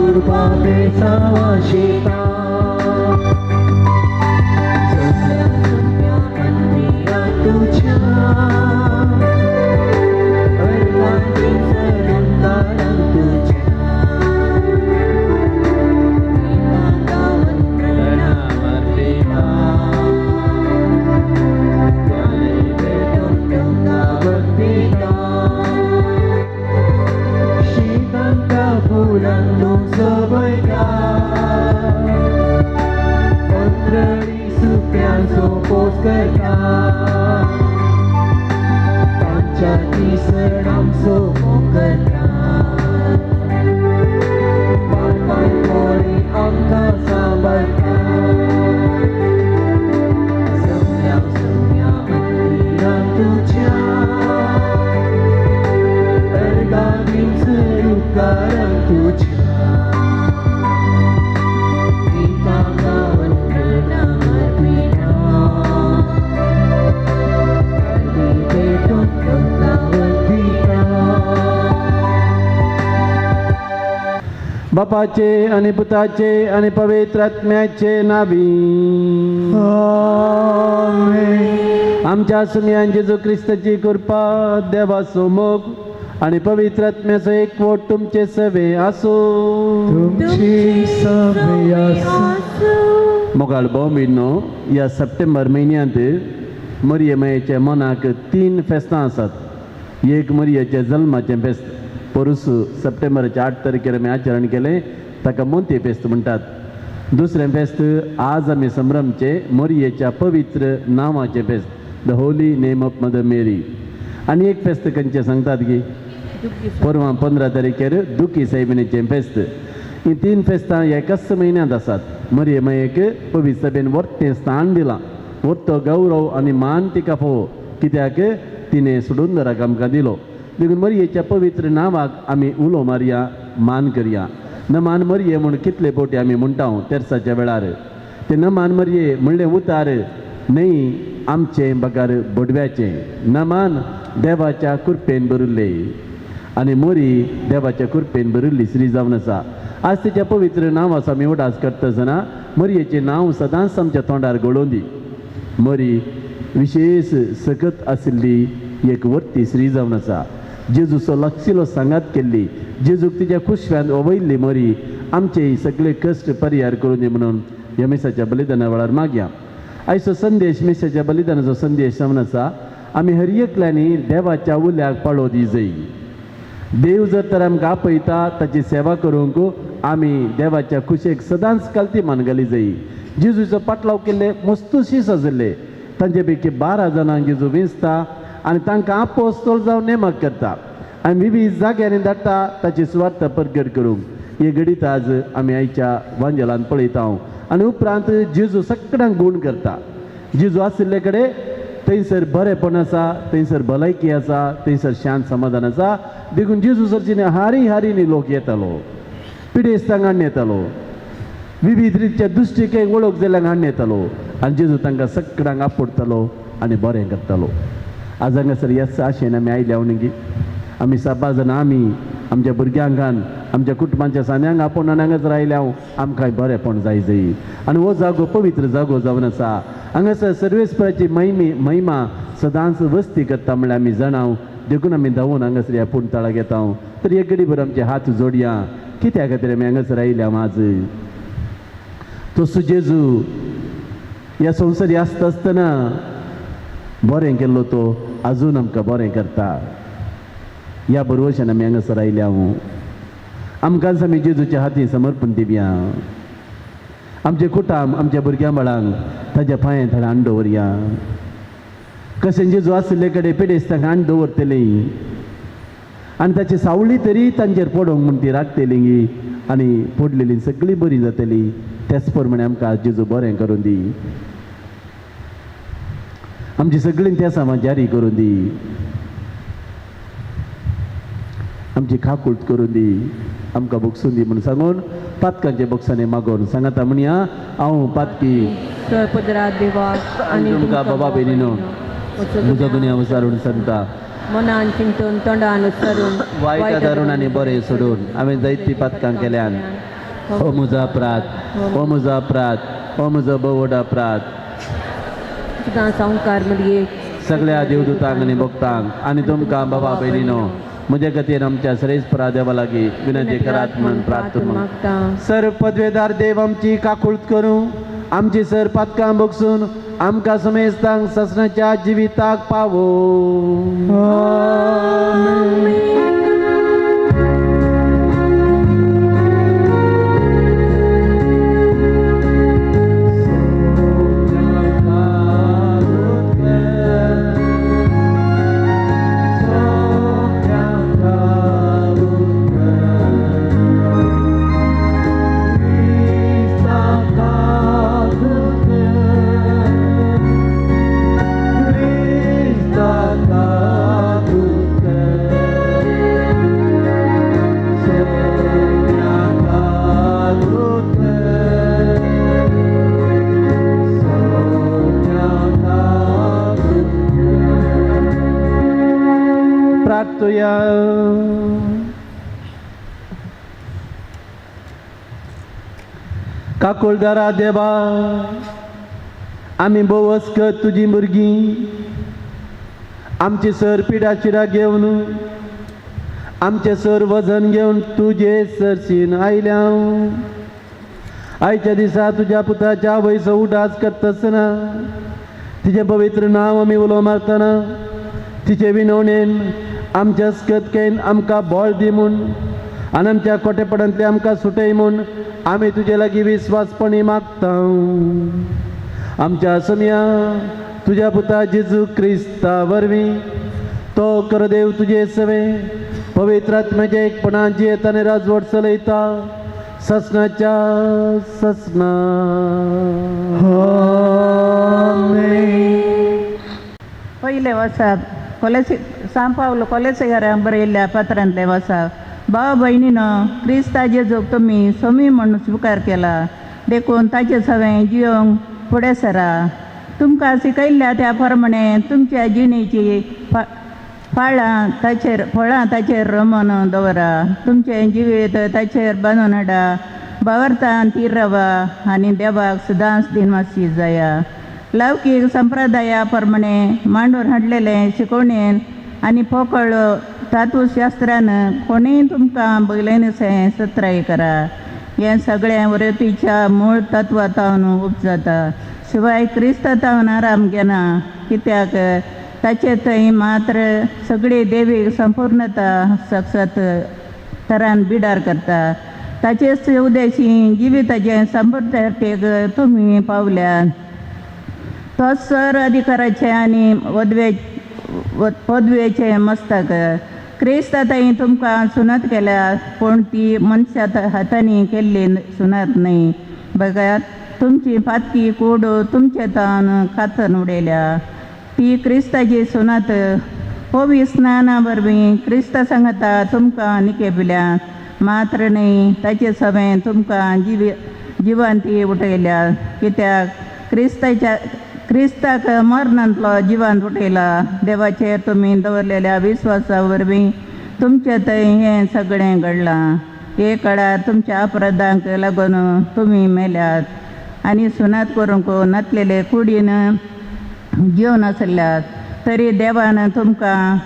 कृपा बेसावा शिता. सगळ्या सगळ्या मंदिरां तुज्या अर्गां सरुकारां तुज्या करता तांच्या दिसणांचो करता बापाय आमकां सांबाळटा. सगळ्या सगळ्या मंदिरां तुज्या अर्गां रुकारां तुज्या गितां गावन प्रणाम अर्पिता भेटून तुमकां दिता. बापाचे आणि पुताचे आणि पवित्र आत्म्याचे नावी. आमच्या सुमयान जेजू क्रिस्ताची कृपा, देवाचो मोग आणि पवित्र आत्म्याचो एकवट तुमचे सवे आसूं. तुमची सवे आसूं. मोगाळ भोव न्हू, ह्या सप्टेंबर म्हयन्यांत मरिये मायेच्या मनाक तीन फेस्तां आसात. एक मरियेच्या जल्माचें फेस्त, पोरूस सप्टेंबराच्या 8 तारखेर आमी आचरण केलें, ताका मोंती फेस्त म्हणटात. दुसरें फेस्त आज आमी संभ्रमचें मरियेच्या पवित्र नांवाचें फेस्त, the holy name of Mother Mary. आनी एक फेस्त खंयचें सांगतात की परवां 15 तारखेर दुखी सायबिणीचें फेस्त. ही तीन फेस्तां एकाच म्हयन्यांत आसात. मरिये मायेक पवित्र सभेन वर्तें स्थान दिलां, वर्तो गौरव आनी मान तिका फावो, कित्याक तिणें सोडून आमकां दिलो. देखून मरियेच्या पवित्र नांवाक आमी उलो मारया, मान करया. नमान मरिये म्हूण कितले फावटी आमी म्हणटा तेर्साच्या वेळार. ते नमान मरिये म्हणलें उतार न्हय आमचें बगर बोडव्याचें. नमान देवाच्या कृपेन भरिल्लें आनी मोरी देवाच्या कृपेन भरिल्ली स्त्री जावन आसा. आज तिच्या पवित्र नांवाचो आमी उडास करता आसतना मरयेचें नांव सदांच आमच्या तोंडार गळोवन दी. मरी विशेश सकत आशिल्ली एक वर्ती स्त्री जावन आसा. जेजूचो लागशिलो सांगात केल्ली, जेजूक तिच्या खुशव्यान ओवयल्ली मरी आमचे सगळे कश्ट परिहार करून दी म्हणून ह्या मिसाच्या बलिदाना वेळार मागया. आयचो संदेश, मिसाच्या बलिदानाचो संदेश जावन आसा, आमी हर एकल्यांनी देवाच्या उल्याक पाळो दी जाय. देव जर तर आमकां आपयता ताची सेवा करूंक आमी देवाच्या खुशेक सदांच कलती मान घाली जाय. जेजूचो पाटलाव केल्ले मस्तूशी आशिल्ले, तांचे पैकी 12 जाणांक जेजू विंचता आनी तांकां आपोस्तोल जावन नेमक करता आनी विविध जाग्यांनी धाडटा ताची सुवार्थ परगट करूंक. हे घडीत आज आमी आयच्या वांजेलान पळयता. आनी उपरांत जेजू सगळ्यांक गूण करता. जेजू आशिल्ले कडेन थंयसर बरेपण आसा, थंयसर भलायकी आसा, थंयसर शांत समाधान आसा. देखून जेजू सरचीने हारी हारीनी लोक येतालो, पिडेस्तांक हाडून येतालो, विविध रितच्या दुश्टिकेक वळख जाल्ल्यांक हाडून येतालो आनी जेजू तांकां सगळ्यांक आपोडटालो आनी बरें करतालो. आज हांगासर ह्याच आशेन आमी आयल्या न्ही. आमी साबार जाणां आमी आमच्या भुरग्यांक आमच्या कुटुंबाच्या सान्यांक आपोवन आनी हांगासर आयल्या. आमकां बरेंपण जाय जाय आनी हो जागो पवित्र जागो जावन आसा. हांगासर सर्वेस्पराची महिमी महिमा सदांच वस्ती करता म्हणल्यार आमी जाणाव. देखून आमी धांवून हांगासर ह्या पुणताळाक येता. तर एक घडीभर आमचे हात जोडया. कित्या खातीर आमी हांगासर आयल्या आज? तसो जेजू ह्या संवसारी आसता आसतना बरें केल्लो, तो अजून आमकां बरें करता. ह्या बरवशान आमी हांगासर आयल्या. आमकांच आमी जेजूच्या हाती समर्पण दिवया. आमचे कुटाम, आमच्या भुरग्यां बाळांक ताज्या पांये थोडे हाडून दवरया. कशें जेजू आशिल्ले कडेन पिडेस्तांक हाडून दवरतली आनी ताची सावळी तरी तांचेर पडोंक म्हूण ती राखतली आनी पडलेली सगळी बरी जातली. त्याच प्रमाणे आमकां जेजू बरें करून दी. आमची सगळीं तेसां जारी करून दी. आमची काकूट करून दी. आमकां बोगसून दी म्हणून सांगून पातकांचे बोगसांनी मागोवन सांगाता म्हणया, हांव पातकी पदरात देवाक आनी तुमकां बाबा भयणीनो म्हजो दुनिया विचारून सांगता, मनान चिंतून तोंडान उच्चारून वायट धरून आनी बरें सोडून हांवें जायतीं पातकां केल्यान. हो म्हजो अपराध, हो म्हजो अपराध, हो म्हजो भोव व्हड अपराध. सदां संवकार मरिये, सगळ्या देवदूतांक आनी भक्तांक आनी तुमकां बाबा भयणीनो म्हज्या खातीर आमच्या सरेस्परा देवा लागीं विनंती करात म्हूण प्रार्थना मागता. सर पदवेदार देव आमची काकूळत करूं, आमची सर पातकां बगसून आमकां समेस्तांक ससनाच्या जिविताक पावो. प्रार्थुया. काकुळदारा देवा, आमी भोवस्कत तुजी भुरगीं, आमची सर पिडा शिरा घेवन, आमचें सर वजन घेवन तुजे सरशीन आयल्या. आयच्या दिसा तुज्या पुताच्या आवयचो उडास करतासतना तिजें पवित्र नांव आमी उलो मारतना तिचे विनवणेन आमच्या अस्कतकेन आमकां बळ दी म्हूण आनी आमच्या कोटेपणांतले आमकां सुटय म्हूण आमी तुजे लागीं विस्वासपणी मागता. आमच्या समया तुज्या पुता जेजू क्रिस्ता वरवीं तो करदेव तुजे सवे पवित्र आत्म्याच्या एकपणान जियेता आनी राजवट चलयता ससनाच्या ससना. पयलें वसाप कोलेसी सांव पावलो कोलेसेकारांक बरयल्ल्या पत्रांतलें वसाप. भाव भयणीनो, क्रिस्ता जेजूक तुमी सोमी म्हूण स्विकार केला देखून ताचे सवें जियोंक फुडें सरा. तुमकां शिकयल्ल्या त्या प्रमाणे तुमच्या जिणेची फळां ताचेर रमोवन दवरा. तुमचें जिवीत ताचेर बांदून हाडा. भावार्थान ती रवा आनी देवाक सदांच दिनवासी जाया. लौकीक संप्रदाया प्रमाणे मांडून हाडलेले शिकवणेन आनी पोकळ तत्वशास्त्रान कोणीय तुमकां बगलेनशें सत्राय करा. हें सगळें वृत्तीच्या मूळ तत्वांतावन उपजाता. शिवाय क्रिस्तांतावन आराम घेना, कित्याक ताचे थंय मात्र सगळी देवीक संपूर्णता सकसत तरान बिडार करता. ताचेच उद्देशी जिविताचे संपूर्णतेक तुमी पावल्यात. तोच सर अधिकाराचे आनी पदवेचे मस्तक. क्रिस्त थंय तुमकां सुनत केल्या, पूण ती मनशा हातांनी केल्ली सुनत न्हय. बगात तुमची पातकी कूड तुमचे तान कातन उडयल्या. ती क्रिस्ताची सुनत पवी स्नाना वरवीं क्रिस्त सांगता तुमकां निकेपल्या मात्र न्हय, ताचे सवें तुमकां जिवांती उठयल्या. कित्याक क्रिस्ताक मरणांतलो जिवांत उठयला. देवाचेर तुमी दवरलेल्या विस्वासा वरवीं तुमचे थंय हें सगळें घडलां. हे काळार तुमच्या अपराधांक लागून तुमी मेल्यात आनी सुनात करूंक नातलेले कुडीन जेवन आसल्यात, तरी देवान तुमकां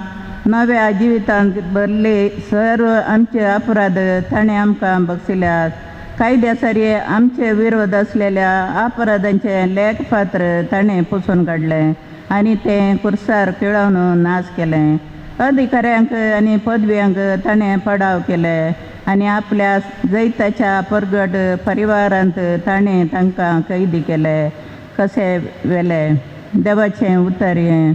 नव्या जिवितांत भरले. सर्व आमचे अपराध ताणें आमकां बक्षिल्यात. कायद्या सरी आमचे विरोध आसलेल्या अपराधांचें लेखपात्र ताणें पुसून काडलें आनी तें कुर्सार किळावन नाश केलें. अधिकाऱ्यांक आनी पदव्यांक ताणें पडाव केले आनी आपल्या जैताच्या परगट परिवारांत ताणें तांकां कैदी केले कशे वेले. देवाचें उतर हें.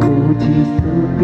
तुझी स्तुती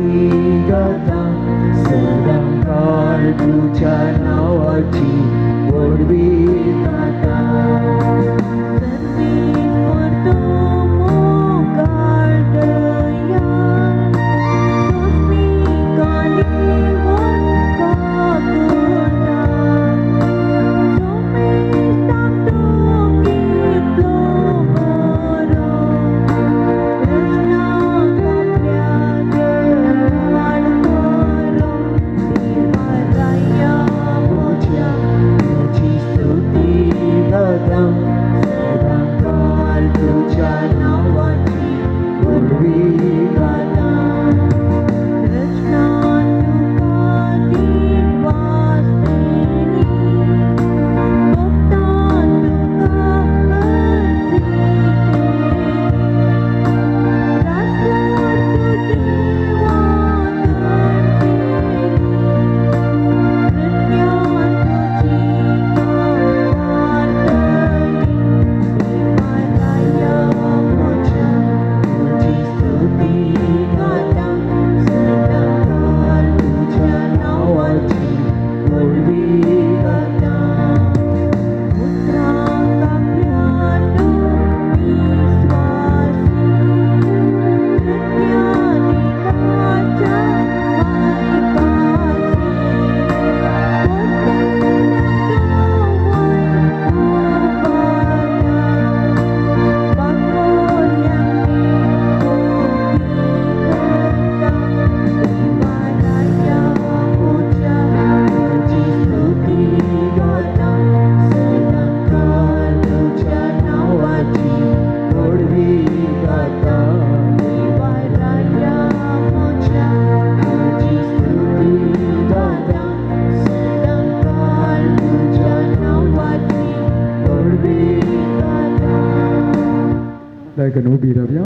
आयकून उबी रावया.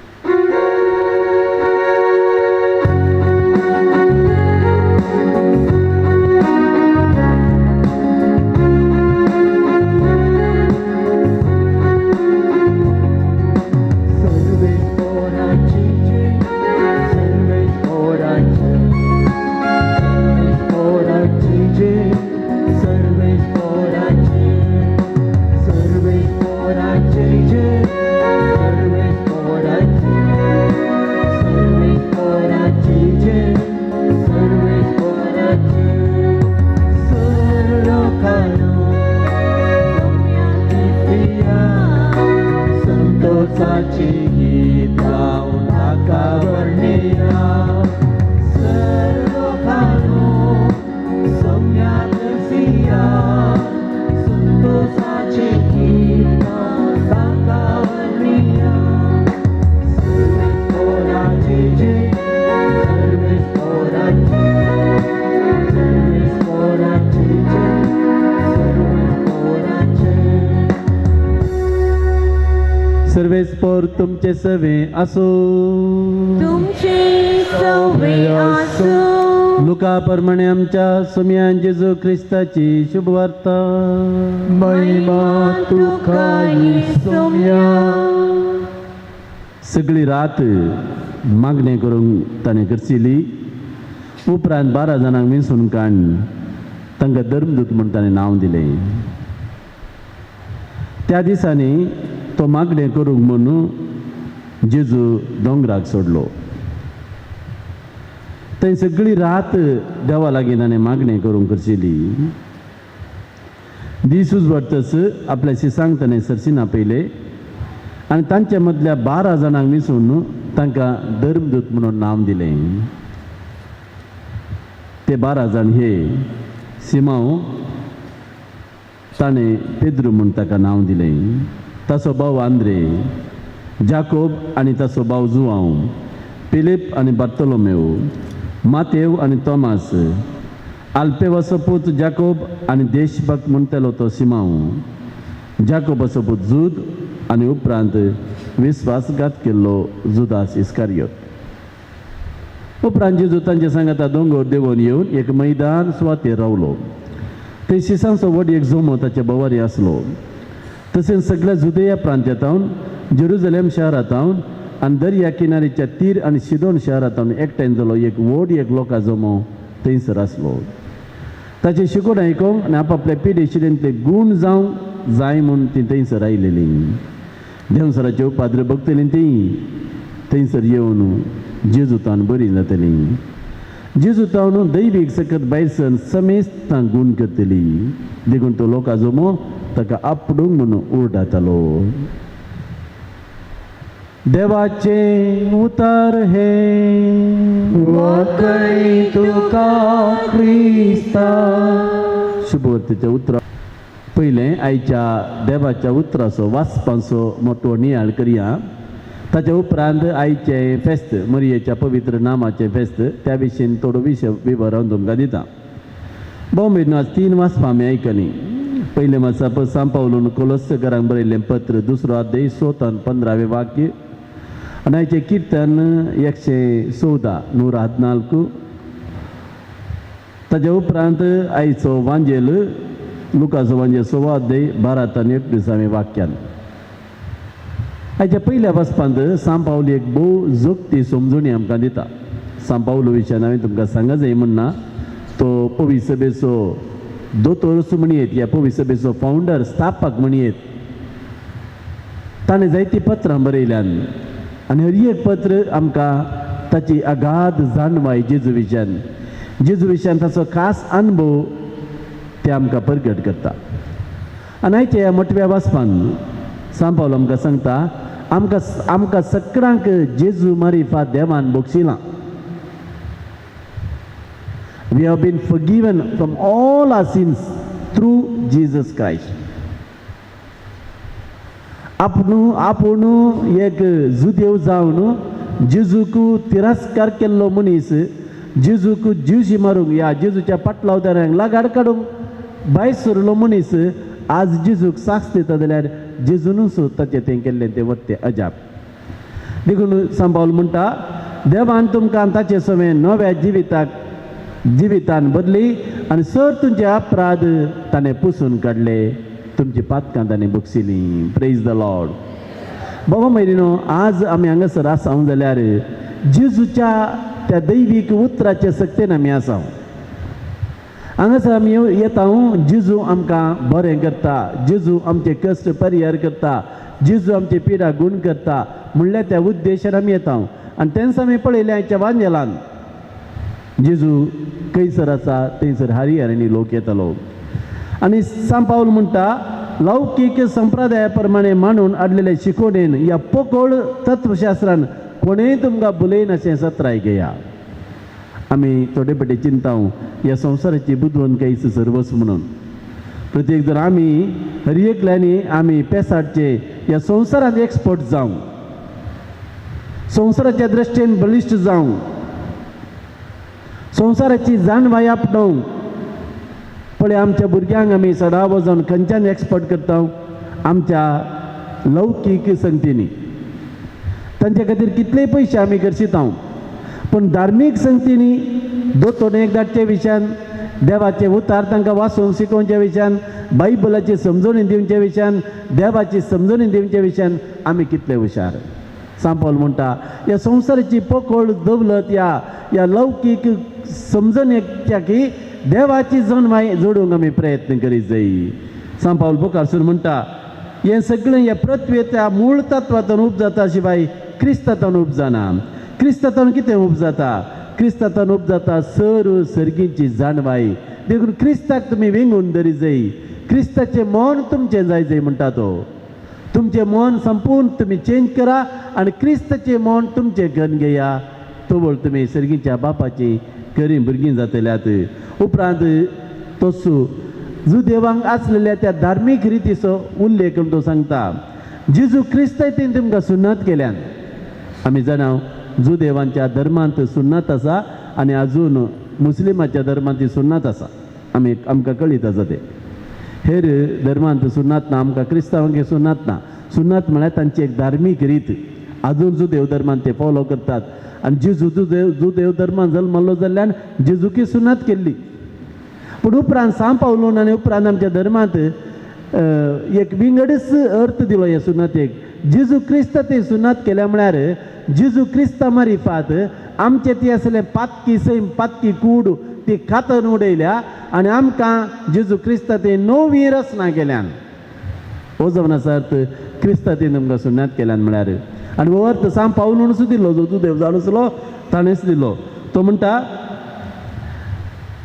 सर्वेस्पोर तुमचे सवे आसो. तुमचे सवे आसो. लुका प्रमाणे आमच्या सुम्यान जेजू क्रिस्ताची शुभवार्ता. महिमा तुका सोम्या. सगळी रात मागणें करूंक ताणें करचिली. उपरांत 12 जाणांक विंचून काडून तांकां धर्मदूत म्हूण ताणें नांव दिलें. त्या दिसांनी तो मागणें करूंक म्हणून जेजू दोंगराक सोडलो. थंय सगळी रात देवा लागीं ताणें मागणें करूंक करचिली. दीस उजवाडतच आपल्या शिसांक ताणें सरसिना पयले आनी तांच्या मदल्या 12 जाणांक विंचून तांकां धर्मदूत म्हणून नांव दिलें. ते 12 जाण हे सिमांव, ताणें पेद्रू म्हूण ताका नांव दिलें, ताचो भाव आंद्रे, जाकोब आनी ताचो भाव जुआंव, फिलीप आनी बार्तोलोमेव, मातेव आनी तोमास, आल्पेवाचो पूत जाकोब आनी देशभक्त म्हणटालो तो सिमांव, जाकोबाचो पूत जुद आनी उपरांत विस्वासघात केल्लो जुदास इस्कारियोत. उपरांत जेजू तांचे सांगाता दोंगर देंवोन येवन एक मैदान सुवातेर रावलो. थंय शिसांचो व्हड एक जोमो ताचे भोंवारी आसलो. तशेंच सगळ्या जुदेया प्रांत्यांतावन, जेरुजलेम शहरांतावन आनी दर्या किनारीच्या तीर आनी सिदोन शहरांतावन एकठांय जालो एक व्हड एक लोकां जमो थंयसर आसलो. ताचें शिकोवण आयकूंक आनी आपापल्या पिडे शिरेंतले गूण जावंक जाय म्हूण ती थंयसर आयलेली. देंवसराचे उपाद्र बघतलीं ती थंयसर येवन जेजुतान बरी जातली. जेजुतान दैवीक सकत भायर सरून समेस्तां गूण करतली. देखून तो लोकां जमो ताका आपडूंक म्हणून उरडातालो. देवाचें उतर हें वाकय तुका क्रिस्ता. शुभवर्तीच्या उतरा पयलें आयच्या देवाच्या उतराचो वाचपाचो मोटो नियाळ करया. ताच्या उपरांत आयचें फेस्त, मरियेच्या पवित्र नामाचें फेस्त, त्या विशीं थोडो विशय विवरण तुमकां दिता. भोव आज 3 वाचपां आमी आयकलीं. पयलें वाचप सांत पावलून कोलोस्सकरांक बरयल्लें पत्र, 2 अध्याय 16 15 वाक्य, आनी आयचें किर्तन 114 114. ताच्या उपरांत आयचो वांजेल लुकाचो वांजेल 16 अध्याय 12 आनी 19 वाक्यान. आयच्या पयल्या वाचपांत सांत पावल एक भोव जोगती समजणी आमकां दिता. सांत पावलू विशयान हांवें तुमकां सांगा जाय म्हण ना, तो पवी सभेचो दोतोर म्हणयेत, ह्या पवी सभेचो फावंडर, स्थापक म्हणयेत. ताणें जायतीं पत्रां बरयल्यान आनी हर एक पत्र आमकां ताची अगाध जाणवाय जेजू विशयान, जेजू विशयान ताचो खास अनुभव ते आमकां परगट करता. आनी आयच्या ह्या मोटव्या वाचपान सांत पावल आमकां सांगता, आमकां आमकां सगळ्यांक जेजू मारिफात देवान बक्षिलां. We have been forgiven from all our sins through Jesus Christ. आपूण एक जुदेव जावन जेजूक तिरस्कार केल्लो मनीस, जेजूक जिवशी मारूंक ह्या जेजूच्या पाटलावदारांक लागाड काडूंक भायर सरिल्लो मनीस आज जेजूक साक्ष दिता जाल्यार जेजूनूच ताचें तें केल्लें तें वत्तें अजाप. देखून सांबावल म्हणटा देवान तुमकां ताचे सवें नव्या जिविताक जिवितान बदली आनी सर तुमचे अपराध ताणें पुसून काडले, तुमची पातकां ताणें बक्षिलीं. Praise the Lord. बाबा भयणीनो, आज आमी हांगासर आसा जाल्यार जेजूच्या त्या दैवीक उतराचे सक्तेन आमी आसा. हांगासर आमी येता, जेजू आमकां बरें करता, जेजू आमचे कश्ट परिहार करता, जेजू आमचे पिडा गुण करता म्हणल्यार त्या उद्देशान आमी येता. आनी तेन्ना आमी पळयलें आयच्या वांजेलान जेजू खंयसर आसा थंयसर हरिहरांनी लोक येतालो. आनी सांत पावल म्हणटा लौकीक संप्रदाया प्रमाणे मांडून हाडलेले शिकोवणेन ह्या पोकळ तत्वशास्त्रान कोणेय तुमकां भुलयन अशें सत्राय घेया. आमी थोडे पटे चिंता ह्या संवसाराची बुदवंतकायच सर्वस्व म्हणून प्रत्येक जर आमी हर एकल्यांनी आमी पेसाडचे ह्या संवसारांत एक्सपर्ट जावं, संवसाराच्या दृश्टीन बळिश्ट जावं, संवसाराची जाणवाय आपणोवंक. पळय आमच्या भुरग्यांक आमी सदां जावन खंयच्यान एक्सपर्ट करता, आमच्या लौकीक संगतींनी. तांचे खातीर कितलेय पयशे आमी खर्चिता, पूण धार्मीक संगतींनी दोतोर एक धाडचे विशयान, देवाचे उतार तांकां वाचूंक शिकोवच्या विशयान, बायबलाची समजणी दिवच्या विशयान, देवाची समजणी दिवच्या विशयान आमी कितले हुशार. सांत पावल म्हणटा ह्या संवसाराची पोकळ दौलत ह्या ह्या लौकीक समजणेच्या की देवाची जाणवाय जोडूंक आमी प्रयत्न करीत जाय. सांत पावल मुखारसून म्हणटा हें सगळें ह्या पृथ्वेच्या मूळ तत्वांतून उपजाता शिवाय क्रिस्तांतून उपजाना. क्रिस्तांतून कितें उपजाता? क्रिस्तांतून उपजाता सर्व सर्गींची जाणवाय. देखून क्रिस्ताक तुमी वेंगून धरी जाय, क्रिस्ताचें मन तुमचें जाय जाय म्हणटा तो. तुमचें मन संपूर्ण तुमी चेंज करा आनी क्रिस्ताचें मन तुमचें करून घेया, तवळ तुमी सर्गीच्या बापाची खरीं भुरगीं जातल्यात. उपरांत तसो जुदेवांक आसलेल्या त्या धार्मीक रितीचो उल्लेख करून तो सांगता जेजू क्रिस्ताय तेणी तुमकां सुन्नत केल्यान. आमी जाणा जुदेवांच्या धर्मांत सुन्नत आसा आनी अजून मुस्लिमाच्या धर्मांत ती सुन्नत आसा, आमी आमकां कळीत आसा तें. हेर धर्मांत सुन्नत ना, आमकां क्रिस्तांवांक सुन्नत ना. सुन्नत म्हळ्यार तांची एक धार्मीक रीत, अजून जुदेव धर्मांत ते फॉलो करतात. आनी जेजू जुदेव धर्मान जल्मल्लो जाल्ल्यान जेजूकी सुन्नत केल्ली. पूण उपरांत सांत पावलून आनी उपरांत आमच्या धर्मांत एक विंगडच अर्थ दिलो ह्या सुन्नतेक. जेजू क्रिस्त ते सुन्नत केल्या म्हळ्यार जेजू क्रिस्ता मारिफात आमचे ती आसले पातकी सैम पातकी कूड ती कातन उडयल्या आनी आमकां जेजू क्रिस्ता ते नवी रचना केल्यान. हो जावन आसा अर्थ क्रिस्ता ते तुमकां सुन्नत केल्यान म्हळ्यार. आनी हो अर्थ सांत पावलूनच दिलो, जो जुदेव जावन आसलो ताणेंच दिलो. तो म्हणटा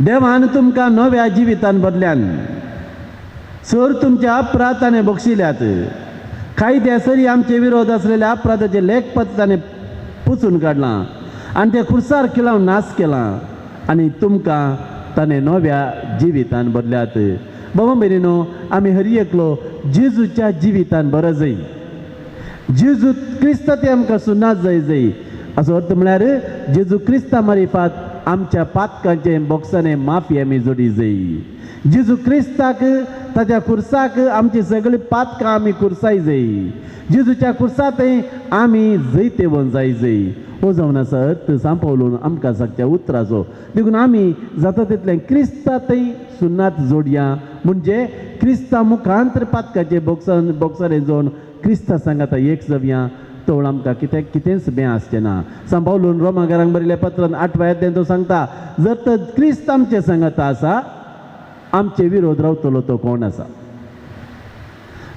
देवान तुमकां नव्या जिवितान बदल्यान, सर तुमच्या अपराध ताणें बक्षिल्यात, कायद्या सरी आमचे विरोध आसलेल्या अपराधाचे लेखपत्र ताणें पुसून काडलां आनी तें खुर्सार किलावन नाश केलां आनी तुमकां ताणें नव्या जिवितान बदल्यात. बाबा भयणीनो, आमी हर एकलो जेजूच्या जिवितान बरो जाय, जेजू क्रिस्त ते आमकां सुन्नात जाय जाय. असो अर्थ म्हळ्यार जेजू क्रिस्ता मारिफात आमच्या पातकांचे बोक्साने माफी आमी जोडी जाय. जेजू क्रिस्ताक ताच्या खुर्साक आमची सगळीं पातकां आमी खुर्साय जाय. जेजूच्या खुर्सांतय आमी जैतेवन जाय जाय. हो जावन आसा अर्थ सांत पावलून आमकां सांगच्या उतराचो. देखून आमी जाता तितलें क्रिस्तांतय सुन्नात जोडया, म्हणजे क्रिस्ता मुखांतर पातकाचे बोक्सान बोक्सारे जोड क्रिस्ता सांगाता एक जावया, तवळ आमकां कितें कितेंच बें आसचें ना. सांत पावलून रोमाकारांक बरयल्ल्या पत्रान 8व्या अध्यायांत तो सांगता जर तर क्रिस्त आमचे सांगाता आसा आमचे विरोध रावतलो तो कोण आसा.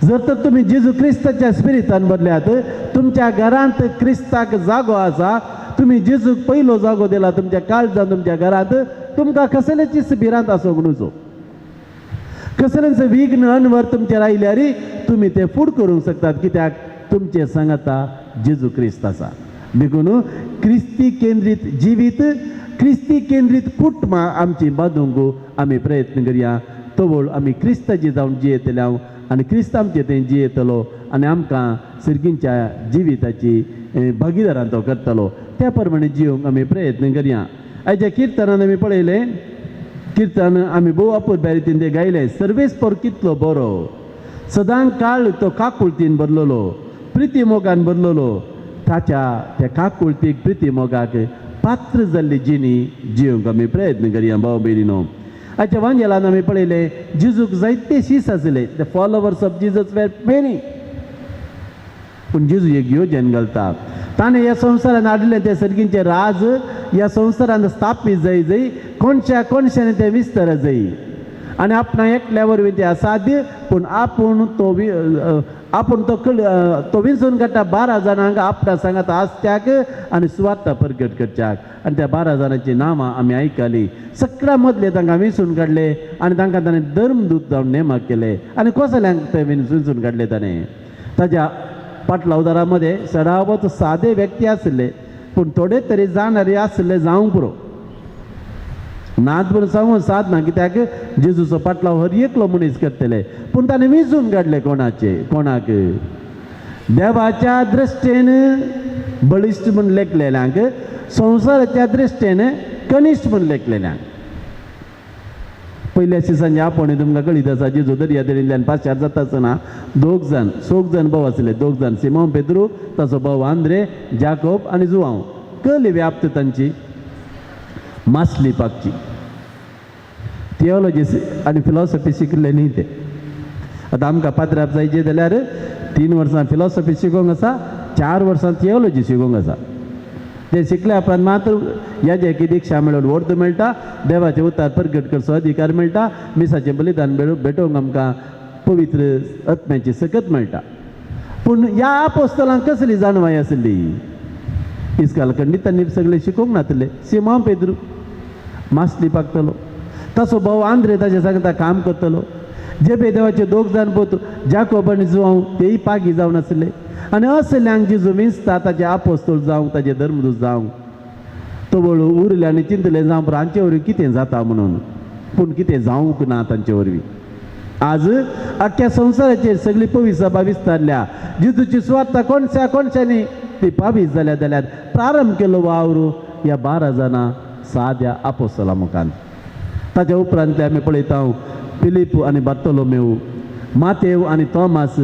जर तर तुमी जेजू क्रिस्ताच्या स्पिरितान बदल्यात, तुमच्या घरांत क्रिस्ताक जागो आसा, तुमी जेजूक पयलो जागो दिला तुमच्या काळजान तुमच्या घरांत, तुमकां कसलेचीच भिरांत आसूंक नुजो. कसलेंच विघ्न अनवर तुमचेर आयल्यार तुमी ते फूड करूंक शकतात, कित्याक तुमचे सांगाता जेजू क्रिस्त आसा. देखून क्रिस्ती केंद्रीत जिवीत, क्रिस्ती केंद्रीत कुटुंबां आमची बांदूंक आमी प्रयत्न करया. तवळ आमी क्रिस्ताची जावन जियेतले हांव आनी क्रिस्त आमचे थंय जियेतलो आनी आमकां सर्गींच्या जिविताची भागीदारान तो करतलो. त्या प्रमाणे जिवंक आमी प्रयत्न करया. आयच्या किर्तनान आमी पळयलें, किर्तन आमी भोव अपुरबाय रितीन तें गायलें. सर्वेस्पर कितलो बरो, सदां काळ तो काकुळतीन भरलेलो, प्रिती मोगान भरलेलो. ताच्या त्या काकुळतीक प्रिती मोगाक पात्र जाल्ली जिणी जिवंक आमी प्रयत्न करया भाव भयणीनो. आयच्या वांजेलान आमी पळयलें जेजूक जायते शीस आसले. The followers of Jesus were many. पूण जेजू एक योजन घालता. ताणें ह्या संवसारान हाडिल्लें तें सर्गींचें राज ह्या संवसारान स्थापीत जाय जाय कोणच्या कोणशांनी तें विस्तार जाय आनी आपणा एकल्या वरवीं तें असाध्य. पूण आपूण तो आपूण तो तो विंचून काडटा 12 जाणांक आपणा सांगात आसत्याक आनी सुवार्ता परगट करच्याक. आनी त्या 12 जाणांची नांवां आमी आयकलीं. सगळ्या मदले तांकां विंचून काडले आनी तांकां ताणें धर्मदूत जावन नेमक केले. आनी कसल्यांक ते विंचून काडले ताणें? ताज्या पाटलावदारा मदें सडावत सादे व्यक्ती आशिल्ले पूण थोडे तरी जाणारे आशिल्ले जावंक पुरो. नात म्हूण सांगून साद ना कित्याक जेजूचो पाटलाव हर एकलो मनीस करतले. पूण ताणें विंचून काडले कोणाचे? कोणाक? देवाच्या दृश्टेन बळिश्ट म्हूण लेखलेल्यांक, संवसाराच्या दृश्टेन कनिश्ट म्हूण लेखलेल्यांक. पयल्या दिसांनी आपोवणें तुमकां कळीत आसा. जेजू दर्या देणींतल्यान पाशार जाता आसतना दोग जाण सोग जाण भाव आसले. दोग जाण सिमोन पेद्रू, ताचो भाव आंद्रे, जाकोब आनी जुवांव. कली व्याप्त तांची मासली पाकची. थियोलॉजी आनी फिलॉसॉफी शिकिल्ले न्ही ते. आतां आमकां पात्राप जायचे जाल्यार 3 वर्सां फिलॉसॉफी शिकोवंक आसा, 4 वर्सां थियोलॉजी शिकोवंक आसा. ते शिकल्या उपरांत मात्र ह्या की दीक्षा मेळून वर्द मेळटा, देवाचें उतार परगट करचो अधिकार मेळटा, मिसाचें बलिदान भेटोवंक आमकां पवित्र आत्म्याची सकत मेळटा. पूण ह्या आपोस्तलांक कसली जाणवाय आसली? इस्काल खंडितांनी सगळें शिकोवंक नासलें. सिमोन पेद्रू मासली पाकतलो, ताचो भाव आंद्रे ताचे सांगता काम करतलो, जेबे देवाचे दोग जाण पूत जाकोब आनी जुवांव तेय पागी जावन आसले. आनी असल्यांक जेजू विंचता ताचे आपोस्तोल जावंक, ताचे धर्मदूत जावंक. तवळ उरले आनी चिंतले जावं हांचे वरवीं कितें जाता म्हणून. पूण कितें जावंक ना तांचे वरवीं. आज आख्ख्या संवसाराचेर सगळी पवित्र सभा विस्तारल्या. जेजूची सुवार्ता कोणश्या कोणशांनी ती पावीस जाल्या जाल्यार प्रारंभ केलो वावर ह्या 12 जाणां साद्या आपोस्तला मुखान. ताच्या उपरांतले आमी पळयता फिलीप आनी बार्तोलोमेव, मातेव आनी तोमास,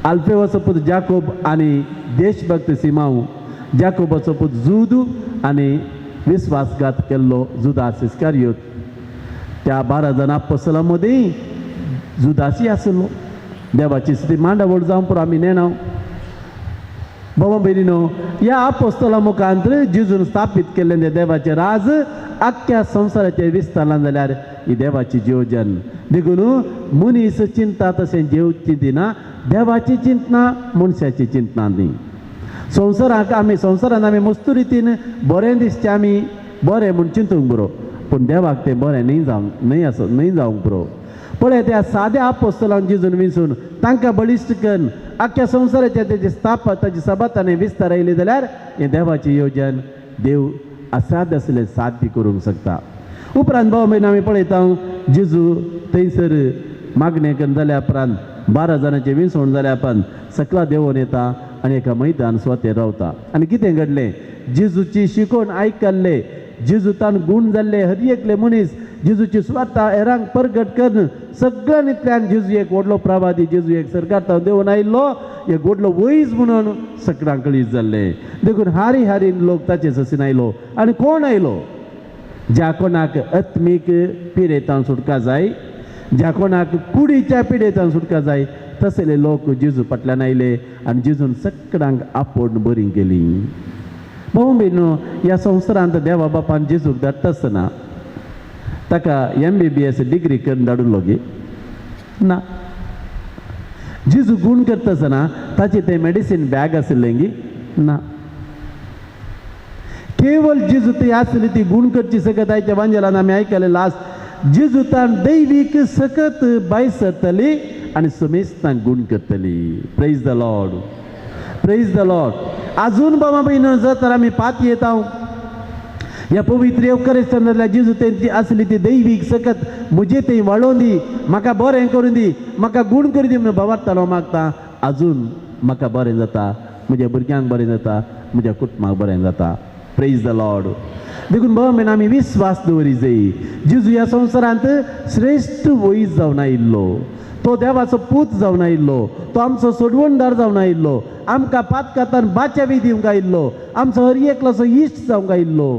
आल्फेवाचो पूत जाकोब आनी देशभक्त सिमांव, जाकोबाचो पूत जुद आनी विस्वासघात केल्लो जुदास इस्कारियोत. त्या 12 जाणां आपोस्तलां मदीं जुदासी आसलो. देवाची स्थिती मांडावळ जावं पुरो आमी नेणाव. बाबा भयणीनो, ह्या आपोस्तला मुखांत जेजून स्थापीत केल्लें तें देवाचें राज आख्ख्या संवसाराचेर विस्तारलां जाल्यार ही देवाची योजन. देखून मनीस चिंता तशें जेव चिंतिना, देवाची चिंतना मनशाची चिंतना न्ही. संवसाराक आमी संवसारान आमी मस्तू रितीन बरें दिसचें आमी बरें म्हूण चिंतूंक बरो, पूण देवाक तें बरें न्ही जावंक न्हय आसो न्हय जावंक पुरो. पळय त्या साद्या आपोस्तलांक जेजून विंचून तांकां बळिश्ट करून आख्ख्या संवसाराच्या तेजी स्थाप ताजी सभा ताणें विस्तार आयली जाल्यार हें देवाची योजन देव असाध्य आसलें साध्य करूंक शकता. उपरांत भाव भयण आमी पळयता जेजू थंयसर मागणें करून जाल्या उपरांत 12 जाणांचें विंचवण जाल्या उपरांत सकला देंवोन येता आनी एका मैदान सुवातेर रावता. आनी कितें घडलें? जेजूची शिकवण आयकल्ले, जेजूतान गूण जाल्ले हर एकले मनीस जेजूची सुवार्ता हेरांक परगट करून सगळ्यांतल्यान जेजू एक व्हडलो प्रवादी, जेजू एक सरकार देंवून आयिल्लो एक व्हडलो वैज म्हणून सगळ्यांक कळीत जाल्लें. देखून हारी हारीन लोक ताचे ससीन आयलो. आनी कोण आयलो? ज्या कोणाक आत्मीक पिडेतान सुटका जाय, ज्या कोणाक कुडीच्या पिडेतान सुटका जाय, तसले लोक जेजू फाटल्यान आयले आनी जेजून सगळ्यांक आपोवन बरी केली. भाव भयणीनो, ह्या संवसारांत देवा बापान जेजूक धाडटा आसतना ताका MBBS degree करून धाडुल्लो गे ना. जेजू गूण करता आसतना ताचें तें मेडिसीन बॅग आशिल्लें गी ना. केवल जेजू ती आसली ती गूण करची सकत. आयच्या वांजेलान आमी आयकलें लास्ट जेजूतान दैवीक सकत भायर सरतली आनी समेस्तांक गूण करतली. Praise the Lord, praise the Lord. आजून बाबा भयणीनो, जर तर आमी पात येता ह्या पवित्र येवकरिस्तानांतल्या जेजू तेंची आसली ती दैवीक सकत म्हजे थंय वाडोवन दी, म्हाका बरें करून दी, म्हाका गूण करून दी म्हणून बाबार्तालो मागता. आजून म्हाका बरें जाता, म्हज्या भुरग्यांक बरें जाता, म्हज्या कुटुंबाक बरें जाता. Praise the Lord. देखून बाबा भयण आमी विस्वास दवरी जाय. जेजू ह्या संवसारांत श्रेश्ठ वैज जावन आयिल्लो, तो देवाचो पूत जावन आयिल्लो, तो आमचो सोडवणदार जावन आयिल्लो. आमकां पातकातान बाचावी दिवंक आयिल्लो, आमचो हर एकलोसो इश्ट जावंक आयिल्लो.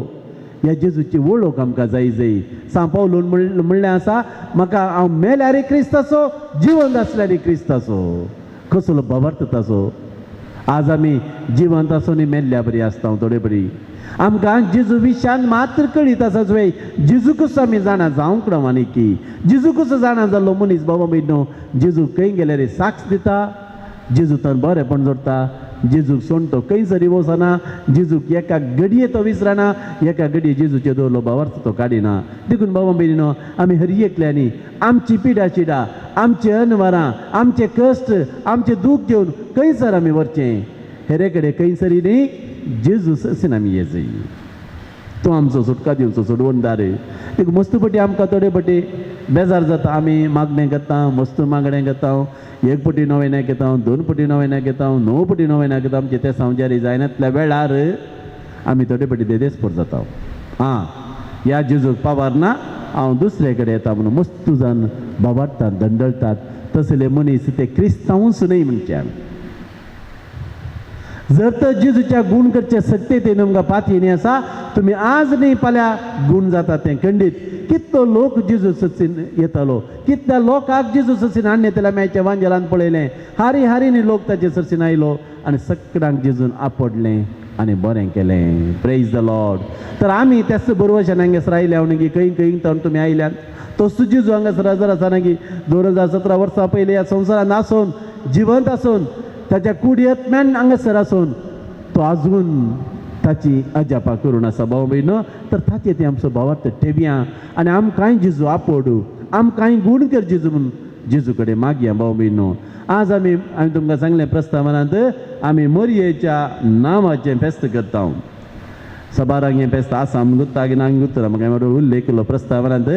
ह्या जेजूची वळख आमकां जाय जाय. सांव पावलून म्हणलें आसा, म्हाका हांव मेल्यार क्रिस्ताचो, जिवंत आसल्यार क्रिस्ताचो. कसलो भावार्थ ताचो. आज आमी जिवंत आसून मेल्ल्या बरी आसता थोडे बरी. आमकां जेजू विशान मात्र कळीत आसा वय, जेजूकूच आमी जाणा जावंक ना. आनी की जेजूकूच जाणा जाल्लो मनीस बाबा भयणो जेजू खंय गेल्यार साक्ष दिता, जेजू तर बरेंपण जोडटा, जेजूक सोडून तो खंय सरी वचना, जेजूक एका घडये तो विसरना, एका घडये जेजूचे दवरलो भावार्थ तो काडिना. देखून बाबा भयणीनो आमी हर एकल्यांनी आमची पिडा चिडा, आमचे अनवरां, आमचे कश्ट, आमचे दूख घेवन खंयसर आमी व्हरचें, हेरे कडेन खंयसरी न्ही, जेजू ससीन आमी येजय. तो आमचो सुटका दिवचो सोडवणदार. देखून मस्त पटी आमकां थोडे पटी बेजार जाता, आमी मागणें करता, मस्त मागणें करता, एक पटी नवें घेता, दोन पटी नवें घेता, 9 पटी नवें घेता, आमचें तें संवजारी जायनातल्या वेळार आमी थोडे पटी देदेस्पोर जाता. आं ह्या जेजूक पावर ना, हांव दुसरे कडेन येता म्हणून मस्त जावन बाबाडटात, दंडळटात. तसले मनीस ते क्रिस्तांवूच न्हय म्हणचे आमी. जर तर जेजूच्या गूण करचे सत्य ते आमकां पातयेनी आसा, तुमी आज न्ही फाल्यां गूण जाता तें खंडीत. कितलो लोक जेजू सचीन येतालो, कितल्या लोकांक जेजू सचीन हाडणे त्याला मेळच्या वांजेलान पळयलें, हारी हारीनी लोक ताचे सरसीन आयलो आनी सगळ्यांक जेजून आपडलें आनी बरें केलें. Praise the Lord. तर आमी त्याच बरोबर हांगासर आयल्या न्ही, खंय खंय तर तुमी आयल्यात. तो जेजू हांगासर हजर आसा न्ही, 2017 वर्सां पयलीं ह्या संवसारांत आसून, जिवंत आसून, ताच्या कुडयेंतल्यान हांगासर आसून तो आजून ताची अजापा करून आसा. भाव भयणो, तर ताचे ते आमचो भावार्थ ठेवया आनी आमकांय जेजू आपोडू, आमकांय गूण कर जेजू म्हणून जेजू कडेन मागया. भाव भयणो, आज आमी हांवें तुमकां सांगलें प्रस्तावनांत आमी मरयेच्या नांवाचें फेस्त करता. सबारांक हें फेस्त आसा म्हूण गुत्ता की ना गुत्ता, म्हाका हांवें उल्लेख केलो प्रस्तावनांत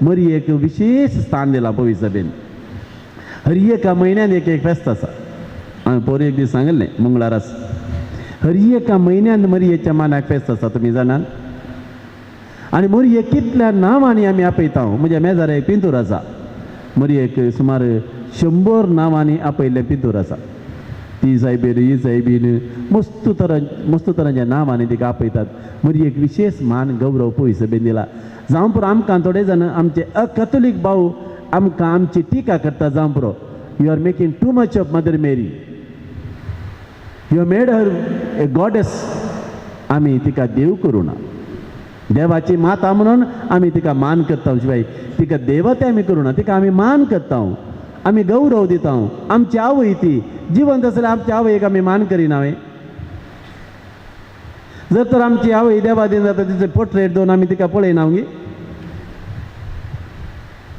मरयेक विशेश स्थान दिलां पवित्र सभेन. हर एका म्हयन्यान एक एक फेस्त आसा. हांवें पोर एक दीस सांगिल्लें मंगळार आसा, हर एका म्हयन्यान मरयेच्या मानाक फेस्त आसा, तुमी जाणात. आनी मरये कितल्या नांवांनी आमी आपयता. म्हज्या मेजार एक पिंतूर आसा, मरयेक सुमार 100 नांवांनी आपयल्लें पिंतूर आसा. ती सायबीन, ही सायबीन, मस्त तरां मस्त तरांच्या नांवांनी तिका आपयतात. मरयेक विशेश मान गौरव पयस सभेन दिला. जावं पुरो आमकां थोडे जाण आमचे अकॅथोलीक भाव आमकां आमची टिका करता. जावं पुरो, you are making too much of Mother Mary, you made her a goddess. आमी तिका देव करूं ना, देवाची माता म्हणून आमी तिका मान करता. शिवाय तिका देवते आमी करूं ना, तिका आमी मान करता, आमी गौरव दिता. आमची आवय ती जिवंत आसल्यार आमच्या आवयक आमी मान करिना. हांवें जर तर आमची आवय देवा दिन जाता तिचो पोर्ट्रेट दोन आमी तिका पळयना गे.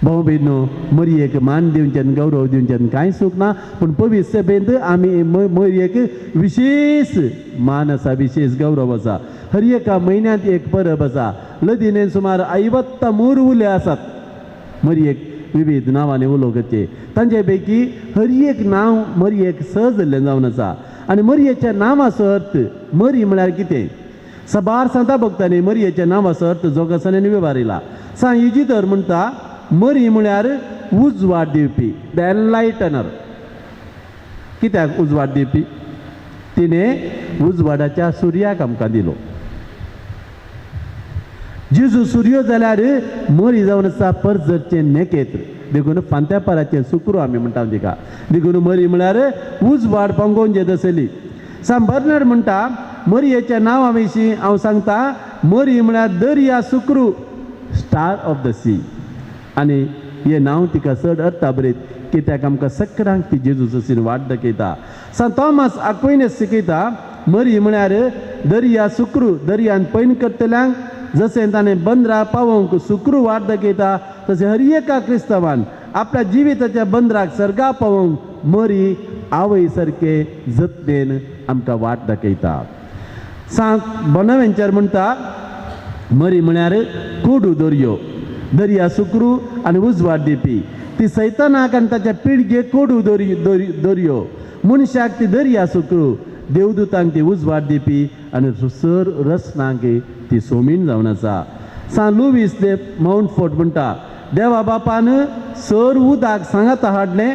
भाव भयणो, मरयेक मान दिवचें, गौरव दिवचें कांय सूख ना, पूण पवित्र सभेंत आमी मरयेक विशेश मान आसा, विशेश गौरव आसा. हर एका म्हयन्यांत एक परब आसा. लदीनेन सुमार 53 उले आसात मरयेक विविध नांवांनी उलो करचे. तांचे पैकी हर एक नांव मरयेक सहज जावन आसा. आनी मरयेच्या नांवाचो अर्थ, मरी म्हळ्यार कितें, सबार सांता भक्तांनी मरयेच्या नांवाचो अर्थ जोगासांनी विवारिला. सांग इजिदर म्हणटा मरी म्हळ्यार उजवाड दिवपी, the एनलायटनर. कित्याक उजवाड दिवपी? तिणें उजवाडाच्या सुर्याक आमकां दिलो. जेजू सुर्यो जाल्यार मरी जावन आसा परजरचें नेकेत्र, देखून फांत्यापाराचें सुक्रू आमी म्हणटा तिका. देखून मरी म्हळ्यार उजवाड पांगोवन जेत आसली. सांग बर्नर म्हणटा मरयेच्या नांवा विशीं हांव सांगता, मरी म्हळ्यार दर्या सुक्रू, स्टार ऑफ the C. आनी हें नांव तिका चड अर्था बरयत कित्याक आमकां सगळ्यांक ती जेजू ससीन वाट दाखयता. सांत थॉमस आक्विनस शिकयता मरी म्हळ्यार दर्या सुक्रू, दर्यान पैन करतल्यांक जशें ताणें बंदरा पावोवंक सुक्रू वाट दाखयता, तशें हर एका क्रिस्तांवान आपल्या जिविताच्या बंदराक सर्गा पावोवंक मरी आवय सारके जतनेन आमकां वाट दाखयता. सांत बोनावेंचर म्हणटा मरी म्हळ्यार कोडू दर्यो, दर्या सुक्रू आनी उजवाड दिवपी. ती सैतानाक आनी ताच्या पिळगेक कोडू दर्यो, मनशाक ती दर्या सुक्रू, देवदूतांक ती उजवाड दिवपी आनी सर रसनांक ती सोमीण जावन आसा. सांत लुवीस दे माउंटफोर्ट म्हणटा देवा बापान सर उदक सांगाता हाडलें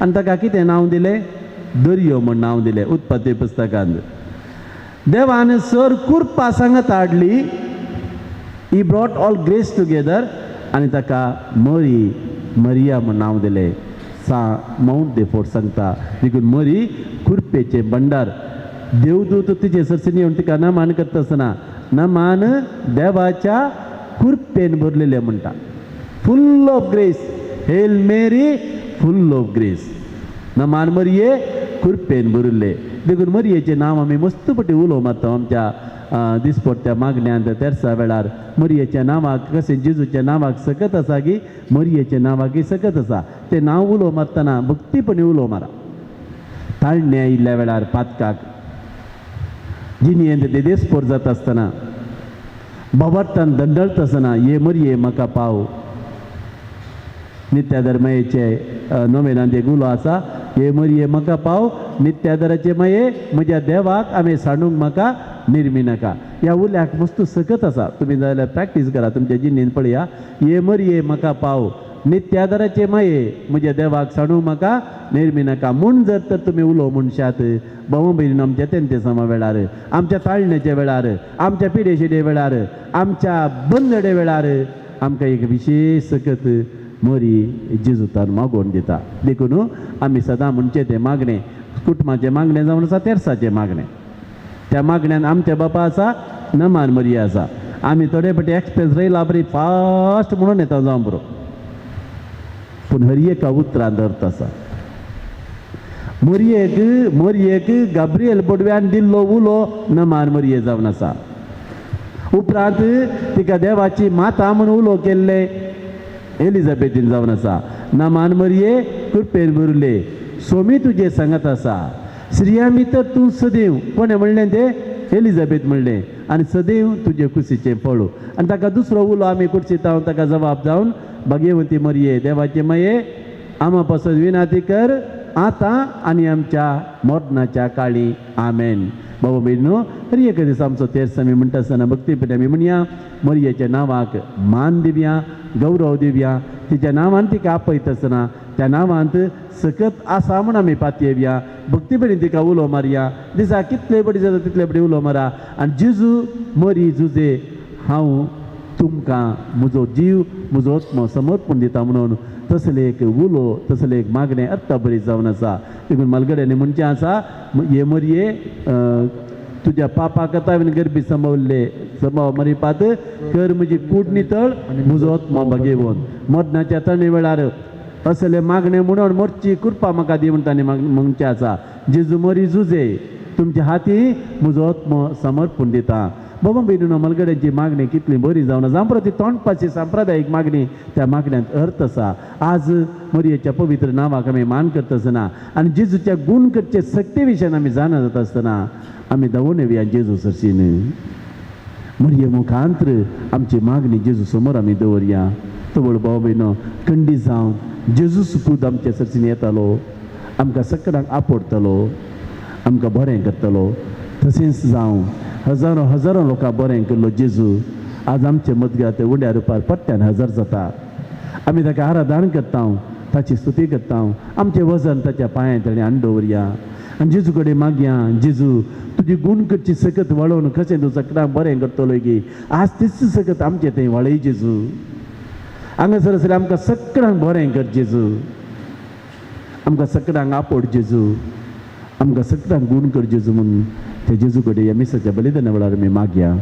आनी ताका कितें नांव दिलें? दर्यो म्हूण नांव दिलें उत्पत्ती पुस्तकांत. देवान सर कुरपा सांगत हाडली, he brought all grace together आनी ताका मरी मरिया म्हूण नांव दिलें. सा मावंट दे फोर्ट सांगता देखून मरी कुरपेचें भंडार. देवदूत तिचे सरसनी येवन तिका नमान करता आसतना नमान देवाच्या कुरपेन भरलेलें म्हणटा. Full of grace, hail Mary full of grace. नमान मरिये कुरपेन भरिल्ले. देखून मरियेचें नांव आमी मस्त पटी उलो मारता आमच्या दिसपट्ट्या मागण्यांत तेरसा वेळार. मरियेच्या नांवाक कशें जेजूच्या नांवाक सकत आसा की मरियेच्या नांवाकय सकत आसा. तें नांव उलो मारतना भक्तीपणी उलो मारा. ताळणे आयिल्ल्या वेळार पातकाक जिणेंत देदेस्पोर जाता आसतना बाबार्तान दंडळता आसतना ये मरिये म्हाका पाव. नित्याधर्मयेचे नोवेनांत एक उलो आसा, हे मरिये म्हाका पाव नित्यादराचे मये म्हज्या देवाक हांवें सांडूंक म्हाका निर्मी नाका. ह्या उल्याक मस्त सकत आसा, तुमी जाल्यार प्रॅक्टीस करा तुमच्या जिणेंत पळया. हे मरिये म्हाका पाव नित्यादराचे मये म्हज्या देवाक सांडूंक म्हाका निर्मी नाका म्हूण जर तर तुमी उलो म्हणशात भाव भयणीन आमच्या तेंते समा वेळार, आमच्या ताळण्याच्या वेळार, आमच्या पिडेशिडे वेळार, आमच्या बंदडे वेळार आमकां एक विशेश सकत मरी जेजुतान मागोवन दिता. देखून आमी सदां म्हणचें तें मागणें कुटुंबाचें मागणें जावन आसा तेरसाचें मागणें. त्या मागण्यान आमच्या बापा आसा नमान मरी आसा. आमी थोडे फावटी एक्सप्रेस रयला बरी फास्ट म्हणून येता जावं बरो, पूण हर एका उतरान अर्थ आसा. मरियेक मरियेक गाब्रियल बोडव्यान दिल्लो उलो नमान मरिये जावन आसा. उपरांत तिका देवाची माता म्हूण उलो केल्ले एलिझाबेथीन जावन आसा. नमान मरिये कृपेन भरले सोमी तुजे सांगत आसा स्त्रियां भितर तूं सदैव. कोणें म्हणलें तें? एलिझाबेथ म्हणलें. आनी सदैव तुजे कुशीचें फळ. आनी ताका दुसरो उलो आमी कुर्शीतावन ताका जबाब जावन भाग्यवंती मरिये देवाचे मये आमा पासून विनाती कर आतां आनी आमच्या मरणाच्या काळी. आमेन. बाबा भयणीनो, हर एका दिसा आमचो तेर्स आमी म्हणटा आसतना भक्तीपणी आमी म्हणया मरियेच्या नांवाक मान दिवया, गौरव दिवया. तिच्या नांवान तिका आपयता आसतना त्या नांवांत सकत आसा म्हूण आमी पातयेवया. भक्तीपणी तिका उलो मारया. दिसा कितले बडी जाता तितले बडी उलो मारा. आनी जेजू मरी जुजे हांव तुमकां म्हजो जीव म्हजो आत्मो समर्पण दिता म्हणून तसलें एक उलो तसलें एक मागणें अर्थ बरी जावन आसा. देखून मालगड्यांनी म्हणचें आसा हे मरिये तुज्या पापा कथा हांवें गर्भी संभवल्ले संभव मरिपात कर म्हजी कूड नितळ म्हजो आत्मो भागेवन. मरणाच्या तणे वेळार असले मागणें म्हणून मरची कृपा म्हाका दी म्हूण ताणें म्हणचें आसा. जेजू मरी जुजे तुमच्या हाती म्हजो आत्मो समर्पण दिता. बाबा भयणीनो, मलगड्यांची मागणी कितली बरी जावन आसा. ती तोंडपाची सांप्रदायीक मागणी त्या मागण्यांत अर्थ आसा. आज मरियेच्या पवित्र नांवाक आमी मान करता आसतना आनी जेजूच्या गूण करचे सक्ते विशयान आमी जाणा जाता आसतना आमी धांवून येवया जेजू सरशीन. मरिये मुखांत्र आमची मागणी जेजू समोर आमी दवरया. तवळ भाव भयणो खंडीत जावन जेजू सुकूद आमच्या सरशीन येतालो, आमकां सगळ्यांक आपडटलो, आमकां बरें करतलो. तशेंच जावं हजारो हजारो लोकां बरें केल्लो जेजू आज आमचे मदगात उंड्या रुपार पट्ट्यान हजर जाता. आमी ताका आराधन करता, ताची स्तुती करता. आमचें वजन ताच्या पांयांत ताणें हाडून दवरया आनी जेजू कडेन मागया, जेजू तुजी गूण करची सकत वाळोवन कशें तूं सगळ्यांक बरें करतलो की आज तीच सकत आमचें थंय वाळय जेजू. हांगासर आसल्यार आमकां सगळ्यांक बरें कर जेजू, आमकां सगळ्यांक आपोड जेजू, आमकां सगळ्यांक गूण कर जेजू म्हूण ते जेजू कडेन ह्या मिसाच्या बलिदाना वेळार आमी मागया.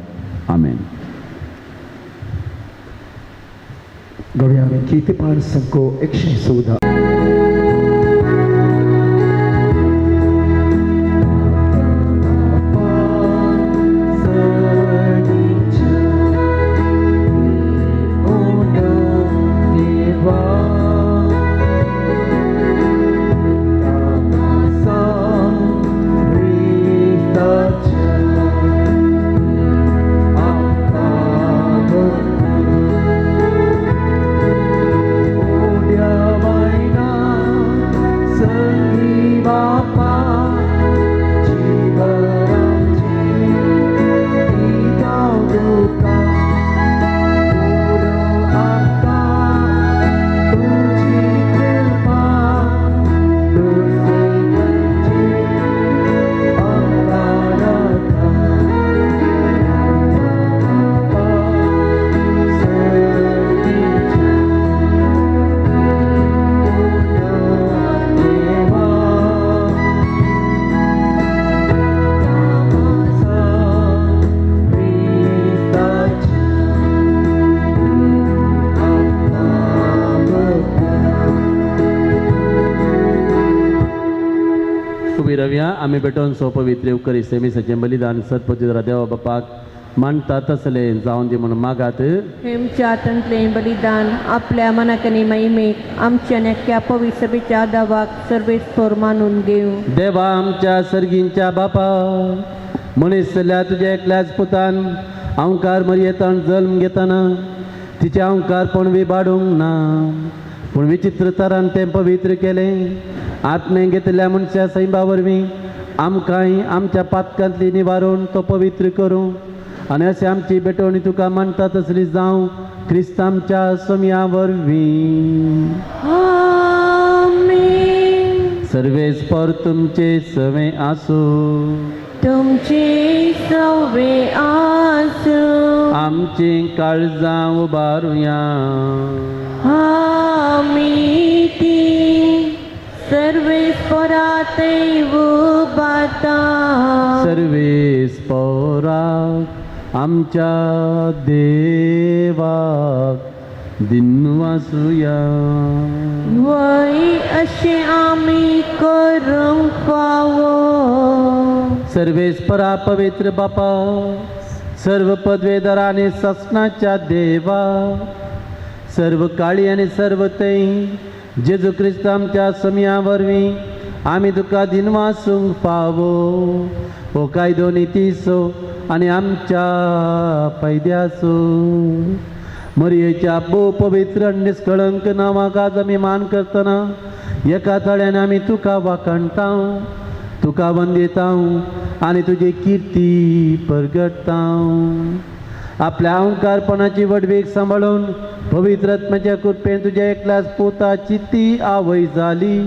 आमेन. गव्या आमी कीर्तिपान संको 114. Yeah. उबी रावया. आमी भेटोवन सो पवित्र येवकरी मिसाचें बलिदान सतपती देवा बापाक मानता तसलें जावन दी म्हणून मागात. हेमच्या हातांतलें बलिदान आपल्या मनाक आनी महिमेक आमच्या आनी पवित्र सभेच्या दावाक सर्वेस्पर मानून घेवं. देवा आमच्या सर्गींच्या बापा, मनीस जाल्यार तुज्या एकल्याच पुतान अंकार मरयेतान जल्म घेतना तिचें अंकारपण विबाडूंक ना, पूण विचित्र तरान तें पवित्र केलें. आत्मे घेतल्या मनशा सैमा वरवीं आमकांय आमच्या पातकांतली निवारून तो पवित्र करूं आनी अशें आमची भेटवणी तुका मानता तसली जावं क्रिस्त आमच्या सोमया वरवीं. आमेन. सर्वेस्पर तुमचे सवे आसूं. तुमचे सवे आसूं. आमची काळजां उबारुया. आमी ती सर्वेस्परातय उबारता. सर्वेस्पराक आमच्या देवाक दिनवासुया. वय अशें आमी करूंक फावो. सर्वेस्परा पवित्र बापा, सर्व पदवेदार आनी ससनाच्या देवा, सर्व काळी आनी सर्व थंय जेजू क्रिस्त आमच्या समया वरवीं आमी तुका दिनवासूंक फावो. हो कायदो नितीचो आनी आमच्या फायद्याचो. मरयेच्या भोव पवित्र आनी निस्कळंक नांवाक आज आमी मान करतना एका ताळ्यान आमी तुका वाखणता, तुका वंदिता आनी तुजी किर्ती परगटता. आपल्या अंकारपणाची वडवीक सांबाळून पवित्र आत्म्याच्या कृपेन तुज्या एकल्याच पुताची ती आवय जाली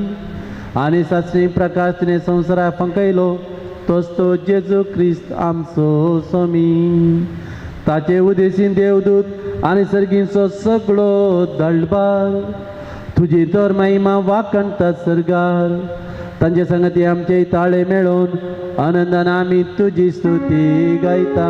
आनी सासणी प्रकाश तिणें संवसाराक फांकयलो, तोच तो जेजू क्रिस्त आमचो स्वामी. ताचे उदेशीन देवदूत आनी सर्गींचो सगळो दळबार तुजी तर महिमा वाखणता सर्गार. तांचे संगती आमचे ताळे मेळोवन आनंदान आमी तुजी स्तुती गायता.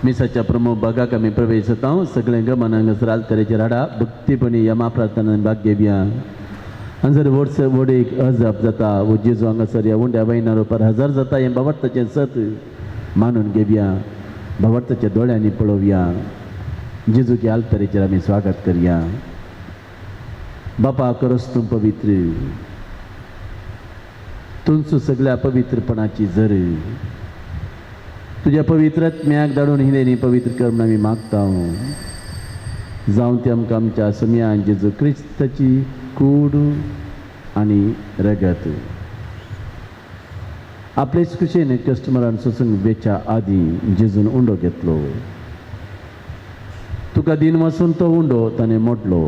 मिसाच्या प्रमुख भागाक आमी प्रवेश जाता. सगळें गमन हांगासर आल्तरेचेर हाडा. भक्तीपणी यमा प्रार्थना भाग घेवया. हांगासर वर्स वडीक अजाप जाता. वो जेजू हांगासर ह्या उंड्या वयना रुपार हजर जाता हें भावार्थाचें सत मानून घेवया. भावार्थाच्या दोळ्यांनी पळोवया. जेजूच्या आल्तरेचेर आमी स्वागत करया. बापा करोस तूं पवित्र, तुमचो सगळ्या पवित्रपणाची जर तुज्या पवित्र आत्म्याक धाडून हिंदेनी पवित्र कर म्हूण आमी मागता. जावं ती आमकां आमच्या सम्यान जेजू क्रिस्ताची कूड आनी रगत. आपलेच कुशेन कस्टमरान सोसूंक वेच्या आदीं जेजून उंडो घेतलो. तुका दिन वसून तो उंडो ताणें मोडलो.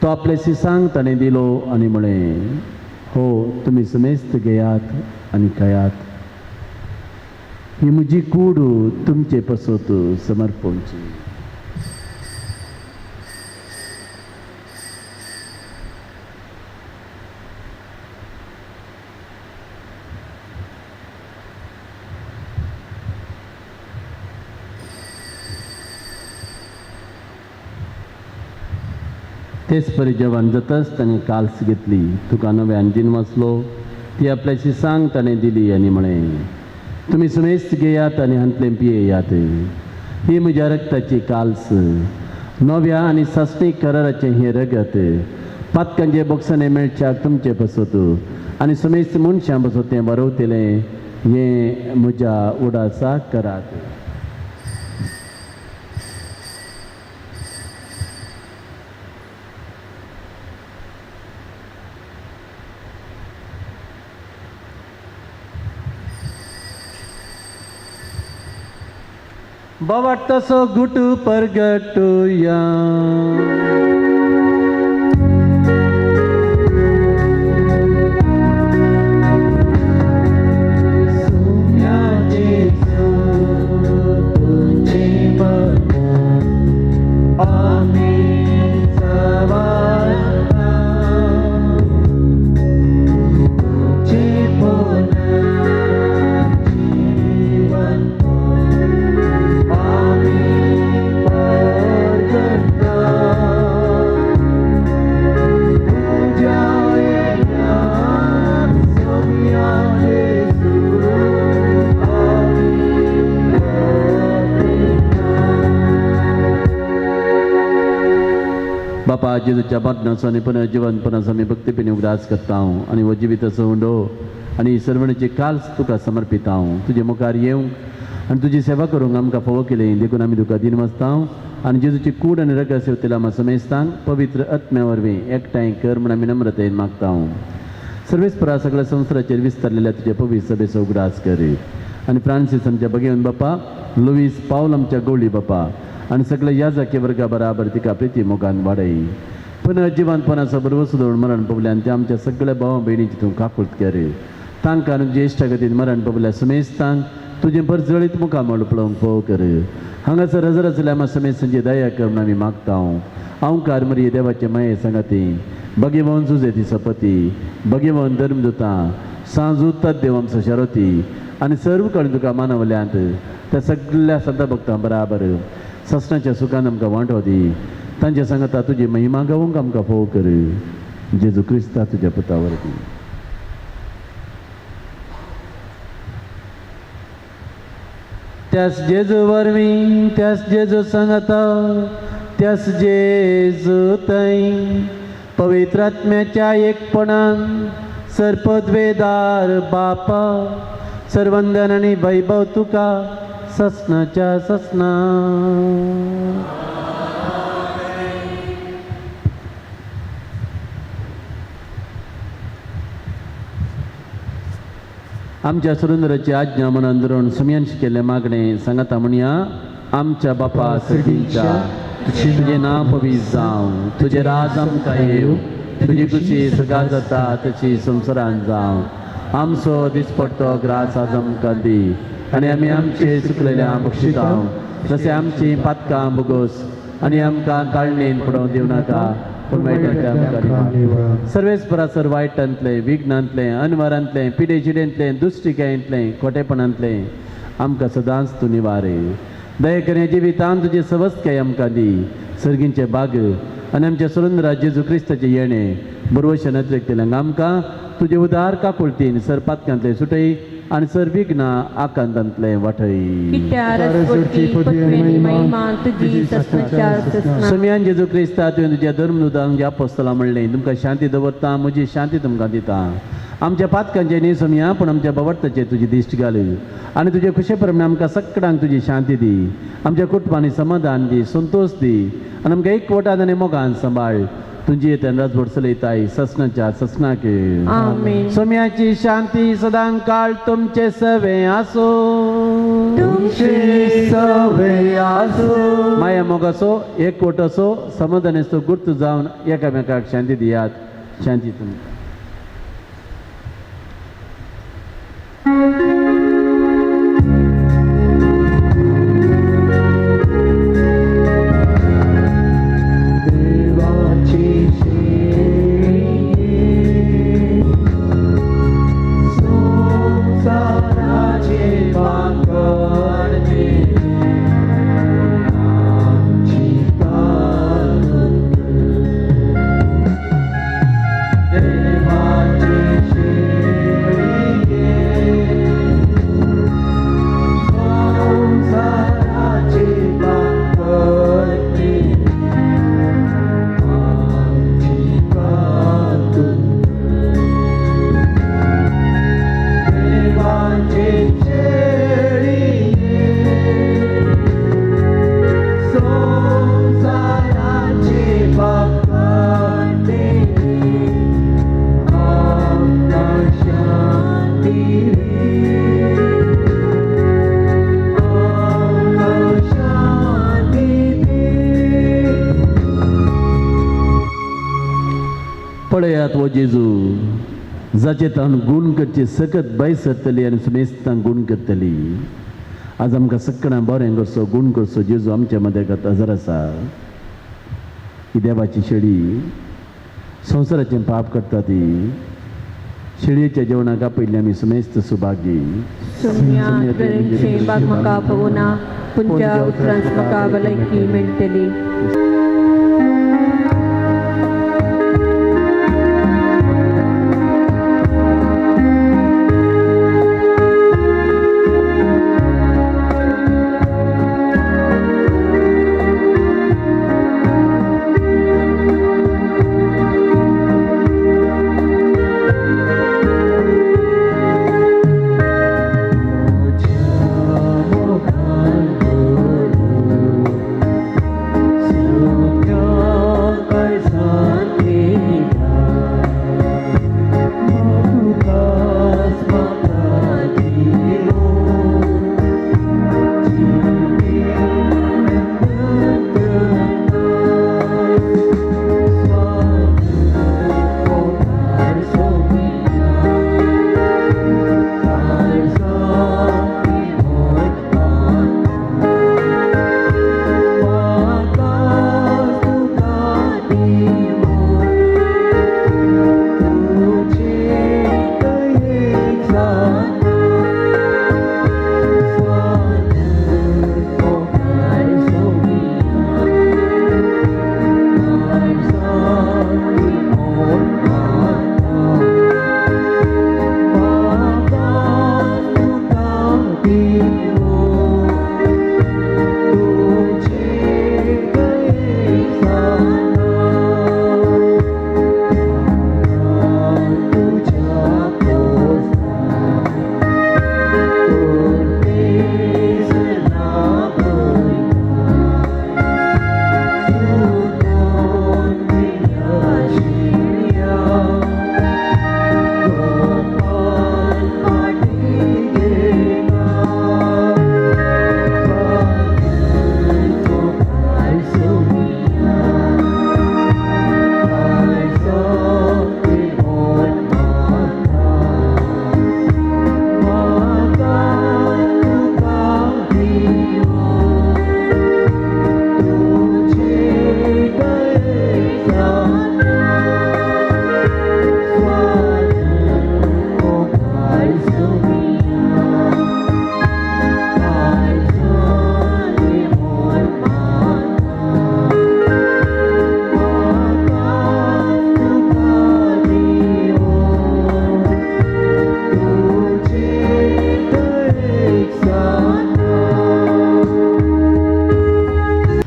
तो आपले सिसांक ताणें दिलो आनी म्हळें, हो तुमी समेस्त घेयात आनी खायात, ही म्हजी कूड तुमचे पसत समर्पणची. तेच परी जेवण जाताच ताणें काल्स घेतली, तुका नव्यान दिन वाचलो, ती आपल्याची सांग ताणें दिली आनी म्हळें, तुमी सुमेस्त घेयात आनी हांतलें पियेयात. ही म्हज्या रक्ताची काल्स, नव्या आनी सासणीक कराराचें हें रगत, पातकांचे बोक्सांनी मेळच्याक तुमचें पसत आनी सुमेस्त मनशां पसत तें बरोवतलें. हें म्हज्या उडासाक करात. बाबा तसो गुटू परगटुया. बापा जेजूच्या मरणाचो आनी पुनर्जिवनपणाचो आमी भक्तीपणी उगडास करता आनी हो जिविताचो उंडो आनी सर्वणीची काल्स तुका समर्पिता. तुजे मुखार येवंक आनी तुजी सेवा करूंक आमकां फावो केली देखून आमी तुका दिनवासता आनी जेजूची कूड आनी रगत सेवतेल्या आमकां समेस्तांक पवित्र आत्म्या वरवीं एकठांय कर म्हूण आमी नम्रतेन मागता. सर्वेस्परा सगळ्या संवसाराचेर विस्तारलेल्या तुज्या पवित्र सभेचो उगडास कर आनी फ्रांसीस आमच्या भगेवन बापा, लुईस पावल आमच्या गवळी बापा आनी सगळे ह्या जाके वर्गा बराबर तिका प्रिती मोगान वाडय. पुनर्जिवनपणाचो बरवसो दवरून मरण पावल्या आनी त्या आमच्या सगळ्या भावा भयणीची तूं काकूट कर. तांकां आनी ज्येश्ठ गतीन मरण पावल्या सुमेस्तांक तुजें परजळीत मुखामळ पळोवंक फोव कर. हांगासर हजर आसल्या आमच्या समेस्तांची दया कर म्हूण आमी मागता. हांव मरी देवाचे माये सांगाती भगेवन जुजे ती सपती भगेवन धर्मदुतां सांजूतात देव आमचो शरोती आनी सर्व कडेन तुका मानवल्यांत त्या सगळ्या संत भक्तां बराबर ससनाच्या सुखान आमकां वांटो दी. तांच्या सांगता तुजी महिमा गावूंक आमकां फोव कर. जेजू क्रिस्ता तुज्या पुता वरवीं. त्यास जेजू वरवीं, त्यास जेजू सांगता, त्यास जेजू थंय पवित्र आत्म्याच्या एकपणान सर्पद्वेदार बापा सर्वंदन आनी वैभव तुका ससनाच्या ससना. आमच्या सुरेंद्राची आज्ञा मनान धरून सुमयान शिकयल्लें मागणें सांगाता म्हणया. आमच्या बापा सर्गींच्या, तुजें नांव पवित्र जावं, तुजें राज आमकां येवं, तुजी खुशी सगळ्या जाता तशी संवसारान जावं. आमचो दिसपडतो ग्रास आज आमकां दी आनी आमी आमचे चुकलेल्या बक्षितां जशें आमची पातकां बोगोस आनी आमकां काळणेन पडोवंक दिवं नाका, पूण वायटांतलें आमकां. सर्वेस्परा वायटांतलें, विघ्नांतलें, अनवरांतलें, पिडेचिडेंतलें, दुश्टिकायेंतलें, खोटेपणांतलें आमकां सदांच तूं निवारे. दया करून जिवितान तुजी सवस्तकाय आमकां दी. सर्गींचे बाग आनी आमच्या सुरेंद्रा जेजू क्रिस्ताचें येणें बरवशे नदरेक आमकां तुजे उदार काकुळतीन सर पातकांतलें सुटय आनी सर विघ्न आकांतांतलें वाटय. समियान जेजू क्रिस्ता तुवें तुज्या धर्मदुतांक ज्या पोस्तला म्हणलें, तुमकां शांती दवरता, म्हजी शांती तुमकां दिता. आमच्या पातकांचे न्ही सोमया, पूण आमच्या बावडताचेर तुजी दिश्ट घाल आनी तुजे खुशे प्रमाणे आमकां सगळ्यांक तुजी शांती दी. आमच्या कुटुंबांनी समाधान दी, संतोश दी आनी आमकां एकवटान आनी मोगान सांबाळ. तुजी राजवट चलयताय ससनाच्या ससनाक. सोम्याची शांती सदां काळ तुमचे सवे आसो. माया मोगाचो एकवटाचो समाधानाचो गुर्त जावन एकामेकाक शांती दियात. शांती तुमकां. संसाराचे पांघरणे आमची तान. घेयात हो जेजू जाचे ताण गूण करची सकत भायर सरतली आनी सुमेस्तांक गूण करतली. आज आमकां सगळ्यां बरें करचो गूण करचो जेजू आमच्या मदेगात हजर आसा. ही देवाची शेळी संवसाराचें पाप करता ती शेळयेच्या जेवणाक आपयल्ली आमी सुमेस्त सुभागी. सुम्या बाग म्हाका पळोवना पुंजा उपरांत म्हाका भलायकी मेळटली.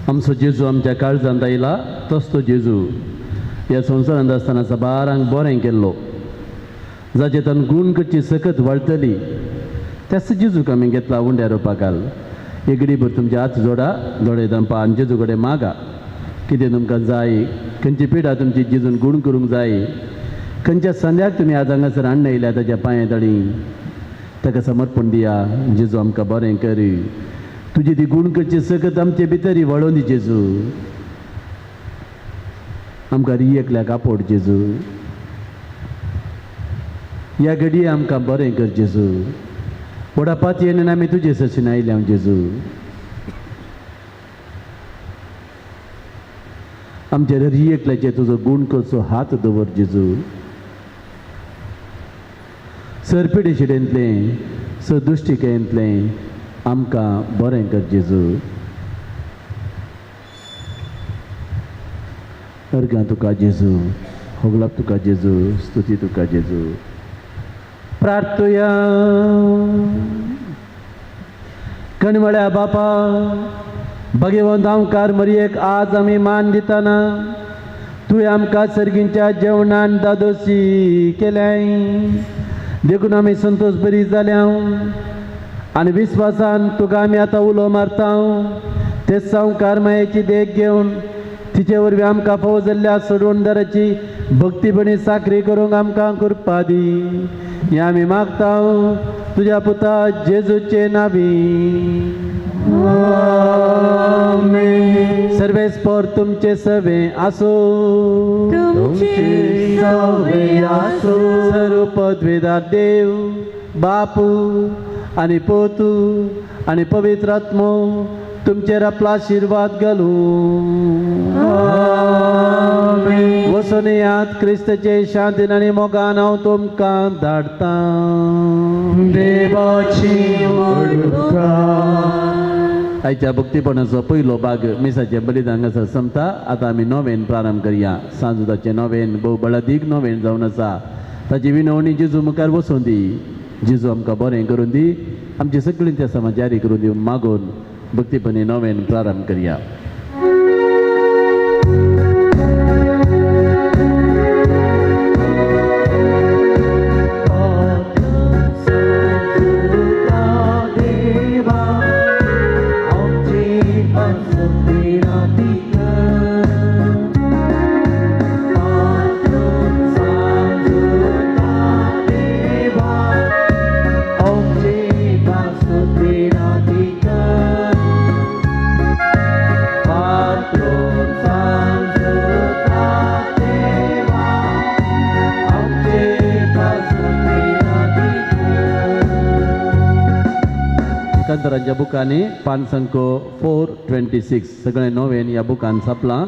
आमचो जेजू आमच्या काळजांत आयला तोच तो जेजू ह्या संवसारांत आसतना साबारांक बरें केल्लो जाचे तान गूण करची सकत वाडटली त्याच जेजूक आमी घेतला उंड्या रोवपाकाल. एकडीभर तुमचे हात जोडा दोळे दंपा आनी जेजू कडेन मागा कितें तुमकां जाय, खंयची पिडा तुमची जेजून गूण करूंक जाय, खंयच्या संद्याक तुमी आज हांगासर हाडून येयल्या ताच्या पांये तळी ताका समर्पण दिया. जेजू आमकां बरें करी, तुजी ती गूण करची सकत आमचे भितरी वळोवन दी जेजू. आमकां री एकल्याक आपोड जेजू, ह्या घडये आमकां बरें कर जेजू. व्हडा पातयेन आमी तुजे सरशीन आयल्या जेजू. आमच्या री एकल्याचे तुजो गूण करचो हात दवर जेजू. सरपिडे शिडेंतलें सदुश्टिकेंतलें आमकां बरें कर जेजू. अर्गां तुका जेजू, होगलाप तुका जेजू, स्तुती तुका जेजू. प्रार्थुया. कणवळ्या बापा भगवंत आमकार मरयेक आज आमी मान दितना तुवें आमकां सर्गींच्या जेवणान दादोशी केल्याय देखून आमी संतोश बरी जाल्या आनी विस्वासान तुका आमी आतां उलो मारता. ते संवकार मायेची देख घेवन तिचे वरवीं आमकां फावो जाल्ल्या सोडवणदाराची भक्तीपणी साकरी करूंक आमकां कृपा दी. हें आमी मागता तुज्या पुता जेजूचे नावी. आमेन. सर्वेस्पोर तुमचे सवे आसूं. तुमचे सवे आसूं. सर्व पदवेदार देव बापू आनी पोतू आनी पवित्र आत्मो तुमचेर आपलो आशिर्वाद घालूं. वचून येयात, क्रिस्ताचे शांतीन आनी मोगान हांव तुमकां धाडटां. देवाची उपकार. आयच्या भक्तीपणाचो पयलो भाग मिसाचें बलिदान हांगासर सोंपता. आतां आमी नोवेन प्रारंभ करया. सांजुदाचें नोवेन भोव बळादीक नोवेन जावन आसा. ताची विनवणी जेजू मुखार वचून दी. जेजू आमकां बरें करून दी, आमची सगळीं त्या समाज जारी करून दी मागून भक्तीपणी नोवेन प्रारंभ करया. देवा आमची पासून राती देवा आमची पासून राती देवा आमचे पासून राती. कांतारांच्या बुकांनी पानसंको 426 सगळें नोवेन ह्या बुकान छापलां.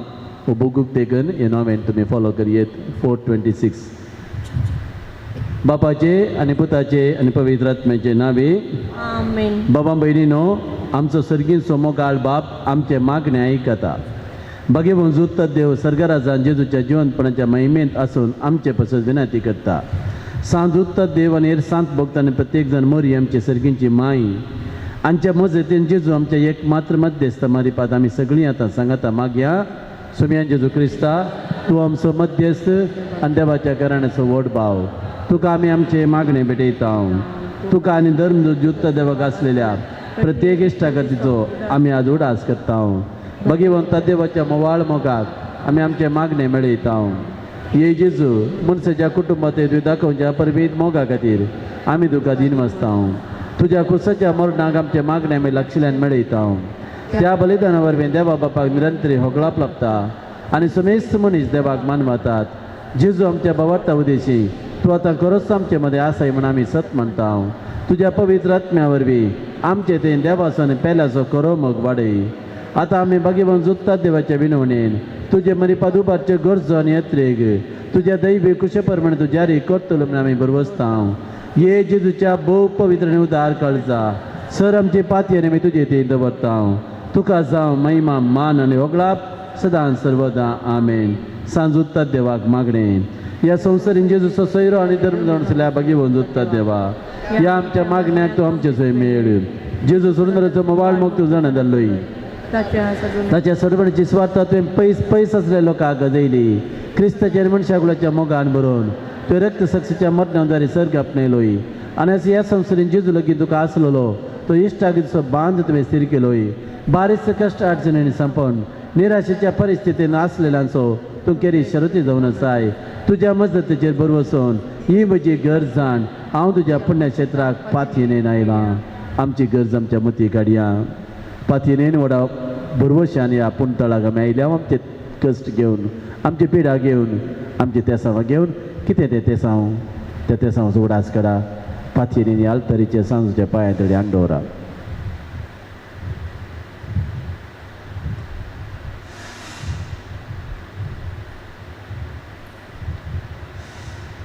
हो बूक उक्तेकन हे नोवेन तुमी फॉलो करयेत. 426. बापाचे आनी पुताचे आनी पवित्र आत्म्याचे नावे. आमेन. बाबा भयणीनो, आमचो सर्गीचो मोगाळ बाप आमचे मागणे आयकता. बागेवन जुत्ता देव सर्गराजान जेजूच्या जिवंतपणाच्या महिमेंत आसून आमचे पसत विनंती करता. सांत उत्तर देव आनी हेर सांत भक्त आनी प्रत्येक जण मोरी आमचे सर्गींची माई आमच्या मजतीन जेजू आमच्या एक मात्र मध्यस्थ मारिपात आमी सगळीं आतां सांगाता मागया. सुमयान जेजू क्रिस्ता, तूं आमचो मध्यस्थ आनी देवाच्या घराण्याचो व्हड भाव, तुका आमी आमचे मागणे भेटयता. तुका आनी धर्म जुत्त देवाक आसलेल्या प्रत्येक इश्टागतीचो आमी आज उडास करता. भगवंता देवाच्या मोवाळ मोगाक आमी आमचे मागणे मेळयता. ये जेजू, मनशाच्या कुटुंबात तुवें दाखोवच्या परबीत मोगा खातीर आमी तुका दिनवासता. तुज्या कुसाच्या मरणाक आमचे मागणे आमी लक्षल्यान मेळयता. त्या बलिदाना वरवीं देवा बापाक निरंतरी होगळाप लाबता आनी समेस्त मनीस देवाक मानवतात. जेजू आमच्या बाबार्था उदेशी तूं आतां खरोच आमचे मदें आसाय म्हूण आमी सत म्हणटा. तुज्या पवित्र आत्म्या वरवीं आमचे ते देवाचो आनी पेल्याचो खरो मोग वाडय. आतां आमी बागेवन जुत्तात देवाच्या विनवणेन तुजे मरी पादुबारच्यो गरजो आनी यत्रेक तुज्या दैवी कुशे प्रमाणे तूं जारी करतलो म्हूण आमी बरवसता. ये जेजूच्या भोव पवित्र आनी उदार कळजा सर आमची पातयेन आमी तुजे थंय दवरता. तुका जावं महिमा मान आनी होगळाप सदां सर्वदा. आमेन. सांजुत्तात देवाक मागणें. ह्या संवसारीन जेजूचो सोयरो आनी धर्म जावन आसल्या बागेवन जुत्तात देवा, ह्या आमच्या मागण्याक तूं आमचे सोय मेळ. जेजू सुंदराचो मोवाळ मोग तूं जाणा जाल्लोय. ताच्या सर्वणची स्वार्थ तुवें पयस पयस आसल्या लोकांक गजयली. क्रिस्ताच्या मनशाकुलाच्या मोगान बरोवन तुवें रक्त सक्सीच्या मरणाद्वारे सर्ग आपणयलोय आनी अशें ह्या संवसारीन जेजू लगीन तुका आसलेलो तो इश्टागतीचो बांद तुवें स्थीर केलोय. बारीक कश्ट अडचणींनी संपोवन निराशेच्या परिस्थितीन आसलेल्यांचो तूं केरी शरती जावन आसाय. तुज्या मजतीचेर बरवसून ही म्हजी गरज जाण हांव तुज्या पुण्यक्षेत्राक पातयेन आयलां. आमची गरज आमच्या मती काडया. पातयेन व्हडा भरवशान ह्या पुणतळाक आमी आयल्या. आमचे कश्ट घेवन, आमची पिडा घेवन, आमचे तेसांव घेवन, कितें तें तेसांव त्या तेसांवाचो उडास काडा. पातयेन आल्तरीचे सांजच्या पांया तडी हाडून दवरा.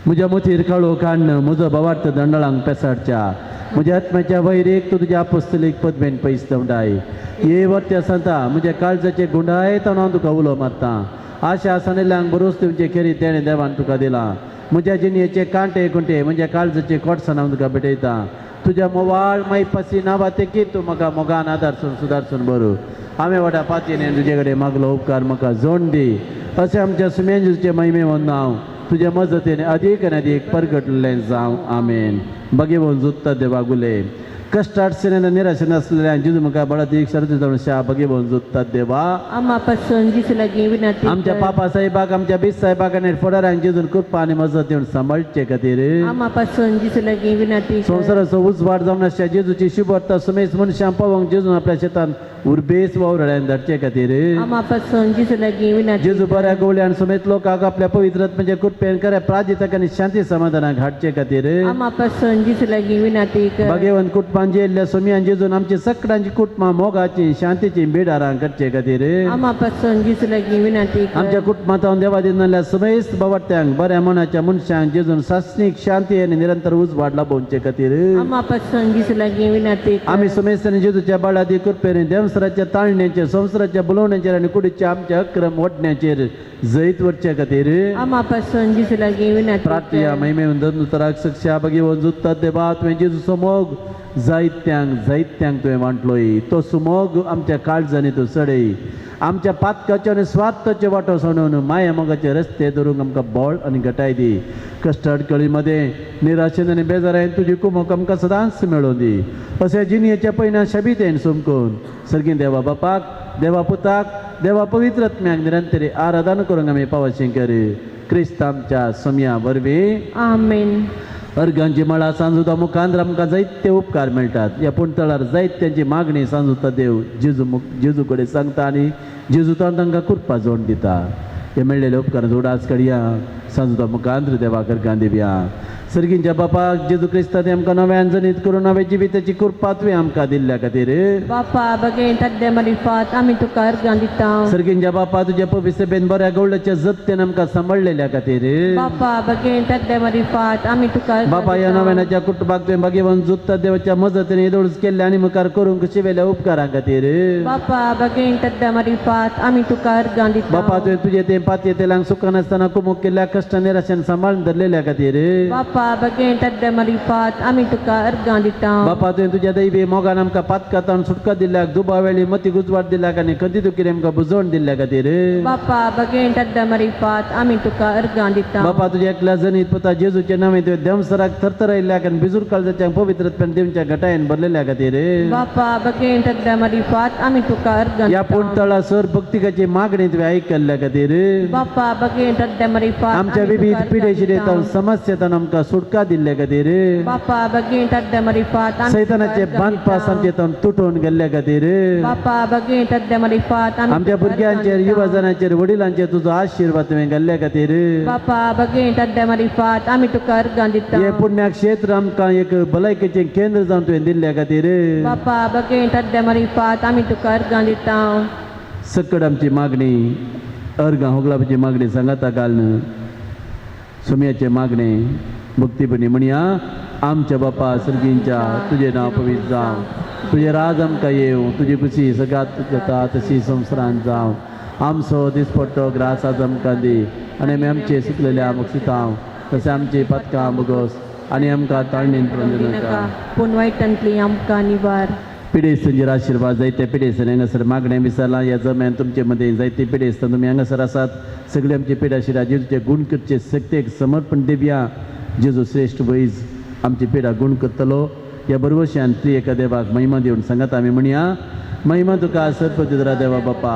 म्हज्या मोतीर काळो काण्ण म्हजो भावार्थ दंडळांक पेसाडच्या म्हज्या आत्म्याच्या वैरेक तूं तुज्या पुस्तलीक पदवेन पयस दवडाय. ये वर्त्या सांता म्हज्या काळजाचे गुंडायत हांव तुका उलो मारता. आशा आसनिल्ल्यांक बरोच तुमचे खेरीत देणें देवान तुका दिलां. म्हज्या जिणयेचे कांटे कुंटे म्हज्या काळजाचे कोटसाण हांव तुका भेटयता. तुज्या मोवाळ माय पसी नांवा तेकीत तूं म्हाका मोगान आदारसून सुदारसून बरो. हांवें वाट्या पातयेन तुजे कडेन मागलो उपकार म्हाका जोड दी. अशें आमच्या सुमेंजूचे महिमे वंद हांव तुज्या मजतीन अदीक आनी अदीक परगटलें जावं. आमेन. बगेवन जुत्ता देवा गुले. कश्ट अडचणीन निराशेन आसलेल्या जेजू म्हाका बळाती शरद शा भगेवन जोडतात देवा. आमा पासून जेजू लागीं विनंती आमच्या कर. पापा साहेबाक, आमच्या बीस साहेबाक आनी फुडारांक जेजून कृपा आनी मजत दिवन सांबाळचे खातीर. आमा पासून जेजू लागीं विनंती कर. संवसाराचो उजवाड जावन आसच्या जेजूची शुभवार्ता सुमेस मनशां पावोवंक जेजून आपल्या शेतान उर्बेस वावराड्यान धाडचे खातीर. आमा पासून जेजू लागीं विनंती जेजू कर. बऱ्या गवळ्यान समेत लोकांक आपल्या पवित्र आत्म्याच्या कृपेन खऱ्या प्राजिताक आनी शांती समाधानाक हाडचे खातीर. आमा पासून जेजू लागीं विनंती कर. भाग्यवंत कुटुंबान जेल्ल्या सोमयान जेजून आमची सगळ्यांची कुटुंबां मोगाची शांतीची बिडारां करचे खातीर. आमा पासून जेजू लागीं विनंती कर. आमच्या कुटुंबांत देवा दिल्ल्या समेस्त बावडत्यांक, बऱ्या मनाच्या मनशांक जेजून सासणीक शांती आनी निरंतर उजवाड लाभोवचे खातीर. आमा पासून जेजू लागीं विनंती कर. आमी समेस्त आनी जेजूच्या बाळादी कृपेने देवसराच्या ताळण्याचेर, संवसाराच्या बोलवण्याचेर आनी कुडीच्या आमच्या अक्रम ओडण्याचेर जैत वरचे खातीर. आमा पासून जेजू लागीं विनंती कर. प्रार्थया महिमेवन धनुतराक सक्षा भगेवन जुत्तात देवा, तुवें जेजूचो मोग जायत्यांक जायत्यांक तुवें वांटलोय. तो सुमोग आमच्या काळजांनी तूं चडय. आमच्या पातकाच्यो आनी स्वार्थाच्यो वाटो सोडून माया मोगाचे रस्ते धरूंक आमकां बळ आनी घटाय दी. कश्ट अडकळी मदें निराशेन आनी बेजारायन तुजी कुमक आमकां सदांच मेळोवन दी. अशें जिणेच्या पयना शबितेन समकून सर्गीं देवा बापाक, देवा पुताक, देवा पवित्र आत्म्याक निरंतरी आराधना करूंक आमी पावशें कर, क्रिस्त आमच्या सोमया वरवीं. आमेन. अर्गांची मळा सांजुता मुखांत आमकां जायते उपकार मेळटात. ह्या पुणतळार जायत्यांची मागणी सांजुता देव जेजू मुख जेजू कडेन सांगता आनी जेजू तांकां कृपा जोड दिता. हे मेळ्ळेले उपकार जोडास कडया सांजुता मुखांत देवाक अर्गां दिवया. सर्गींच्या बापाक, जेजू क्रिस्तान आमकां नव्यान जनीत करून नव्या जिविताची कृपा तुवें आमकां दिल्ल्या खातीर. बापा बगेन तद्दे मरिफात आमी तुका अर्गां दिता. सर्गींच्या बापा, तुज्या पवित्र बेन बऱ्या गवळ्याच्या जत्तेन आमकां सांबाळलेल्या खातीर. बापा बगेन तद्दे मरिफात आमी तुका अर्गां बापा, ह्या दिता. नव्यानाच्या कुटुंबाक तुवें भाग्यवान जुत्ता देवाच्या मजतीन येदोळच केल्ले आनी मुखार करूंक शिवेल्या उपकारां खातीर. बापा बगेन तद्दे मरिफात आमी तुका अर्गां दिता. बापा, तुवें तुजे ते पातये तेलांक सुखान आसतना कुमूक केल्ल्या कश्ट निराशेन सांबाळून धरलेल्या खातीर. बापा बगेन तद्दे मरिफात आमी तुका अर्गां दिता. बापा, तुवें तुज्या दैवी मोगान आमकां पातकातान सुटका दिल्याक, दुबावेळी मती गुजवाट दिल्याक आनी खंती दुखीर आमकां बुजवण दिल्ल्या खातीर. बापा बगेन तद्दे मरिफात आमी तुका अर्गां दिता. बापा, तुज्या एकल्या जनीत पुता जेजूचे नांवे तुवें देंवसराक थरथरायल्ल्याक आनी बिजूर काळजाच्या पवित्रत्वान देवच्या घटायेन भरलेल्या खातीर. बापा बगेन तद्दे मरिफात आमी तुका अर्गां ह्या दिता. पूण सर भक्तिकाची मागणी तुवें आयकल्ल्या खातीर. बापा बगेन तद्दे मरिफात आमच्या आमी तुका विविध अर्गां पिडेशिरे दिता. समस्येतान आमकां सुटका दिल्ल्या खातीर. बापा बगेन तद्दे मरिफात आमी तुका सैतानाचे अर्गां बांदपास दिता. आमचे तावन तुटून गेल्ल्या खातीर. बापा बगेन तद्दे मरिफात आमी आमच्या तुका अर्गां भुरग्यांचेर, दिता. युवजनांचेर, वडिलांचेर तुजो आशिर्वाद तुवें घाल्ल्या खातीर. बापा बगेन तद्दे मरिफात आमी तुका अर्गां दिता. हे पुण्याक्षेत्र आमकां एक भलायकेचें केंद्र जावन तुवें दिल्ल्या खातीर. बापा बगेन तद्दे मरिफात आमी तुका अर्गां दिता. सकट आमची मागणी अर्गां होगलापाची मागणी सांगाता घालून सुम्याचे मागणे भक्तीपणी म्हणया. आमच्या बापा सर्गींच्या, तुजें नांव पवित्र जावं, तुजें राज आमकां येवं, तुजी खुशी सगळ्यात जाता तशी संवसारांत जावं. आमचो दिसपट्टो ग्रास आज आमकां दी आनी आमी आमचे सुकलेल्या मुक्षितांव तशें आमची पदकां मुगोस आनी आमकां ताळणीन पडून दिनाका, पूण वायटांतली आमकां निवार. पिडेस्तांचेर आशिर्वाद. जायते पिडेस्तांनी हांगासर मागणें विसरलां. ह्या जम्यान तुमचे मदीं जायते पिडेस्तां तुमी हांगासर आसात. सगळे आमचे पिडाशिरा जेजूचे गुण करचे शक्तेक समर्पण दिवया. जेजू श्रेश्ठ वैज आमची पिडा गुण करतलो. ह्या बरवशान त्री एका देवाक महिमा दिवन सांगात आमी म्हणया. महिमा तुका सरपतिद्रा देवा बापा,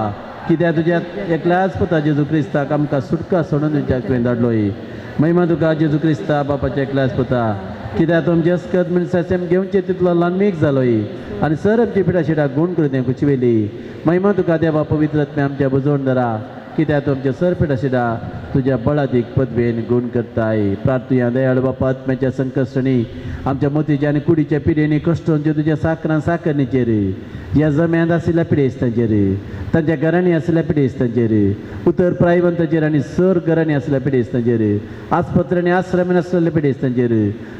कित्याक तुज्या एकल्याच पुता जेजू क्रिस्ताक आमकां सुटका सोडून दिवच्याक तुवें धाडलोय. महिमा तुका जेजू क्रिस्ता बापाच्या एकल्याच पुता, कित्याक तुमचे अस्कत मनशाचें घेवचें तितलो ल्हानमीक जालोय आनी सर आमची पिडा गुण करून तें कुचवेली. महिमा तुका देवा पवित्र आत्म्या आमच्या बुजवण धरा, कित्याक तुमच्या सर पिडा तुज्या बळादीक पदवेन गुण करताय. प्रार्थुया. दयाळ बापा, आत्म्याच्या संकश्टणी आमच्या मोतीच्या आनी कुडीच्या पिडेनी कश्टांच्यो तुज्या साकरां साकरणीचेर, ह्या जम्यांत आशिल्ल्या पिडेस्तांचेर, तांच्या घरांनी आशिल्ल्या पिडेस्तांचेर, उतर प्रायवंताचेर आनी सर घरांनी आशिल्ल्या पिडेस्तांचेर, आस्पत्रे आनी आश्रमान आसलेल्या पिडेस्तांचेर,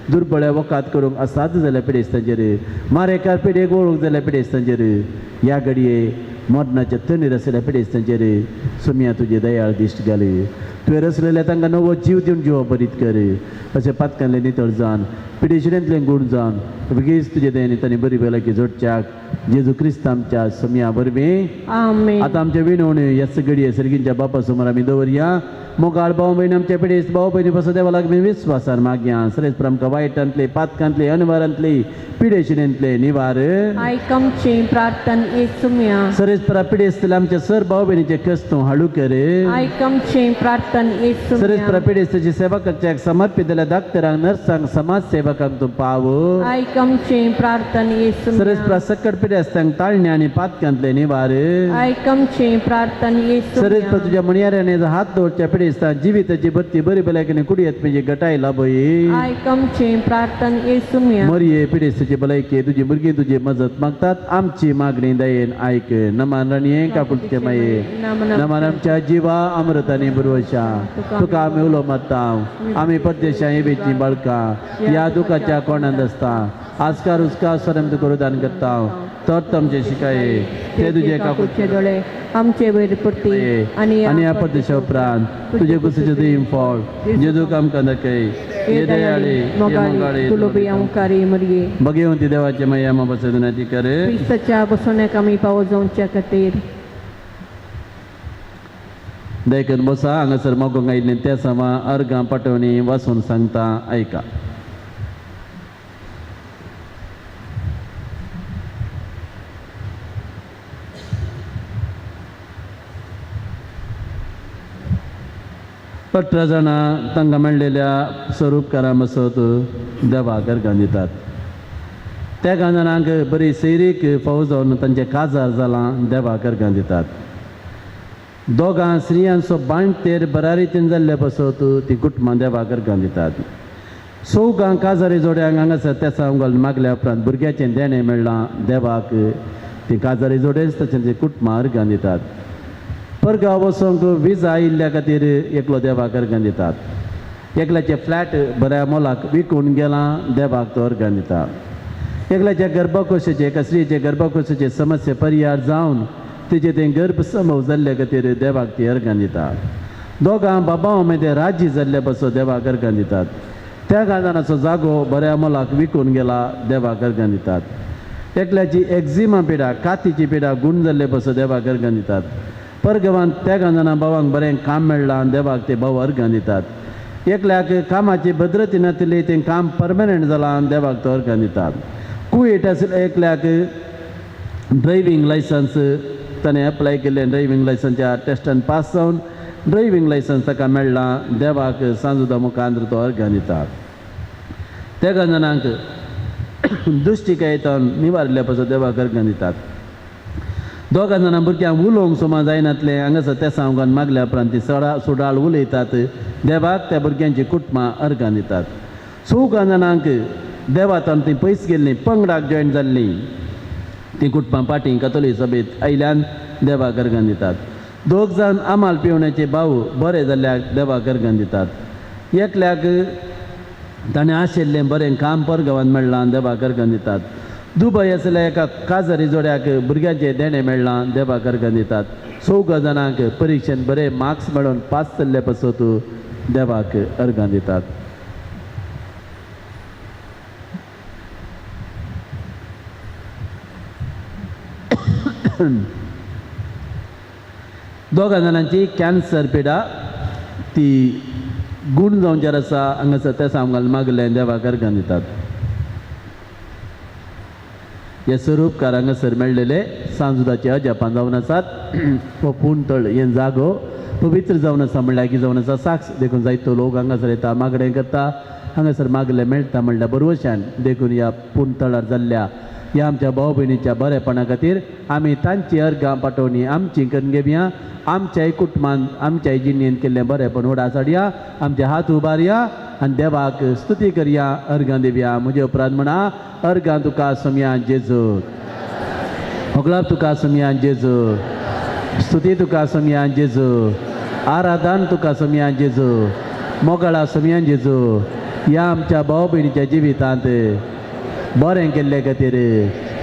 दुर्बळ वकात करूंक असाध्य जाल्ल्या पिडेस्तांचेर, मारेकार पिडेक वळूंक जाल्ल्या पिडेस्तांचेर, ह्या घडये मरणाच्या तणीर आशिल्ल्या पिडेस्तांचेर सुमया तुजी दयाळ दिश्ट घाली. तुवें रचलेल्या तांकां नवो जीव दिवन जिवा बरीत कर. अशें पातकांतलें नितळ जावन पिडेशिरेंतलें गूण जावन बेगीच तुजे दयेन तांणी बरी भलायकी जोडच्याक जेजू क्रिस्त आमच्या सम्या वरवीं. आमेन. आतां आमचे विनवण्यो ह्याच घडये सर्गींच्या बापा समोर आमी दवरया. मोगाळ भाव भयण आमच्या पिडेस्त भाव भयणी पासून देवा लागीं विस्वासान मागया. सरेच आमकां वायटांतले पातकांतले अनवारांतले पिडेशिरेंतले निवार. आयक आमची प्रार्थना येसुम्या. सरेच परा पिडेस्तले आमच्या सर भाव भयणीचे कस्तू हाडू कर. आयक आमची प्रार्थना सरेच परा येसुम्या. पिडेस्ताची सेवा करच्याक समर्पित जाल्ल्या डाक्टरांक नर्सांक समाज सेवकांक तूं पाव. आयक आमची प्रार्थना सरेच येसुम्या. परा सकट पिडेस्तांक ताळण्या आनी पातकांतले निवार. आयक आमची प्रार्थना सरेच परा येसुम्या. तुज्या म्हणयाऱ्याने हात दवरच्या पिडेस्तां जिविताची बत्ती बरी भलायकी कुडयेत म्हणजे गटाय लाभय. आयक आमची प्रार्थना येसुम्या. मरिये पिडेस्ताची भलायकी तुजी भुरगीं तुजी मजत मागतात. आमची मागणी दयेन आयक. नमान राणये काकुळचे माये नमान आमच्या जिवा अमृतानी बुरवशा तुका आमी उलो मारता. आमी परदेशां येवेची बाळकां ह्या दुखाच्या कोणांत आसता आजकार उस्कार स्वयं तुका रुदान करता. तर आमचे शिकाये ते तुजे काकुळचे दोळे आमचे वयर पडटी आनी ह्या परदेशा उपरांत तुजे कुशीचें दुयीम फळ जेजूक आमकां दाखय. हे दयाळी हे मोगाळी तुलोबी अंकारी मरिये. भगवंती देवाचे माया बसदना ती करे. क्रिस्ताच्या बसवण्याक आमी पावो जावच्या खातीर. देखून बसा हांगासर मोगोंक आयिल्लें त्या समा अर्गां पाटवणी वाचून सांगता आयका. 18 जाणां तांकां मेळ्ळेल्या स्वरूपकारां बसत देवाक अर्गां दितात. त्या जाणांक बरी सैरीक फावो जावन तांचें काजार जालां देवाक अर्गां दितात. दोगां स्त्रियांचो बांयतेर बऱ्या रितीन जाल्ले पासत ती कुटुंबां देवाक अर्गां दितात. चवगां काजारी जोड्यांक हांगासर तेसांव घालून मागल्या उपरांत भुरग्याचें देणें मेळ्ळां देवाक ती काजारी जोडेच तशें कुटुंबां अर्गां दितात. परगांव वचोंक विजा आयिल्ल्या खातीर एकलो देवाक अर्गां दितात. एकल्याचें फ्लॅट बऱ्या मोलाक विकून गेलां देवाक तो अर्गां दिता. एकल्याच्या गर्भकोशाचे एका स्त्रियेचे गर्भकोशाचे समस्या परिहार जावन तिचे तें गर्भ संभव जाल्ले खातीर देवाक ती अर्गां दिता. दोगां बाबा उमेदे राजी जाल्ले पासून देवाक अर्गां दितात. त्या गाजानाचो जागो बऱ्या मोलाक विकून गेला देवाक अर्गां दितात. एकल्याची एक्झिमा पिडा कातीची पिडा गूण जाल्ले पासून देवाक अर्गां दितात. परगांवांत त्या जाणां भावांक बरें काम मेळ्ळां आनी देवाक ते भाव अर्गां दितात. एकल्याक कामाची भद्रती नातिल्ली तें काम परमनंट जालां आनी देवाक तो अर्गां दितात. कुवेट आशिल्ल्या एकल्याक ड्रायव्हींग लायसन्स ताणें एप्लाय केल्लें ड्रायव्हींग लायसन्सच्या टेस्टान पास जावन ड्रायव्हींग लायसन्स ताका मेळ्ळां देवाक सांजुदा मुखांत तो अर्गां दितात. त्या जाणांक दुश्टिकायेंतल्यान निवारिल्ल्या पासून देवाक अर्गां दितात. दोगां जाणां भुरग्यांक उलोवंक सुमार जायनातलें हांगासर त्या सांगान मागल्या उपरांत ती सडा सुडाळ उलयतात देवाक त्या भुरग्यांची कुटुंबां अर्गां दितात. चवगां जाणांक देवातान ती पयस गेल्लीं पंगडाक जॉयन जाल्लीं ती कुटुंबां पाटी कतोली सभेंत आयल्यान देवाक अर्गां दितात. दोग जाण आमाल पिवण्याचे भाव बरे जाल्ल्याक देवाक अर्गां दितात. एकल्याक ताणें आशिल्लें बरें काम परगांवांत मेळ्ळां देवाक अर्गां दितात. दुबय आशिल्ल्या एका काजारी जोड्याक भुरग्यांचें देणें मेळ्ळां देवाक अर्गां दितात. चवगा जाणांक परिक्षेंत बरे मार्क्स मेळोवन पास जाल्ले पासत देवाक अर्गां दितात. दोगां जाणांची कॅन्सर पिडा ती गूण जावचेर आसा हांगासर त्या सामगान मागलें देवाक अर्गां दितात. हे स्वरूपकार हांगासर मेळ्ळेले सांजुदाचे अजापां जावन आसात. हो पूण तळ हें जागो पवित्र जावन आसा म्हणल्यार की जावन आसा साक्ष. देखून जायतो लोक हांगासर येता मागणें करता हांगासर मागलें मेळटा म्हणल्यार बरवशान. देखून ह्या पूण तळार जाल्ल्या ह्या आमच्या भाव भयणीच्या बरेपणा खातीर आमी तांची अर्गां पाटोवणी आमची करून घेवया. आमच्याय कुटुंबान आमच्याय जिणेन केल्लें बरेपण व्हडा साडया आमचे हात उबारया आनी देवाक स्तुती करया अर्गां दिवया. म्हजे उपरांत म्हणा अर्गां तुका सोमया जेजू होगलाब तुका सोमया जेजू स्तुती तुका सोमया जेजू आराधन तुका सोमया जेजू मोगाळा सोमया जेजू. ह्या आमच्या भाव भयणीच्या जिवितांत बरें केल्ले खातीर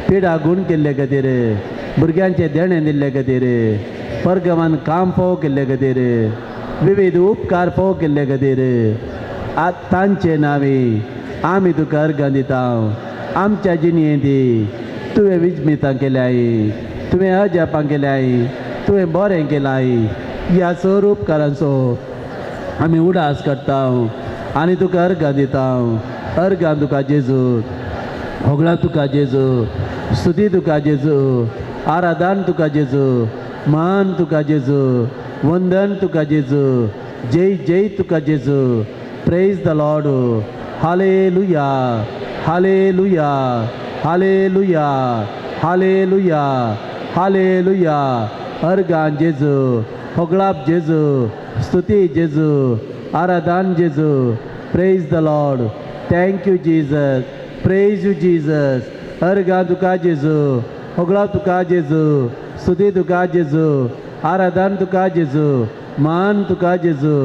पिडा गूण केल्ले खातीर भुरग्यांचें देणें दिल्ले खातीर परगवान काम फोव केल्ले खातीर विविध उपकार फोव केल्ले खातीर तांचे नांवी आमी तुका अर्गां दिता. आमच्या जिणेंत तुवें विजमितां केल्याय, तुवें अजापां केल्याय, तुवें बरें केलाय. ह्या सर उपकारांचो आमी उडास काडटा आनी तुका अर्गां दिता. अर्गां तुका जेजू, होगळा तुका जेजू, स्तुती तुका जेजू, आराधन तुका जेजू, मान तुका जेजू, वंदन तुका जेजू, जय जय तुका जेजू. Praise the Lord. Hallelujah, hallelujah, hallelujah, hallelujah, hallelujah. अर्गां जेजू, होगळाप जेजू, स्तुती जेजू, आराधन जेजू. Praise the Lord. Thank you Jesus, praise you Jesus. अर्गां तुका जेजू, होगळाप तुका जेजू, स्तुती तुका जेजू, आराधन तुका जेजू, मान तुका जेजू,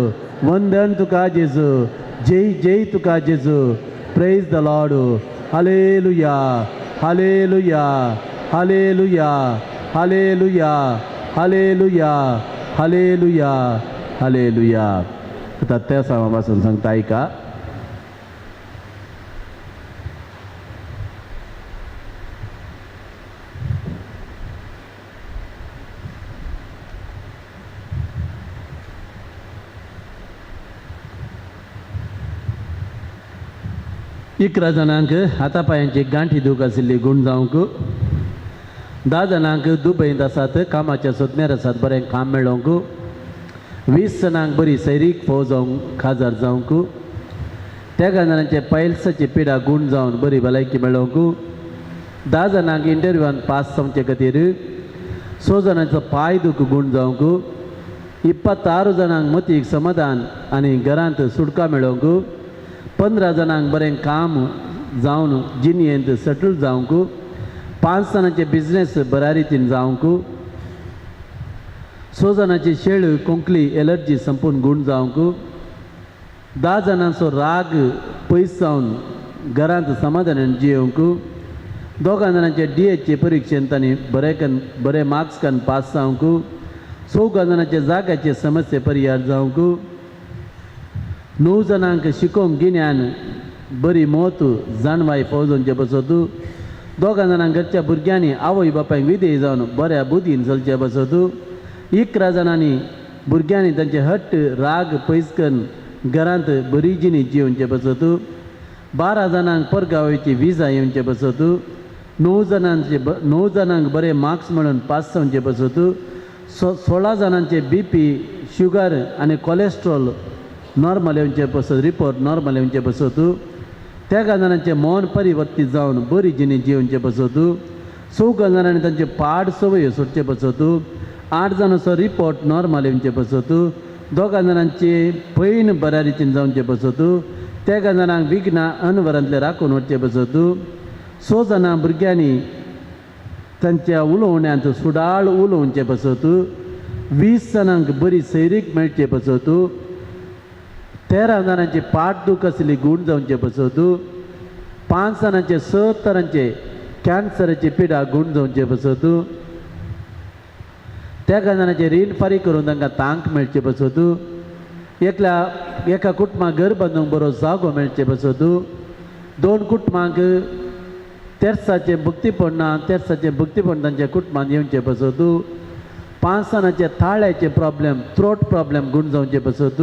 वंदन तुका जेजू, जय जय तुका जेजू. Praise the Lord. Hallelujah, hallelujah, hallelujah, hallelujah, hallelujah, hallelujah, hallelujah. आतां त्या सामा पासून सांगता आयका. 11 जाणांक हाता पांयांची गांठी दूख आशिल्ली गूण जावंक, 10 जाणांक दुबयंत आसात कामाच्या सोदण्यार आसात बरें काम मेळोवंक, 20 जाणांक बरी सैरीक फोव जावंक खाजार जावंक, 13 जाणांचे पायल्साची पिडा गूण जावन बरी भलायकी मेळोवंक, 10 जाणांक इंटरव्यूआन पास जावचे खातीर, 6 जाणांचो पांय दूख गूण जावंक, 26 जाणांक मतीक समाधान आनी घरांत सुटका मेळोवंक, 15 जाणांक बरें काम जावन जिणेंत सेटल जावंक, 5 जाणांचे बिजनेस बऱ्या रितीन जावंक, 6 जाणांची शेळ कोंकली एलर्जी संपून गूण जावंक, 10 जाणांचो राग पयस जावन घरांत समाधानान जियोवंक, 2 जाणांचे डीएचे परिक्षेंत तांणी बरे कन बरे मार्क्स कन पास जावंक, 4 जाणांचे जाग्याचे समस्ये परिहार जावंक, 9 जाणांक शिकोवंक गिन्यान बरी मोत जाणवाय फौजोवचे बसत, 2 जाणांक घरच्या भुरग्यांनी आवय बापायक विधेय जावन बऱ्या बुद्दीन चलचे बसत, 11 जाणांनी भुरग्यांनी तांचे हट्ट राग पयस करून घरांत बरी जिणी जियोवचे बसत, 12 जाणांक परगांवाची विजा येवचे बसत, 9 जाणांक बरे मार्क्स मेळून पास जावचे बसत, 16 जाणांचे बीपी शुगर आनी कोलेस्ट्रॉल नॉर्मल येवचे बसत, रिपोर्ट नॉर्मल येवचे बसत, 13 जाणांचें मन परिवर्तीत जावन बरी जिणी जियोवचे बसत, 4 जाणांनी तांचे पाड संवय सोडचे बसत, 8 जाणांचो रिपोर्ट नॉर्मल येवचे बसत, 2 जाणांचे पैन बऱ्या रितीन जावचे बसत, 13 जाणांक विघ्नां अनवरांतले राखून वचचे बसत, 6 जाणां भुरग्यांनी तांच्या उलोवण्यांत सुडाळ उलोवचे बसत, 20 जाणांक बरी सैरीक मेळचे बसत, 13 जाणांची पाठ दूख आसली गूण जावचे बसत, 5 जाणांचे 6 तरांचे कॅन्सराची पिडा गूण जावचे बसत, 13 जाणांचे रीण फारीक करून तांकां तांक मेळचे बसत, एका कुटुंबाक घर बांदूंक बरो जागो मेळचे बसत, 2 कुटुंबांक तेर्साचें भक्तीपण ना तेर्साचें भक्तीपण तांच्या कुटुंबांत येवचें बसत, 5 जाणांचे थाळ्याचे प्रॉब्लेम थ्रोट प्रॉब्लेम गूण जावचे बसत,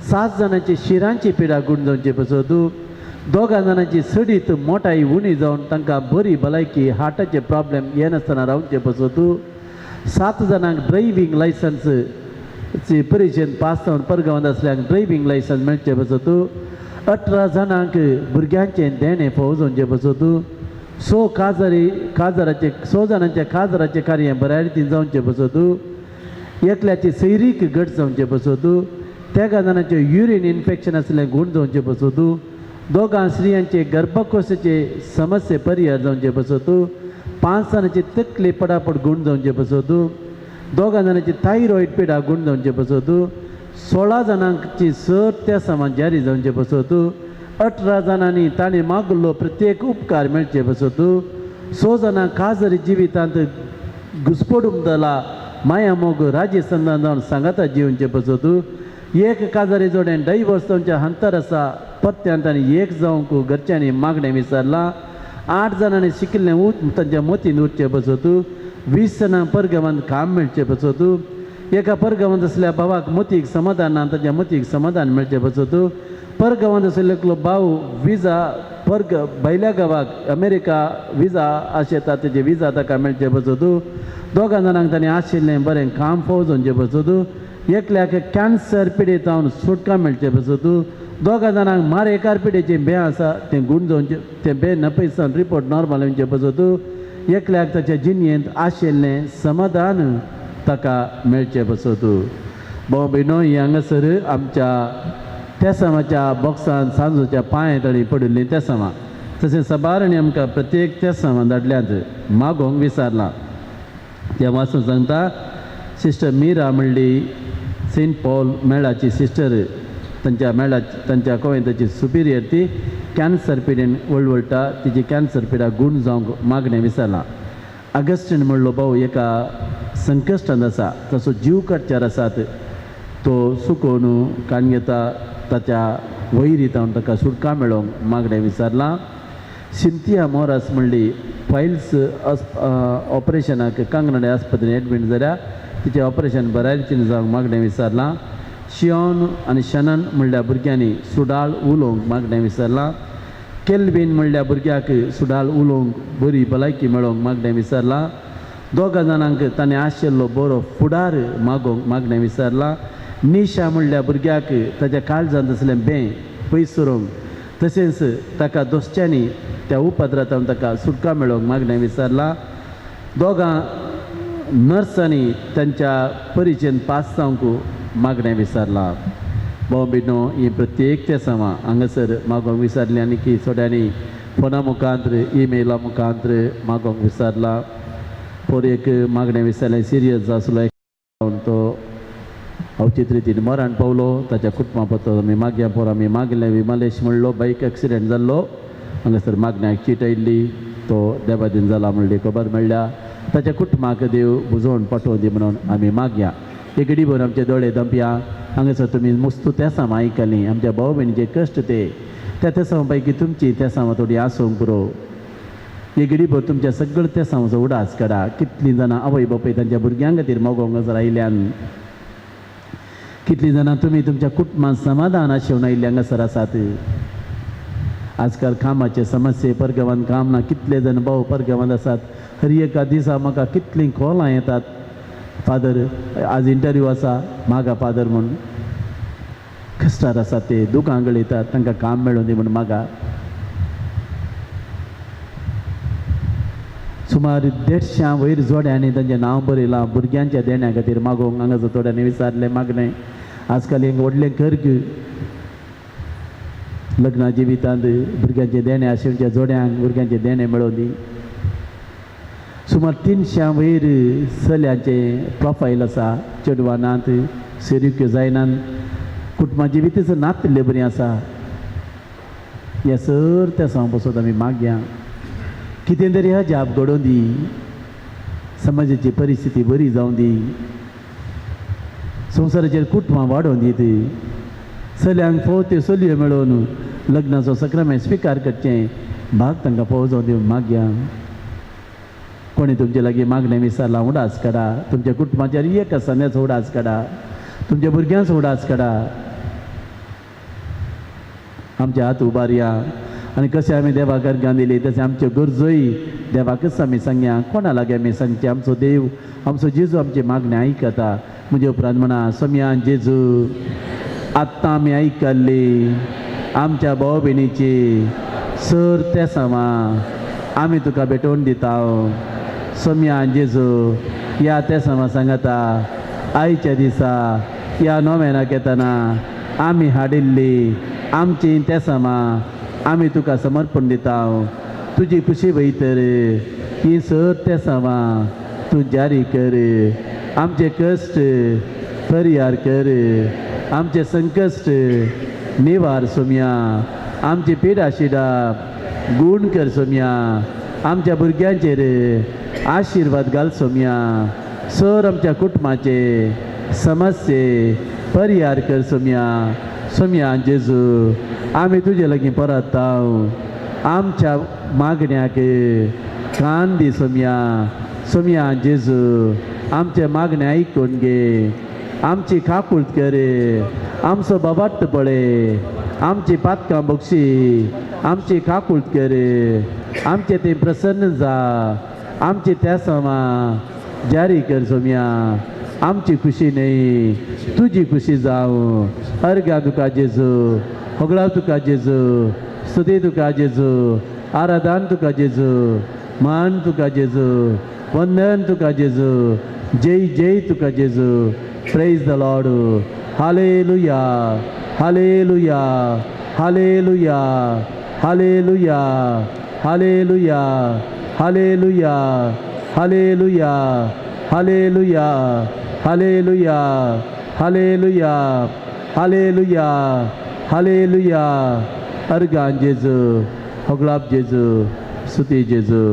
7 जाणांची शिरांची पिडा गूण जावचे बसत, 2 जाणांची सडीत मोटाई उणी जावन तांकां बरी भलायकी हार्टाचे प्रॉब्लेम येनासतना रावचे बसत, 7 जाणांक ड्रायव्हींग लायसन्स परिक्षेंत पास जावन परगांवांत आसल्यांक ड्रायव्हींग लायसन्स मेळचें बसत, 18 जाणांक भुरग्यांचें देणें फोव जावचें बसत, 6 काजाराचे 6 जाणांच्या काजाराचें कार्य बऱ्या रितीन जावचें बसत, एकल्याची सैरीक घट जावचें बसत, 13 जाणांचें युरीन इन्फेक्शन आसलें गूण जावचें बसत, 2 स्त्रियांचे गर्भकोशाचे समस्ये परिहार जावचे बसत, 5 जाणांची तकली पडापड गूण जावचे बसत, 2 जाणांची थायरॉयड पिडा गूण जावचे बसत, 16 जाणांची सर त्या सामान जारी जावचे बसत, 18 जाणांनी ताणें मागलो प्रत्येक उपकार मेळचे बसत, 6 जाणां काजरी जिवितांत घुसपडूंक जाला माया मोग राजस्थान जावन सांगाता जिवचे बसत, एक काजारी जोडेन डायवर्स जावच्या हंतर आसा परत्यान तांणी एक जावंक घरच्यांनी मागणें विचारलां. 8 जाणांनी शिकिल्लें उत तांच्या मतीन उरचें बसत. 20 जाणांक परगांवांत काम मेळचें बसत. एका परगांवांत आसल्या भावाक मतीक समाधान ना ताच्या मतीक समाधान मेळचें बसत. परगांवांत आशिल्लो एकलो भाव विजा परग भायल्या गांवाक अमेरिका विजा आशेता तेजे विजा ताका मेळचें बसत. 2 जाणांक ताणें आशिल्लें बरें काम फौजोवचें बसत. एकल्याक कॅन्सर पिडेत जावन सुटका मेळचें बसत. 2 जाणांक मारेकार पिडेचें बें आसा तें गूण जावचें तें बें नपयसान रिपोर्ट नॉर्मल येवचें बसत. एकल्याक ताच्या जिणेंत आशिल्लें समाधान ताका मेळचें बसत. भाव भयणो ही हांगासर आमच्या तेसामाच्या बॉक्सान सांजोच्या पांय तळी पडिल्लीं तेसामां तशें सबारांनी आमकां प्रत्येक तेसामां धाडल्यांत मागोवंक विचारलां. तें वाचून सांगता सिस्टर मिरा म्हणली सेंट पॉल मेळाची सिस्टर तांच्या मेळा तांच्या कोवेंताची सुपिरियर ती कॅन्सर पिडेन वळवळटा तिची कॅन्सर पिडा गूण जावंक मागणें विचारलां. अगस्टीन म्हणलो भाव एका संकश्टांत आसा तसो जीव काडच्यार आसात तो सुकोवन काण घेता ताच्या वैरी तावन ताका सुटका मेळोवंक मागणें विचारलां. सिंथिया मोरास म्हणली फायल्स ऑपरेशनाक कांगनाडे आस्पत्रेन एडमीट जाल्या तिचें ऑपरेशन बऱ्याची जावंक मागणें विचारलां. शियोन आनी शनन म्हणल्या भुरग्यांनी सुडाळ उलोवंक मागणें विचारलां. केल्वीन म्हणल्या भुरग्याक सुडाळ उलोवंक बरी भलायकी मेळोवंक मागणें विचारलां. 2 जाणांक ताणें आशिल्लो बरो फुडार मागोवंक मागणें विचारलां. निशा म्हणल्या भुरग्याक ताच्या काळजांत आसलें बें पयस सरोंक तशेंच ताका दोसच्यांनी त्या उपद्रांत ताका सुटका मेळोवंक मागणें विचारलां. 2 नर्सांनी तांच्या परिचयन पास जावंक मागणें विचारलां. भाव भयणो ही प्रत्येक तेसामां हांगासर मागोवंक विचारलीं आनी की थोड्यांनी फोना मुखांत्र ईमेला मुखांत्र मागोवंक विचारलां. पोर एक मागणें विचारलें सिरियस आसलो तो अवचीत रितीन मरण पावलो ताच्या कुटुंबा पत्र आमी मागया. पोर आमी मागलें विमलेश म्हणलो बायक एक्सिडेंट जाल्लो हांगासर मागण्याक चीट आयिल्ली तो देवादीन जाला म्हणली खबर मेळ्ळ्या. ताच्या कुटुंबाक देव बुजोवन पाठोवन दी म्हणून आमी मागया. एक घडीभर आमचे दोळे दंपया. हांगासर तुमी मुस्तू तेसां आयकलीं आमच्या भाव भयणीचे कश्ट ते त्या तेसां पैकी तुमची तेसां थोडी आसूंक पुरो. एक घडीभर तुमच्या सगळ्या तेसांचो उडास काडा. कितलीं जाणां आवय बापूय तांच्या भुरग्यां खातीर मोगोंक हांगासर आयल्यान कितलीं जाणां तुमी तुमच्या कुटुंबांत समाधान आशेवन आयिल्ले हांगासर आसात. आजकाल कामाचे समस्ये परगांवांत काम ना कितले जाण भाव परगांवांत आसात. हर एका दिसा म्हाका कितलीं कॉलां येतात फादर आज इंटरव्यू आसा मागा फादर म्हूण कश्टार आसात ते दुकां गळयतात तांकां काम मेळूं दी म्हूण मागा. सुमार 150 वयर जोड्यांनी तांचें नांव बरयलां भुरग्यांच्या देण्या खातीर मागोवंक. हांगासर थोड्यांनी विचारलें मागणें आजकाल एक व्हडलें कर्ग लग्ना जिवितांत भुरग्यांचें देणें आशिल्ल्या जोड्यांक भुरग्यांचें देणें मेळोवन दी. सुमार 300 वयर चल्यांचें प्रोफायल आसा चेडवां नात सेरिक्यो जायनात कुटुंबा जिविताचो नातिल्ले बरीं आसा. ह्या सर त्या सांग बसत आमी मागया कितें तरी अजाप घडोवन दी समाजाची परिस्थिती बरी जावं दी संवसाराचेर कुटुंबां वाडोवन दी चल्यांक फावो त्यो चलयो मेळोवन लग्नाचो सक्रामेंत स्विकार करचें भाग तांकां फावो जावं दी मागया. कोणी तुमचे लागीं मागणें विचारलां उडास काडा. तुमच्या कुटुंबाचेर एक आसा उडास काडा. तुमच्या भुरग्यांचो उडास काडा. आमचे हात उबारया आनी कशें आमी देवाक अर्गां दिली तशें आमच्यो गरजोय देवाकच आमी सांगया. कोणा लागीं आमी सांगचें आमचो देव आमचो जेजू आमची मागणें आयकता. म्हजे उपरांत म्हणा सोमयान जेजू आत्तां आमी आयकल्ली आमच्या भाव भयणीची सर तेसामां आमी तुका भेटोवन दिता. सोमयान जेजू ह्या तेसामां सांगता आयच्या दिसा ह्या नोवेनाक येतना आमी हाडिल्ली आमची तेसामां आमी तुका समर्पण दिता. तुजी खुशी वयतर ही सर तेसामां तूं जारी कर. आमचे कश्ट परिहार कर. आमचे संकश्ट निवार सोमया. आमची पिडा शिडा गूण कर सोमया. आमच्या भुरग्यांचेर आशिर्वाद घाल सोमया. सर आमच्या कुटुंबाचे समस्ये परिहार कर सोम्या. सोम्या जेजू आमी तुजे लागीं परत आमच्या मागण्याक कान दी सोम्या. सोम्या जेजू आमचे मागणे आयकून घे, आमची काकूळत कर, आमचो बाबाट्ट पळय, आमची पातकां बक्षी, आमची काकूळत कर, आमचे ते प्रसन्न जा, आमची त्यासमा जारी कर सोम्या. आमची खुशी न्हय तुजी खुशी जावं. अर्घा तुका जेजू, होगळा तुका जेजू, स्तुती तुका जेजू, आराधन तुका जेजू, मान तुका जेजू, वंदन तुका जेजू, जय जय तुका जेजू. Praise the Lord. Hallelujah, hallelujah, hallelujah, hallelujah, hallelujah, hallelujah, hallelujah, hallelujah, hallelujah, hallelujah, hallelujah, hallelujah. Organ जेजू, होगळाप जेजू, स्तुती जेजू.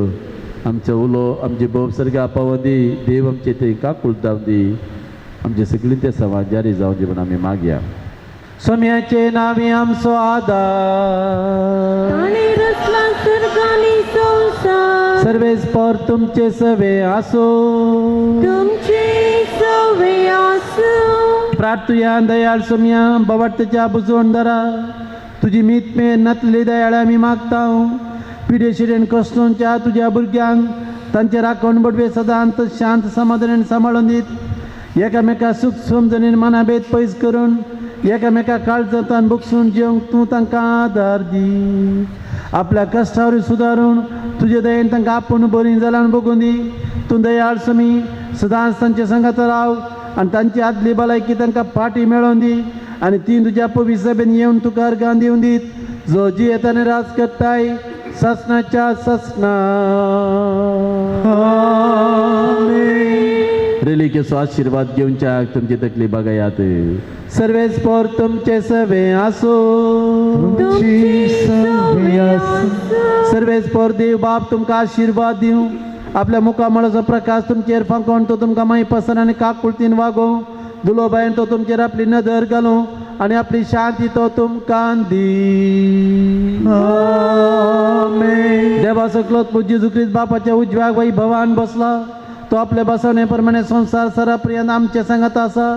आमचो उलो आमचे बोब सर्गा पावों दी. देव आमचे थंय काकूळ जावं दी. आमचे सगळीं ते सवाज जारी जावं दी म्हूण आमी मागया. सोम्याचे नांवी आमचो आदार. ताणें रचला सर्ग आनी संवसार. सर्वेस्पर तुमचे सवे आसूं. तुमचे सवे आसूं. प्रार्थुया. दयाळ सोम्या, बवाटच्या बुजवण दरा तुजी मीत मेर नातली दयाळ आमी मागता. पिडेशिरेन कश्टोंच्या तुज्या भुरग्यांक तांचे राखण बडवे सदांत शांत समाधानान सांबाळून दीत, एकामेका सुख समजणीन मनाभेद पयस करून एकामेका काळजांतान बगसून जेवंक तूं तांकां आदार दी. आपल्या कश्टावर सुदारून तुजे दयेन तांकां आपूण बरी जाल्यार बगून दी. तूं दयाळ समी, सदांच तांचे सांगात राव आनी तांची आदली भलायकी तांकां फाटी मेळोवन दी आनी ती तुज्या पवित्र सभेन येवन तुका अर्गां दिवन दीत, जो जियेता आनी राज करताय ससनाच्या ससना. रेलिकेचो आशीर्वाद घेवच्याक तुमची तकली बघायात. सर्वेस्पर तुमचे सवे आसूं. तुमची सवे आसूं. सर्वेस्पर देव बाप तुमकां आशीर्वाद दिवं. आपल्या मुखामळाचो प्रकाश तुमचेर फांकोवन तो तुमकां मागीर पसर आनी काकुळतीन वागोवं. दुलोबायन तो तुमचेर आपली नदर घालूं आनी आपली शांती तो तुमकां दी. देवा सकलो जेजू क्रिस्त बापाच्या उजव्याक वैभवान बसला. तो आपल्या बसवणे प्रमाणे संवसार सराप्रियान आमचे सांगात आसा.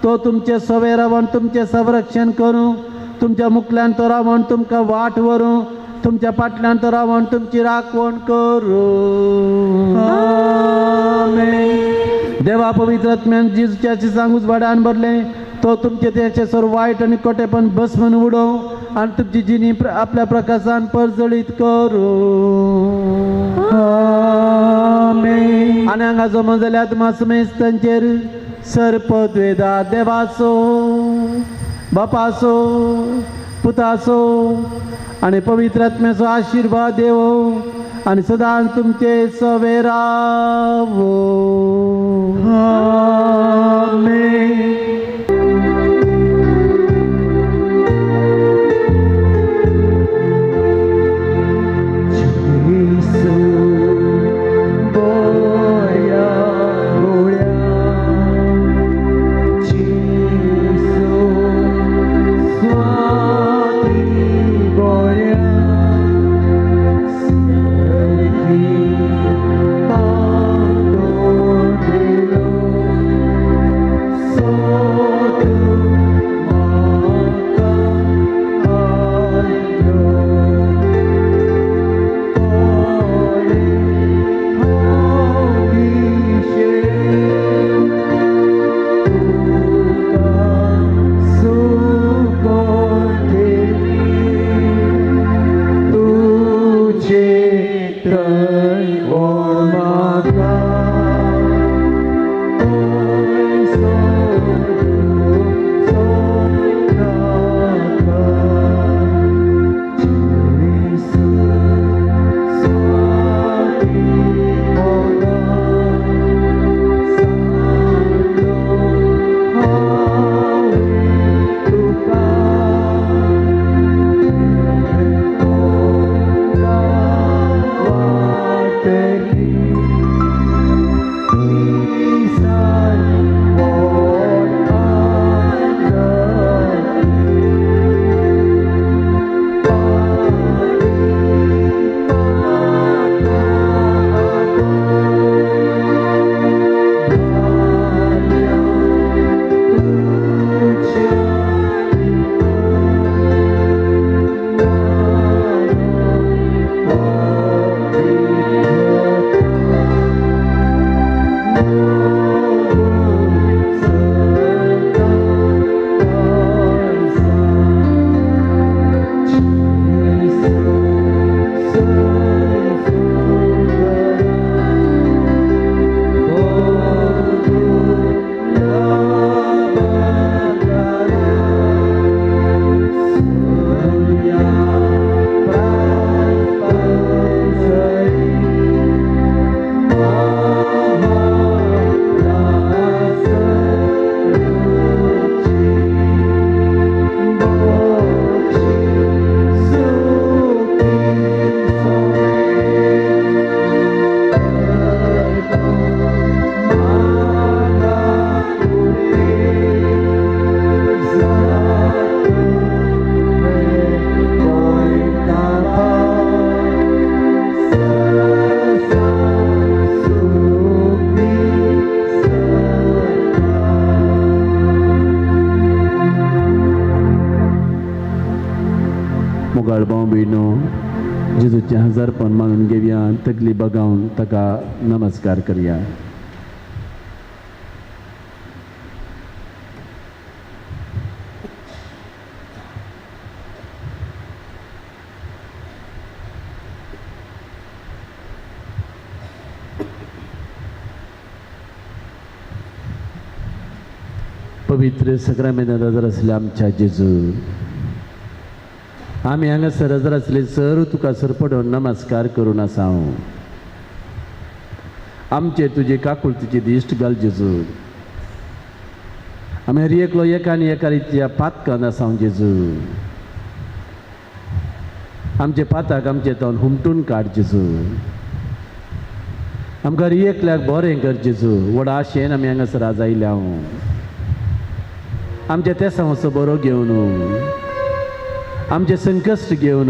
तो तुमचे सवे रावन तुमचें संरक्षण करूं. तुमच्या मुखल्यान तो रावन तुमकां वाट व्हरूं. तुमच्या फाटल्यान तो रावन तुमची राखवण करूं. देवा पवित्र आत्म्यान जेजूच्या सांगूच वाड्यान भरलें. तो तुमचे त्याचे सर्व वायट आनी कोटेपण भस्मन उडोवं आनी तुमची जिणी आपल्या प्रकाशान परजळीत करूं. आनी हांगा जमा जाल्यात मासमेस्तांचेर सर्पद्वेदा देवाचो, बापाचो, पुताचो आनी पवित्र आत्म्याचो आशिर्वाद देव आनी सदांच तुमचे सवे रावो. आमेन. Oh, भयणो, जेजूचें हजारपण मानून घेवया, तकली बगावन ताका नमस्कार करया. पवित्र सक्रामेंतांत हजर आसल्या आमच्या जेजू, आमी हांगासर हजर आसले सर तुका सरपडून नमस्कार करून आसा. आमचे तुजे काकुळतीची दिश्ट घाल जेजू. आमी हर एकलो एका आनी एका रित्या पातकान आसा जेजू. आमचे पाताक आमचे तोंड हुमटून काड जेजू. आमकां हर एकल्याक बरें कर जेजू. व्हड आशेन आमी हांगासर आज आयल्या. आमच्या तेसांचो बरो घेवन, आमचे संकश्ट घेवन,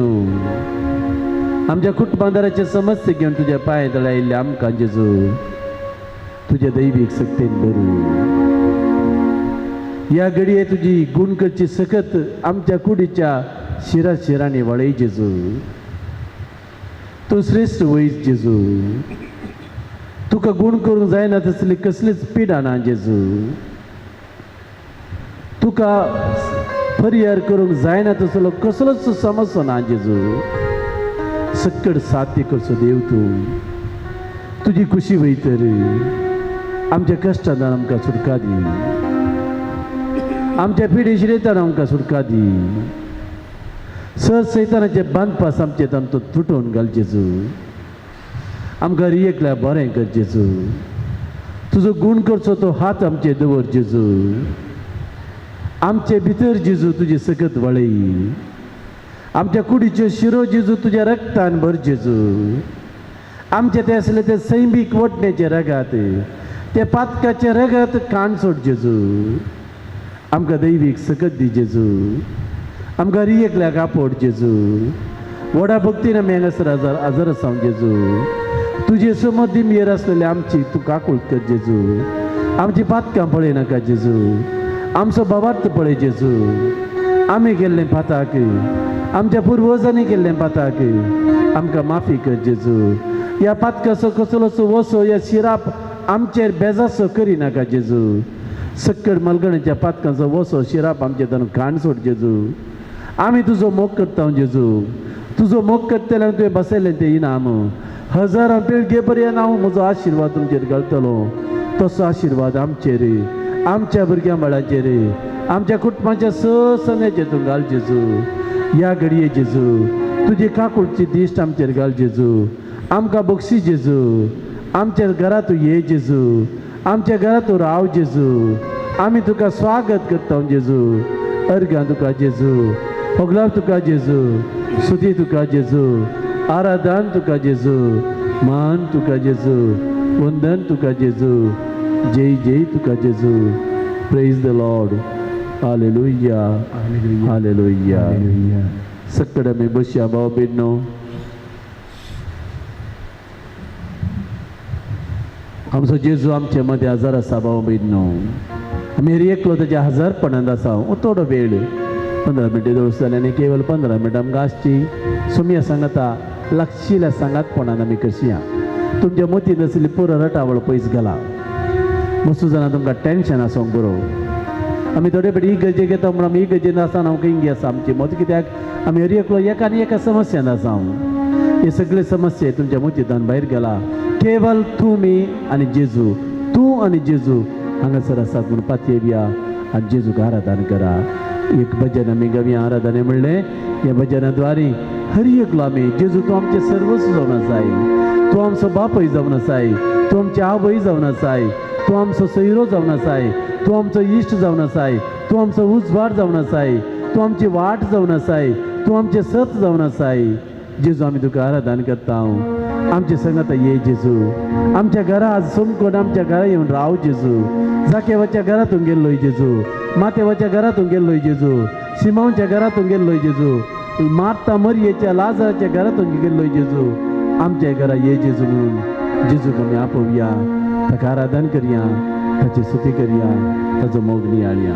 आमच्या कुटुंबादाराचे समस्या घेवन तुज्या पांय तळा आयिल्ले आमकां जेजू तुज्या दैवीक सक्तेन बरू. ह्या घडये तुजी गुण करची सकत आमच्या कुडीच्या शिरा शिरांनी वळय जेजू. तूं श्रेश्ठ वयस जेजू. तुका गुण करूंक जायना तसली कसलीच पिडा ना जेजू. तुका परिहार करूंक जायना तसलो कसलोच समस्या ना जेजू. सक्कड साध्य करचो देव तूं. तुजी खुशी वयतर आमच्या कश्टान आमकां सुटका दी. आमच्या पिडेशिरेतान आमकां सुटका दी. सर सैतानाचे बांदपास आमचे तांतूत तुटोवन घाल जेजू. आमकां एकल्या बरें कर जेजू. तुजो गुण करचो तो हात आमचे दवर जेजू. आमचे भितर जेजू तुजी सकत वळय. आमच्या कुडीच्यो शिरो जेजू तुज्या रक्तान भर जेजू. आमचे ते आसले ते सैमीक वटण्याचे रगात, ते पातकाचे रगत कान सोड जेजू. आमकां दैवीक सकत दी जेजू. आमकां एकल्याक आपोड जेजू. व्हडा भक्तीन आमी हांगासर हजर आसा जेजू. तुजे समज दिमयेर आसलेले आमची तूं काकूळ कर जेजू. आमची पातकां पळय नाका जेजू. आमचो बाबार्थ पळय जेजू. आमी केल्लें पाताक, आमच्या पुर्वजांनी केल्लें पाताक आमकां माफी कर जेजू. ह्या पातकाचो कसलोसो वसो ह्या शिराप आमचेर बेजासो करिनाका जेजू. सक्कड मलगण्याच्या पातकांचो वसो शिराप आमचे ताणून काण सोड जेजू. आमी तुजो मोग करता जेजू. तुजो मोग करतल्यान तुवें बसयलें तें इनाम हजारां पिळगे पर्यंत हांव म्हजो आशिर्वाद तुमचेर घालतलो. तसो आशिर्वाद आमचेर, आमच्या भुरग्यां बाळांचेर, आमच्या कुटुंबाच्या सन्याचेर तूं घाल जेजू. ह्या घडये जेजू तुजी काकुळची दिश्ट आमचेर घाल जेजू. आमकां बक्षी जेजू. आमच्या घरा तूं ये जेजू. आमच्या घरा तूं राव जेजू. आमी तुका स्वागत करता जेजू. अर्घां तुका जेजू, होगलाव तुका जेजू, सुती तुका जेजू, आराधन तुका जेजू, मान तुका जेजू, वंदन तुका जेजू, जय जय तुका जेजू. Praise the Lord. Hallelujah, hallelujah. सक्कड आमी बसया भाव भयणो. आमचो जेजू आमचे मदें हजर आसा भाव भयणो. आमी हर एकलो तेज्या हजारपणांत आसा. थोडो वेळ 15 मिनटां दोळस जालें आनी केवल 15 मिनटां आमकां आसची सोमया सांगता लागशिल्ल्या सांगातपणान आमी करया. तुमच्या मतींत आसली पुरो रटावळ पयस घाला. मस्तू जाणां तुमकां टेंशन आसूंक बरो. आमी थोडे फावटी ही गरजे घेता म्हणून आमी ही गरजेन आसतना आमकां इंगी आसा आमची मत. कित्याक आमी हर एकलो एका आनी एका समस्यान आसा. हे सगळे समस्या तुमच्या मतींतल्यान भायर गेला. केवल तुमी आनी जेजू, तूं आनी जेजू हांगासर आसात म्हणून पातयेया आनी जेजूक आराधन करा. एक भजन आमी गावया. आराधने म्हणलें ह्या भजना द्वारे हर एकलो आमी जेजू तूं आमचें सर्वस्व जावन आसाय. तूं आमचो बापूय जावन आसाय. तूं आमची आवय जावन आसाय. तूं आमचो सोयरो जावन आसाय. तूं आमचो इश्ट जावन आसाय. तूं आमचो उजवाड जावन आसाय. तूं आमची वाट जावन आसाय. तूं आमचें सत जावन आसाय. जेजू आमी तुका आराधन करता. आमचे संगत ये जेजू. आमच्या घरा आज सोमकोण आमच्या घरा येवन राव जेजू. जाकेवाच्या घरातून गेल्लोय जेजू, मातेवाच्या घरातून गेल्लोय जेजू, सिमांवच्या घरातून गेल्लोय जेजू, मार्ता मरियेच्या लाजाराच्या घरातून गेल्लोय जेजू. आमच्या घरा ये जेजू म्हणून जेजूक आमी आपोवया. ताका आराधन करया, ताची स्तुती करया, ताचो मोग नियाळया.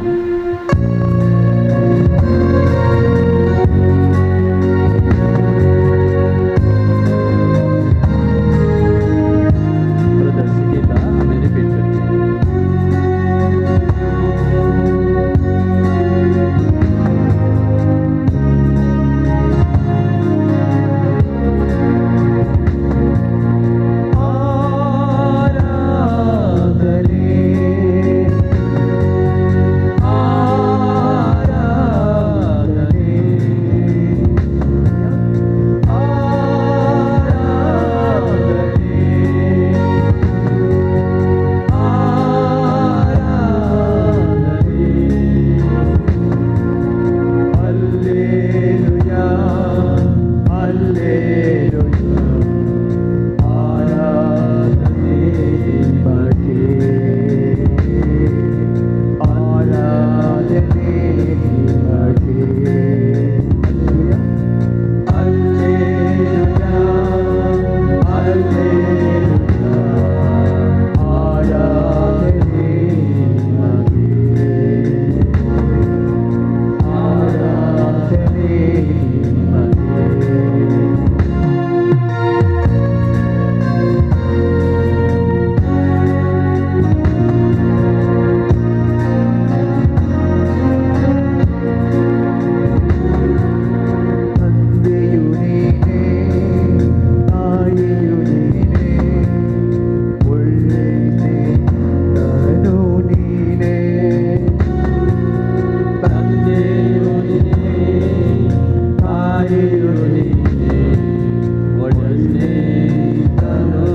ಸ್ನೇಹಿತನು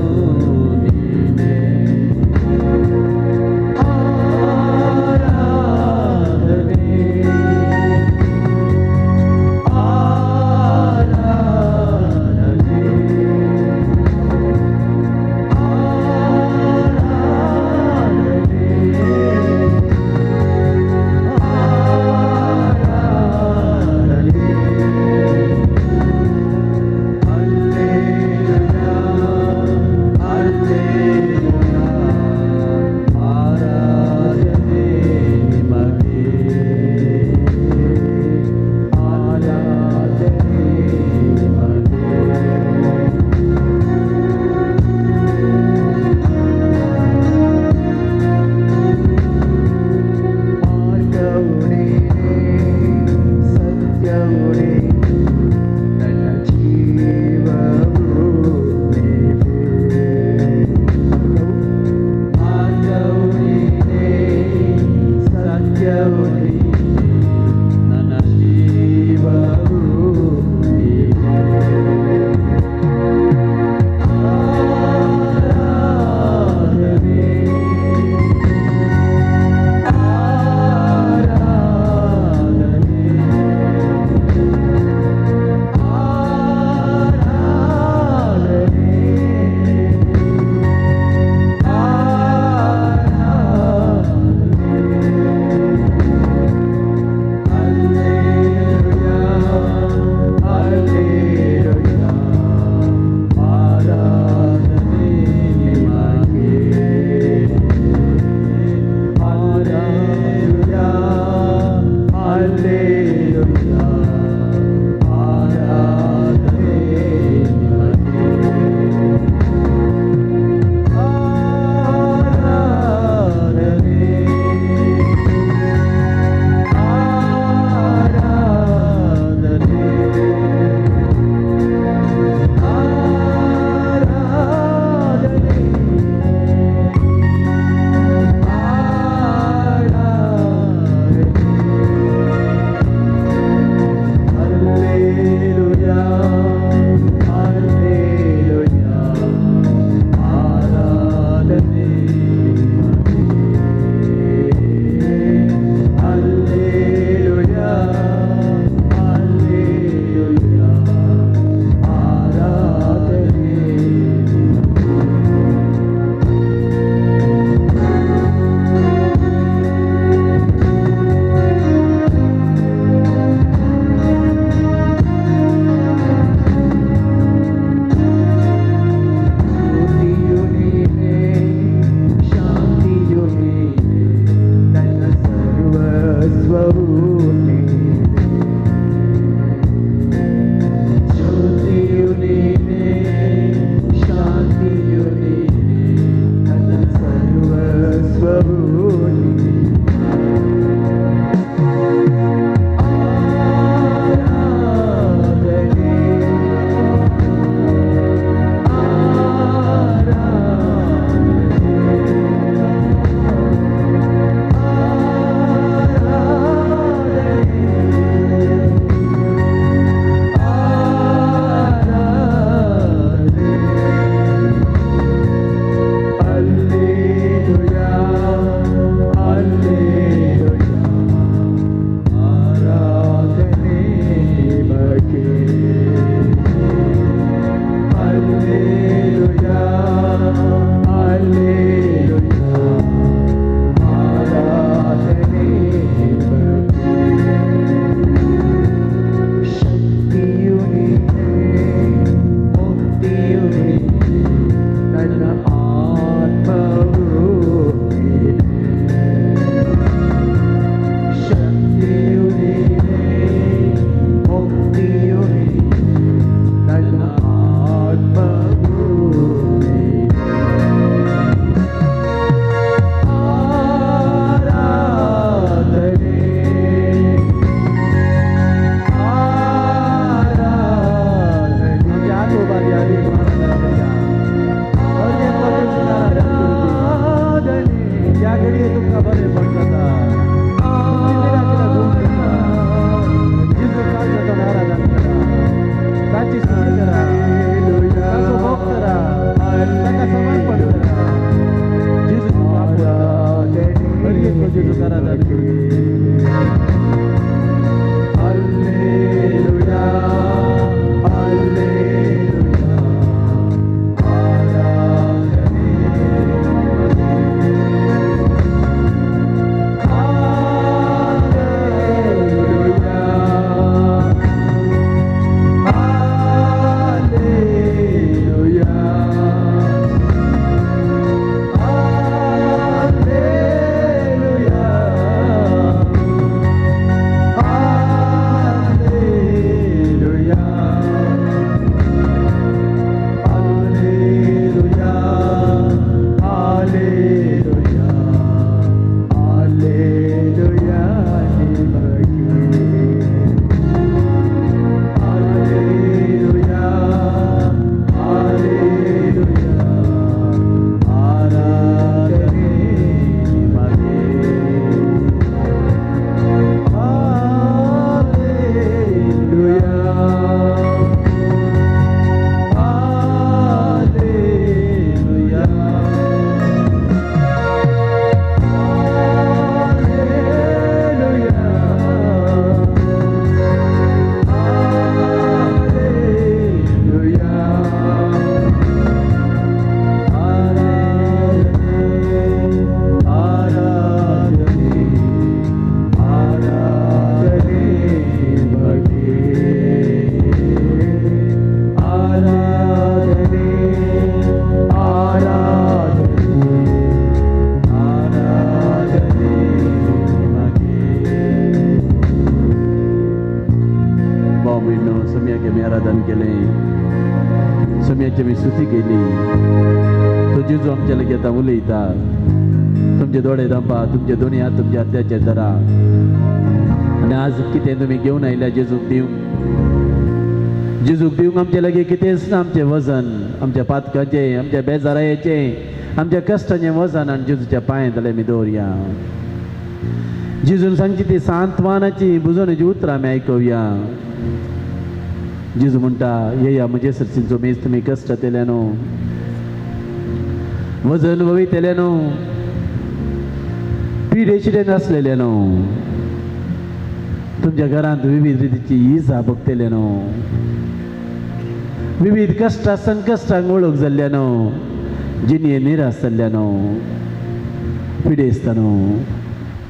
ನೀನೇ. ಆರಾಧನೆ, ಆರಾಧನೆ, ಆರಾಧನೆ ನಿಮಗೆ, ಆರಾಧನೆ ನಿಮಗೆ. ಮಾರ್ಗವು ನೀನೇ, ಸತ್ಯವು ನೀನೇ, ನನ್ನ ಜೀವವು ನೀನೇ. ಮಾರ್ಗವು ನೀನೇ, ಸತ್ಯವು ನೀನೇ, ನನ್ನ ಜೀವವು ನೀನೇ. ಆರಾಧನೆ, ಆರಾಧನೆ, ಆರಾಧನೆ, ಆರಾಧನೆ ನಿಮಗೆ, ಹಲ್ಲೆಲೂಯಾ, ಹಲ್ಲೆಲೂಯಾ, ಆರಾಧನೆ ನಿಮಗೆ. ಆರಾಧನೆ, ಆರಾಧನೆ, ಆರಾಧನೆ, ಆರಾಧನೆ. ಹಲ್ಲೆಲೂಯಾ, ಹಲ್ಲೆಲೂಯಾ, ಆರಾಧನೆ ನಿಮಗೆ. ಹಲ್ಲೆಲೂಯಾ, ಹಲ್ಲೆಲೂಯಾ, ಆರಾಧನೆ ನಿಮಗೆ. ಜ್ಯೋತಿಯು ನೀನೇ, ಶಾಂತಿಯು ನೀನೇ, ನನ್ನ ಸರ್ವಸ್ವವು ನೀನೇ. ಜ್ಯೋತಿಯು ನೀನೇ, ಶಾಂತಿಯು ನೀನೇ, ನನ್ನ ಸರ್ವಸ್ವವು ನೀನೇ. ಆರಾಧನೆ, ಆರಾಧನೆ ನಿಮಗೆ. ಹಲ್ಲೆಲೂಯಾ, ಹಲ್ಲೆಲೂಯಾ, ಆರಾಧನೆ ನಿಮಗೆ. ಶಕ್ತಿಯು ನೀನೇ, ಮುಕ್ತಿಯು ನೀನೇ, ನನ್ನ ಆತ್ಮವು ನೀನೇ. ಶಕ್ತಿಯು ನೀನೇ, ಮುಕ್ತಿಯು ನೀನೇ, ನನ್ನ ಆತ್ಮವು ನೀನೇ. ಆರಾಧನೆ, ಆರಾಧನೆ, या घडये तुमकां बरें पडटा, जेजू काल जाता आराधन करा, ताची स्तुती करा. आयकलें, सोम्याची आमी स्तुती केली. तो जेजू आमच्या लागीं आतां उलयता. तुमचे दोळे धांपा, तुमचे दोनी हात तुमच्या हत्याचेर धरा आनी आज कितें तुमी घेवन आयल्या जेजूक दिवंक, जेजूक दिवंक आमचे लागीं कितेंच ना. आमचें वजन, आमच्या पातकाचें, आमच्या बेजारायेचें, आमच्या कश्टाचें वजन आनी जेजूच्या पांयांत जाल्यार आमी दवरया. जेजून सांगची ती सांत्वनाची बुजवणेची उतरां आमी आयकुया. जेजू म्हणटा, येया म्हजे सरशींचो मेज तुमी कश्ट जातले न्हू, वजन वयतले न्हू, पिडेशिडेन आसलेले न्हू, तुमच्या घरांत विविध रितीची इजा भोगतले न्हू, विविध कश्टां संकश्टांक वळख जाल्ल्या न्हू, जिणये निराश जाल्ल्या न्हू, पिडेस्ता न्हू,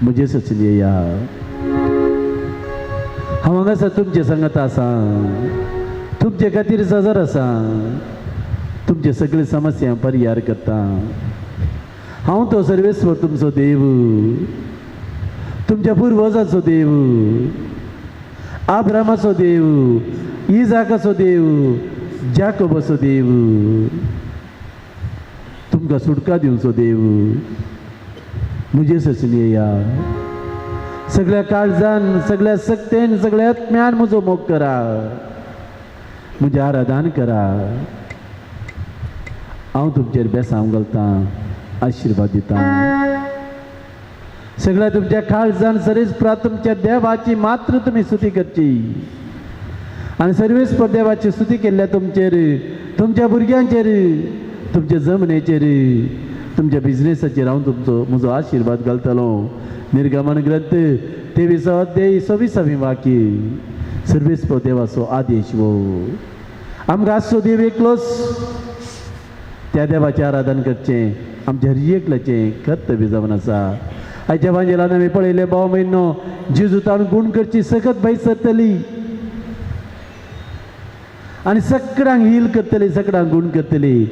म्हजे सचीन येया. हांव हांगासर तुमचे सांगत आसा, तुमचे खातीर सजर आसा, तुमचे सगळे समस्या परिहार करता. हांव तो सर्वेस्वर तुमचो देव, तुमच्या पुर्वजाचो देव, आब्रामाचो देव, इजाकाचो देव, जाकोबाचो देव, तुमकां सुटका दिवचो देव. म्हजे सचीन येया. सगळ्या काळजान, सगळ्या सक्तेन, सगळ्या आत्म्यान म्हजो मोग करा, म्हजें आराधन करा. हांव तुमचेर बेसांव घालतां, आशिर्वाद दिता. सगळ्या तुमच्या काळजान सरेस्परा तुमच्या देवाची मात्र तुमी स्तुती करची आनी सर्वेस्पर देवाची स्तुती केल्ल्या तुमचेर, तुमच्या भुरग्यांचेर, तुमच्या जमनीचेर, तुमच्या बिजनेसाचेर हांव तुमचो म्हजो आशिर्वाद घालतलो. निर्गमन ग्रंथ 23 अध्याय 26 वाक्य. सर्वेस्पर देवाचो आदेश वो आमकां आसचो देव एकलोच, त्या देवाचें आराधन करचें आमच्या हर एकल्याचें कर्तव्य जावन आसा. आयच्या वांजेलान आमी पळयलें भाव म्हयनो जेजू ताणून गुण करची सकत भायर सरतली आनी सगळ्यांक हील करतली, सगळ्यांक गुण करतली.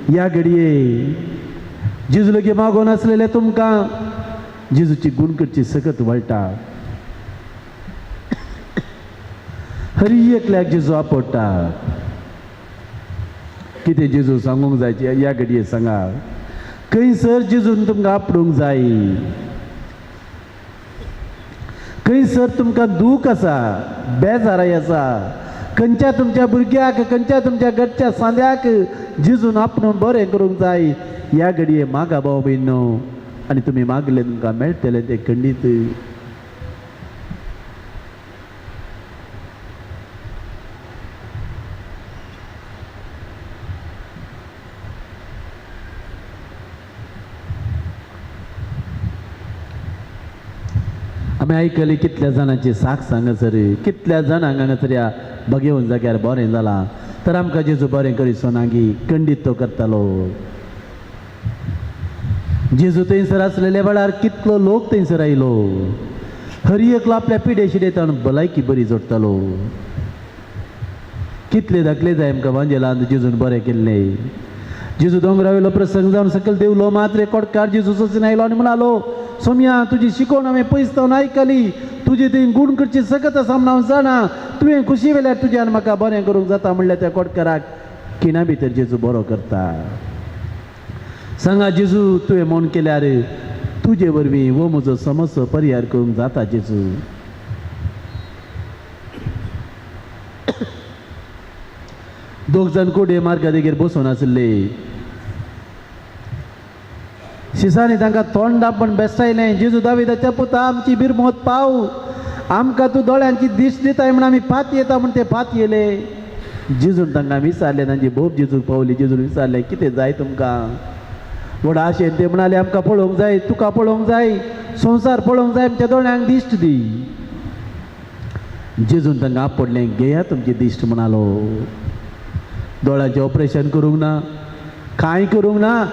ह्या घडये जेजू लगे मागोन आसलेले तुमकां जेजूची गुण करची सकत वळटा. हर एकल्याक जेजू आपडटा. कितें जेजू सांगूंक जाय ह्या घडये सांगा. खंयसर जेजून तुमकां आपडूंक जाय, खंयसर तुमकां दूख आसा, बेजाराय आसा, खंयच्या तुमच्या भुरग्याक, खंयच्या तुमच्या घरच्या सांद्याक जेजून आपणून बरें करूंक जाय. ह्या घडये मागा भाव भयणो आनी तुमी मागले तुमकां मेळटलें तें खंडीत. आमी आयकली कितल्या जाणांची साक्ष हांगासर, कितल्या जाणांक हांगासर ह्या बगेवन जाग्यार बरें जालां. तर आमकां जेजू बरें करिसो ना की खंडीत तो करतालो. जेजू थंयसर आसलेल्या वेळार कितलो लोक थंयसर आयलो. हर एकलो आपल्या पिडे शिडेतान भलायकी बरी जोडटालो. कितले धाकले जाय आमकां वांजेलान जेजून बरें केल्लें. जेजू दोंगरा वयलो प्रसंग जावन सकयल देवलो, मात्र कोटकार जेजू सचीन आयलो आनी म्हणालो, सोम्या तुजी शिकवण हांवें पयस जावन आयकली, तुजी ती गुण करची सकत आसा म्हूण हांव जाणा, तुवें खुशी वेल्यार तुज्यान म्हाका बरें करूंक जाता. म्हणल्यार त्या कोटकाराक खिणा भितर जेजू बरो करता. सांगा जेजू तुवें मन केल्यार तुजे वरवीं हो म्हजो समस्या परिहार करूंक जाता. जेजू दोग जाण कोडये मार्गा देगेर बसून आशिल्ले. शिसांनी तांकां तोंड दापण बेसायलें. जेजू दाविदाच्या पुता आमची बिरमोत पाव, आमकां तूं दोळ्यांची दिश्ट दिताय म्हूण आमी पात येता म्हूण ते पात येयले. जेजून तांकां विचारलें, तांची बोब जेजूक पावली. जेजून विचारलें, कितें जाय तुमकां? व्हडा आशेन ते म्हणाले, आमकां पळोवंक जाय, तुका पळोवंक जाय, संवसार पळोवंक जाय, आमच्या दोळ्यांक दिश्ट दी. जेजून तांकां आपडलें, घेया तुमची दिश्ट म्हणालो. दोळ्यांचें ऑपरेशन करूंक ना, कांय करूंक ना,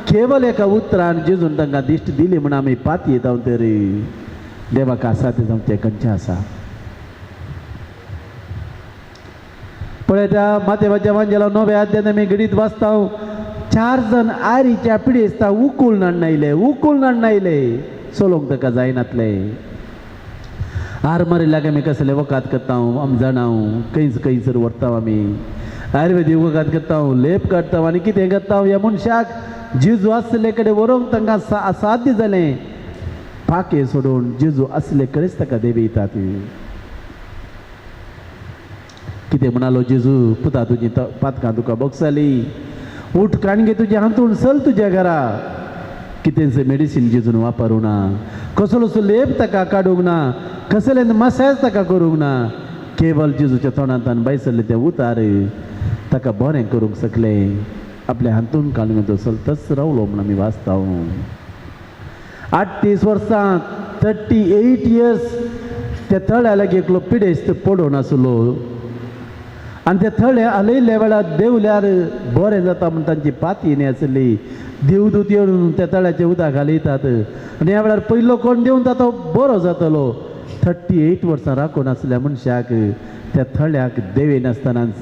केवल एका उतरान जेजून तांकां दिश्ट दिली म्हूण आमी पात येता. तरी देवाक आसा तें आमचें खंयचें आसा. पळय त्या मातेवाच्या वांजेला 9व्या अध्यायांत आमी घडीत वाचता, 4 जाण आरीच्या पिडेस्ता उकूल नाडून आयले, उकूल नाडून आयले, चलोवंक ताका जायनातलें. हार मारिल्ल्याक आमी कसले वखद करता, आमी जाणा, खंयच खंयसर व्हरता, आमी आयुर्वेदीक वखद करता, लेप काडटा आनी कितें करता. ह्या मनशाक जेजू आसले कडेन व्हरूंक तांकां असाध्य जालें. पाके सोडून जेजू आसले कडेच ताका देवयतात. कितें म्हणालो जेजू? पुता, तुजी पातकां तुका बोगसाली, उठ, काणगे तुजें हांतूण, चल तुज्या घरा. कितेंच मेडिसीन जेजून वापरूंक ना, कसलोसो लेप ताका काडूंक ना, कसलें मसाज ताका करूंक ना. केवल जेजूच्या तोंडांतल्यान भायर सरलें तें उतार ताका बरें करूंक शकलें. आपल्या हातून काडून तो चलतच रावलो म्हूण आमी वाचता. 38 वर्सां, 38 इयर्स त्या तळ्या लागीं एकलो पिडेस्त पडून आसलो आनी ते थळे हालयल्ल्या वेळार देंवल्यार बरें जाता म्हूण तांची पातयेनी आसली. देवदूत येवन त्या तळ्याचें उदक घालयतात आनी ह्या वेळार पयलो कोण देंवता तो बरो जातलो. 38 वर्सां राखून आसल्या मनशाक त्या थळ्याक देंवयनासतनाच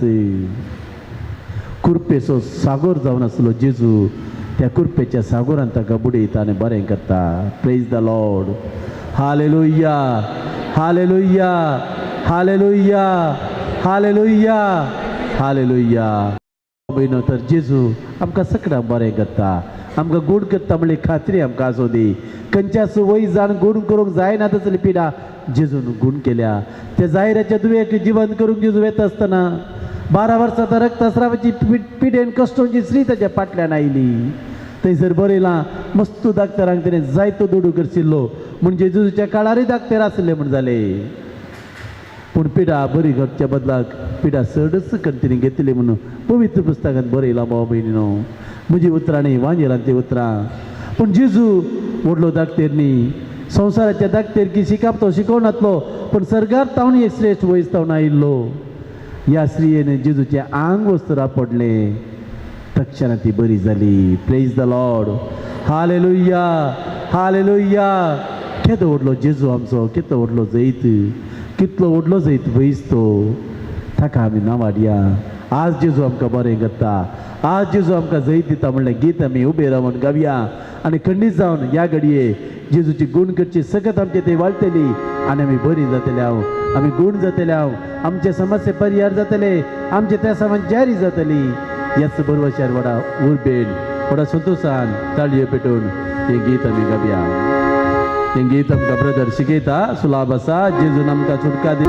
कुर्पेचो सागोर जावन आसलो जेजू त्या कुर्पेच्या सागोरान ताका बुडयता आनी बरें करता. Praise the Lord. Hallelujah, hallelujah, hallelujah, hallelujah, hallelujah. भयणो, तर जेजू आमकां सगळ्यांक बरें करता, आमकां गूण करता म्हणली खात्री आमकां आसूं दी. खंयच्याच वैजान गूण करूंक जायना तसली पिडा जेजून गूण केल्या. त्या जायराच्या दुयेक जिवंत करूंक जेजू वेता आसतना 12 वर्सां तर रक्तस्रावाची पिडेन कश्टोंची स्त्री ताच्या फाटल्यान आयली. थंयसर बरयलां, मस्तू डाक्टरांक तिणें जायतो दुडू करशिल्लो, म्हणजे जेजूच्या काळारय डाक्टर आसले म्हूण जालें. पूण पिडा बरी करच्या बदलाक पिडा चडच कंटिन्यू घेतली म्हणून पवित्र पुस्तकांत बरयलां. भाव भयणीनो, म्हजी उतरां न्ही, वांजेलांतलीं उतरां. पूण जेजू व्हडलो दाक्तेर न्ही, संवसाराच्या दाक्तेर की शिकप तो शिकोवनातलो, पूण सर्गार तावन एक श्रेश्ठ वयस तावन आयिल्लो. ह्या स्त्रियेन जेजूचें आंग वस्त्रां पडलें, तक्षणा ती बरी जाली. Praise the Lord. Hallelujah, hallelujah. केदो व्हडलो जेजू आमचो, केदो व्हडलो जैत, कितलो व्हडलो जैत वयस तो, ताका आमी नांवाडया. आज जेजू आमकां बरें करता, आज जेजू आमकां जैत दिता म्हणलें गीत आमी उबे रावन गावया आनी खंडीत जावन ह्या घडये जेजूची गूण करची सकत आमचे ते वाडटली आनी आमी बरी जातले हांव, आमी गूण जातले हांव, आमचे समस्ये परिहार जातले, आमचे त्या सामान जारी जातली. ह्याच बरोबर व्हडा उर्बेन, व्हडा संतोशान ताळयो पेटोवन हें गीत आमी गावया. हें गीत आमकां ब्रदर शिकयता, सुलाभ आसा. जेजून आमकां सुटका दी.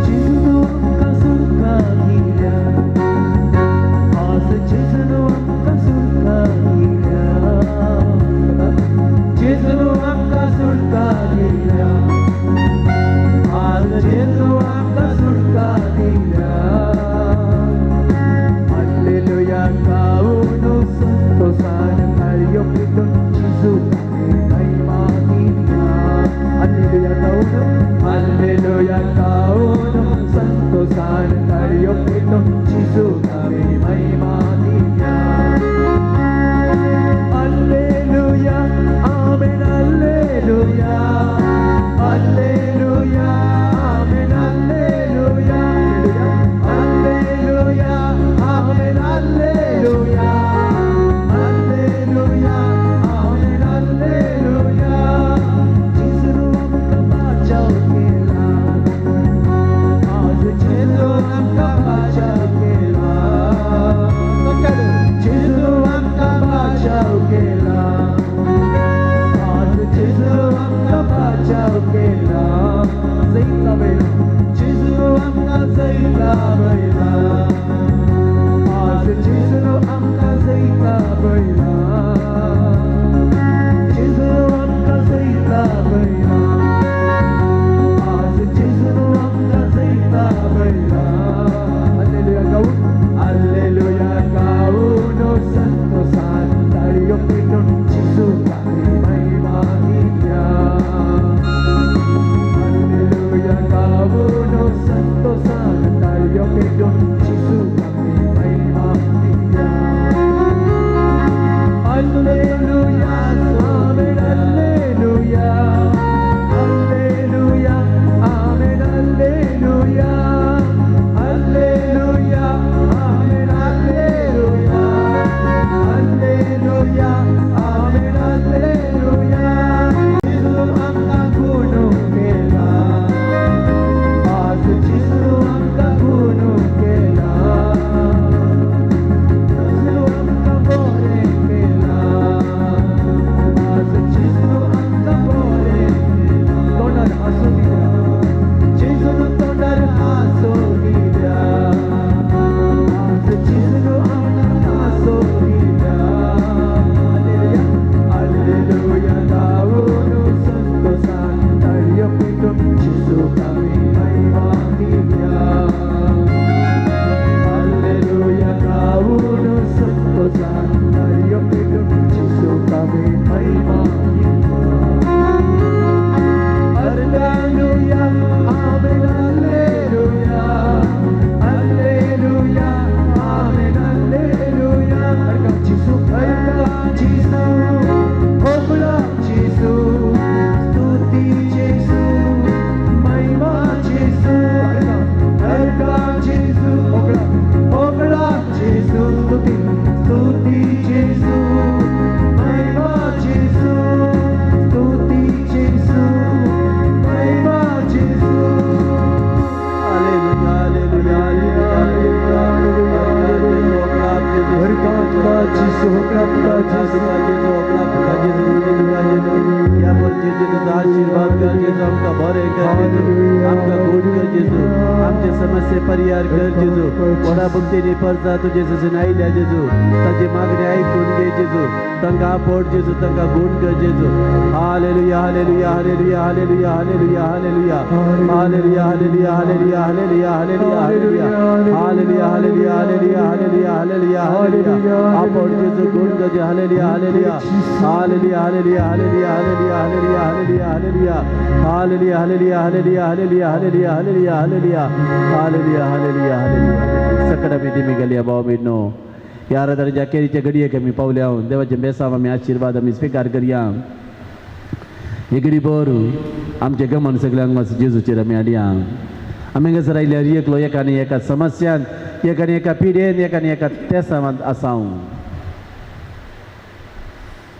जेजून आमकां सुटका दिल्या, आज जेजून आमकां सुटका दिल्या, जेजून आमकां सुटका दिल्या, आज जेजून आमकां सुटका दिल्या. हालेलुया गाऊन संतोषान ताळयो पेटून जेजू महिमा दिल्या. हालेलुया गाऊन, हालेलुया गाऊन संतोषान ताळयो पेटून जेजू महिमा दिल्या. Hallelujah, amen, hallelujah, hallelujah, amen, hallelujah, hallelujah, amen, hallelujah, hallelujah, amen, hallelujah. जेजून आमकां बाचाव केला, आज जेजून आमकां बाचाव केला, जेजून आमकां बाचाव केला, आज जेजून आमकां बाचाव केला. जैता बैला, जेजून आमकां जैता बैला, आज जेजून आमकां जैता बैला, जेजून आमकां जैता बैला, आज जेजून आमकां जैता बैला. हालेलुया गाऊन, हालेलुया गाऊन संतोषान ताळयो पेटून जेजू महिमा दिल्या. हालेलुया गाऊन संतोषान ताळयो पेटून जेजू महिमा दिल्या. Hallelujah, amen, hallelujah, आमकां आशिर्वाद कर जेजू, आमकां बरें कर जेजू, आमकां गुण कर जेजू, आमचे समस्ये परिहार कर जेजू। व्हडा भक्तीनी परजा तुजे ससून आयल्या जेजू, ताची मागणी आयकून घे जेजू, तांकां आपोट जेजू, तांकां गुण कर जेजू। Hallelujah hallelujah hallelujah hallelujah hallelujah hallelujah hallelujah hallelujah hallelujah hallelujah hallelujah hallelujah hallelujah hallelujah hallelujah hallelujah hallelujah. आपोट जेजू, गुण कर जेजू। Hallelujah hallelujah hallelujah hallelujah hallelujah hallelujah hallelujah hallelujah hallelujah hallelujah hallelujah hallelujah hallelujah hallelujah hallelujah hallelujah hallelujah hallelujah hallelujah. सकट आमी दिमी गेली भाव भयणो, ह्या आराधनेच्या केरीच्या घडयेक आमी पावल्या। देवाचे बेसांव आमी आशिर्वाद आमी स्विकार करया। हे घडी भर आमचें गमन सगळ्यांक जेजूचेर आमी हाडया। आमी हांगासर आयल्यार एकलो एका आनी एका समस्यान, एका आनी एका पिडेन, एका आनी एका तेसांवांत आसा।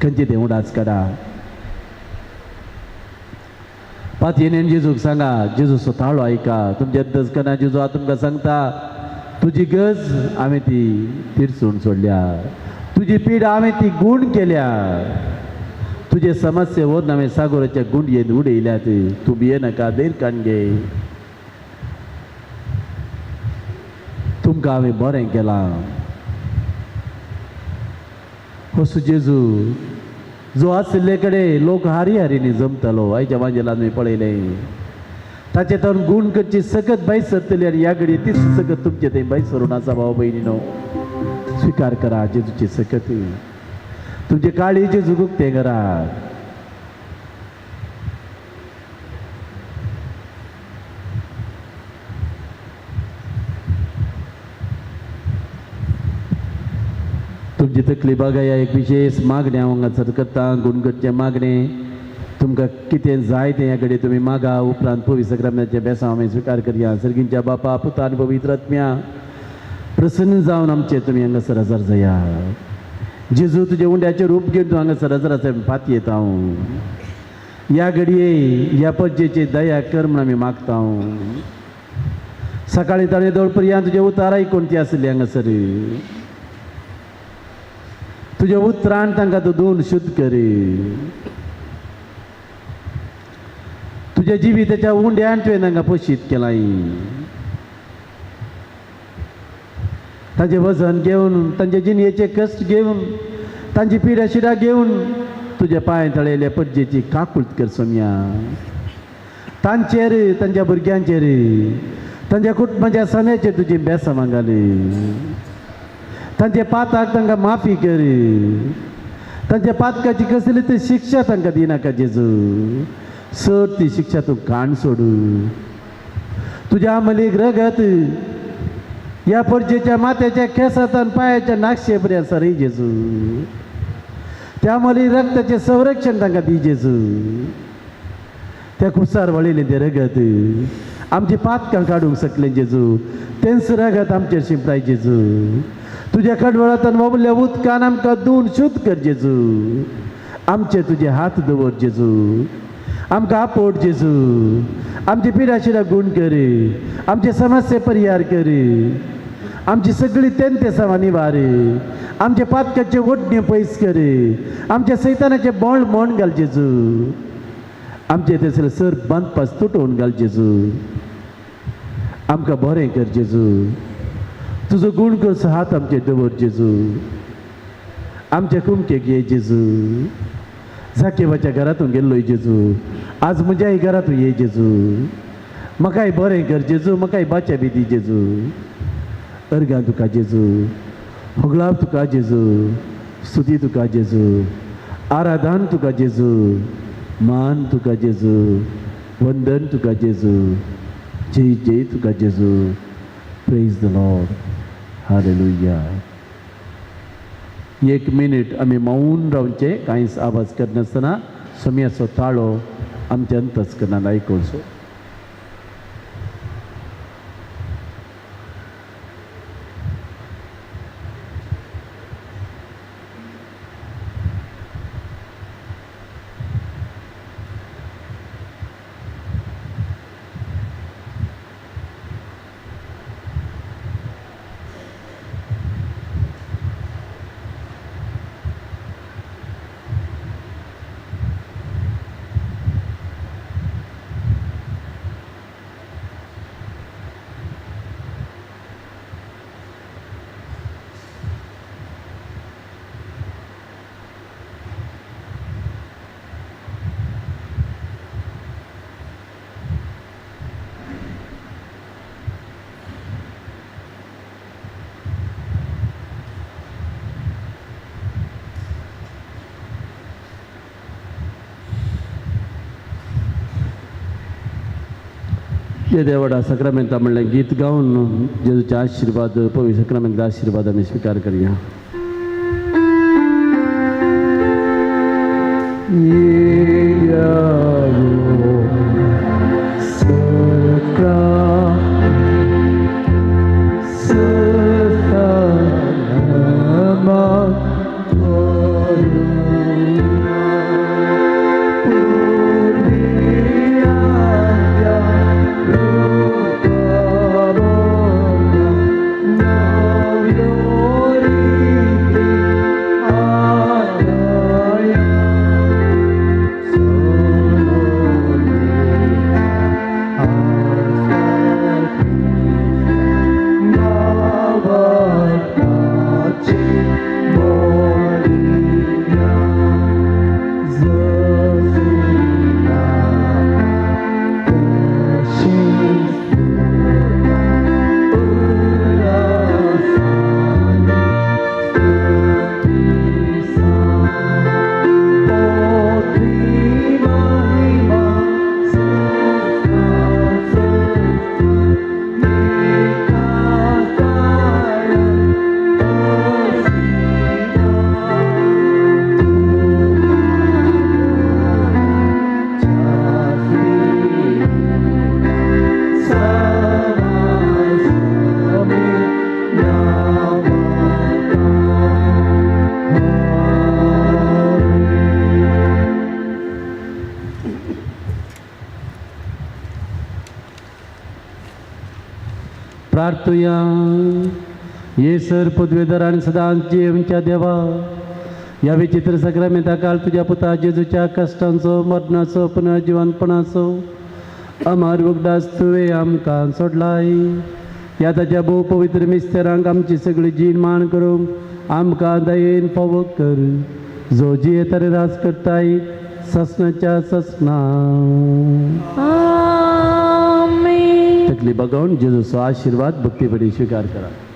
खंयचे तें उडास काडा। पातयेन जेजूक सांगा, जेजूचो ताळो आयका। तुमच्या दसकना जेजू हांव तुमकां सांगता, तुजी गज हांवें ती तिरसून सोडल्या, तुजी पीड हांवें ती गूण केल्या, तुजे समस्ये व्हरून हांवें सागोराच्या गुंडयेन उडयल्यात। तूं भियेनाका, धैर्य काडून घे, तुमकां हांवें बरें केलां। असो जेजू जो आशिल्ले कडेन लोक हारी हारीनी जमतालो, आयच्या वांजेलान आमी पळयलें। ताचे तर गूण करची सकत भायर सरतली आनी ह्या घडये तीच सकत तुमचे थंय भायर सरून आसा। भाव भयणीनो, स्विकार करा जेजूची सकत, तुमचे काळी जेजूक उक्तें करा। तुमची तकली बागाया एक विशेष मागणें हांव हांगासर करता, गुण करचें मागणें। तुमकां कितें जाय तें ह्या कडेन तुमी मागा। उपरांत पवित्र सक्रामेंताचें बेसांव आमी स्विकार करया। सर्गींच्या बापा, पुता आनी पवित्र आत्म्या प्रसन्न जावन आमचें तुमी हांगासर हजर जाया। जेजू तुजे उंड्याचें रूप घेवन तूं हांगासर हजर आसा फात येता हांव। ह्या घडये ह्या पज्जेची दया कर म्हूण आमी मागता। सकाळीं ताणें दोळ पर्यंत तुजें उतार आयकून ती आसली हांगासर, तुज्या उतरान तांकां तूं दोन शुद्ध करी। तुज्या जिविताच्या उंड्यान तुवें तांकां पोशीत केलाय। तांचें वजन घेवन, तांचे जिणेचे कश्ट घेवन, तांची पिड्या शिरां घेवन तुज्या पांय तळयल्या पज्जेची काकूळत कर सोम्या। तांचेर, तांच्या भुरग्यांचेर, तांच्या कुटुंबाच्या सण्याचेर तुजी बेसां मागली। तांच्या पाताक तांकां माफी कर, तांच्या पातकाची कसली ती शिक्षा तांकां दिनाका जेजू, सर ती शिक्षा तूं काण सोडू। तुज्या अमलीक रगत ह्या परजेच्या माथ्याच्या केंसांत आनी पांयाच्या नाक्षे पर्यंत सरी जेजू, त्या मली रक्ताचें संरक्षण तांकां दी जेजू। त्या कुसार वळिल्लें तें रगत आमची पातकां काडूंक शकलें जेजू, तेंच रगत आमचेर शिंपडाय जेजू। तुज्या कडवळांत वबल्या उदकान आमकां धुवन शुद्ध कर जेजू, आमचे तुजे हात दवर जेजू, आमकां आपोट जेजू, आमची पिडाशिरा गूण कर, आमचे समस्ये परिहार कर, आमची सगळी तेंतेसांवां निवार, आमचे पातकाचे ओडणे पयस कर, आमच्या सैतानाचे बोंड मोण घाल जेजू, आमचे थंयसर सर बांदपास तुटोवन घाल जेजू, आमकां बरें कर जेजू। तुजो गूण करचो हात आमचेर दवर जेजू, आमच्या कुमकेक ये जेजू। जाकेवाच्या घरातून गेल्लोय जेजू, आज म्हज्याय घरातून ये जेजू, म्हाकाय बरें कर जेजू, म्हाकाय बाच्या बी the जेजू। अर्गां तुका जेजू, होगळाप तुका जेजू, स्तुती तुका जेजू, आराधन तुका जेजू, मान तुका जेजू, वंदन तुका जेजू, जय जय तुका जेजू। Praise the Lord, hallelujah. एक मिनीट आमी मौन रावचें, कांयच आवाज करनासतना सोम्याचो ताळो आमच्या अंतस्करणान आयकुचो। येद्या व्हडा साक्रामेंता म्हणलें गीत गावन जेजूचे आशिर्वाद, पवित्र साक्रामेंतले आशिर्वाद आमी स्विकार करया. प्रार्थुया. ये सर पदवेदार आनी सदांच जियेवच्या देवा, ह्या विचित्र साक्रामेंता काल तुज्या पुता जेजूच्या कश्टांचो, मरणाचो, पुनर्जिवनपणाचो अमर उगडास तुवें आमकां सोडलाय. ह्या ताच्या भोव पवित्र मिस्तेरांक आमची सगळी जीण मान करूंक आमकां दयेन फावो कर, जो जियेता आनी राज करताय ससनाच्या ससना. आमेन. तकली बगोवन जेजूचो आशिर्वाद भक्तीपणी स्विकार करा.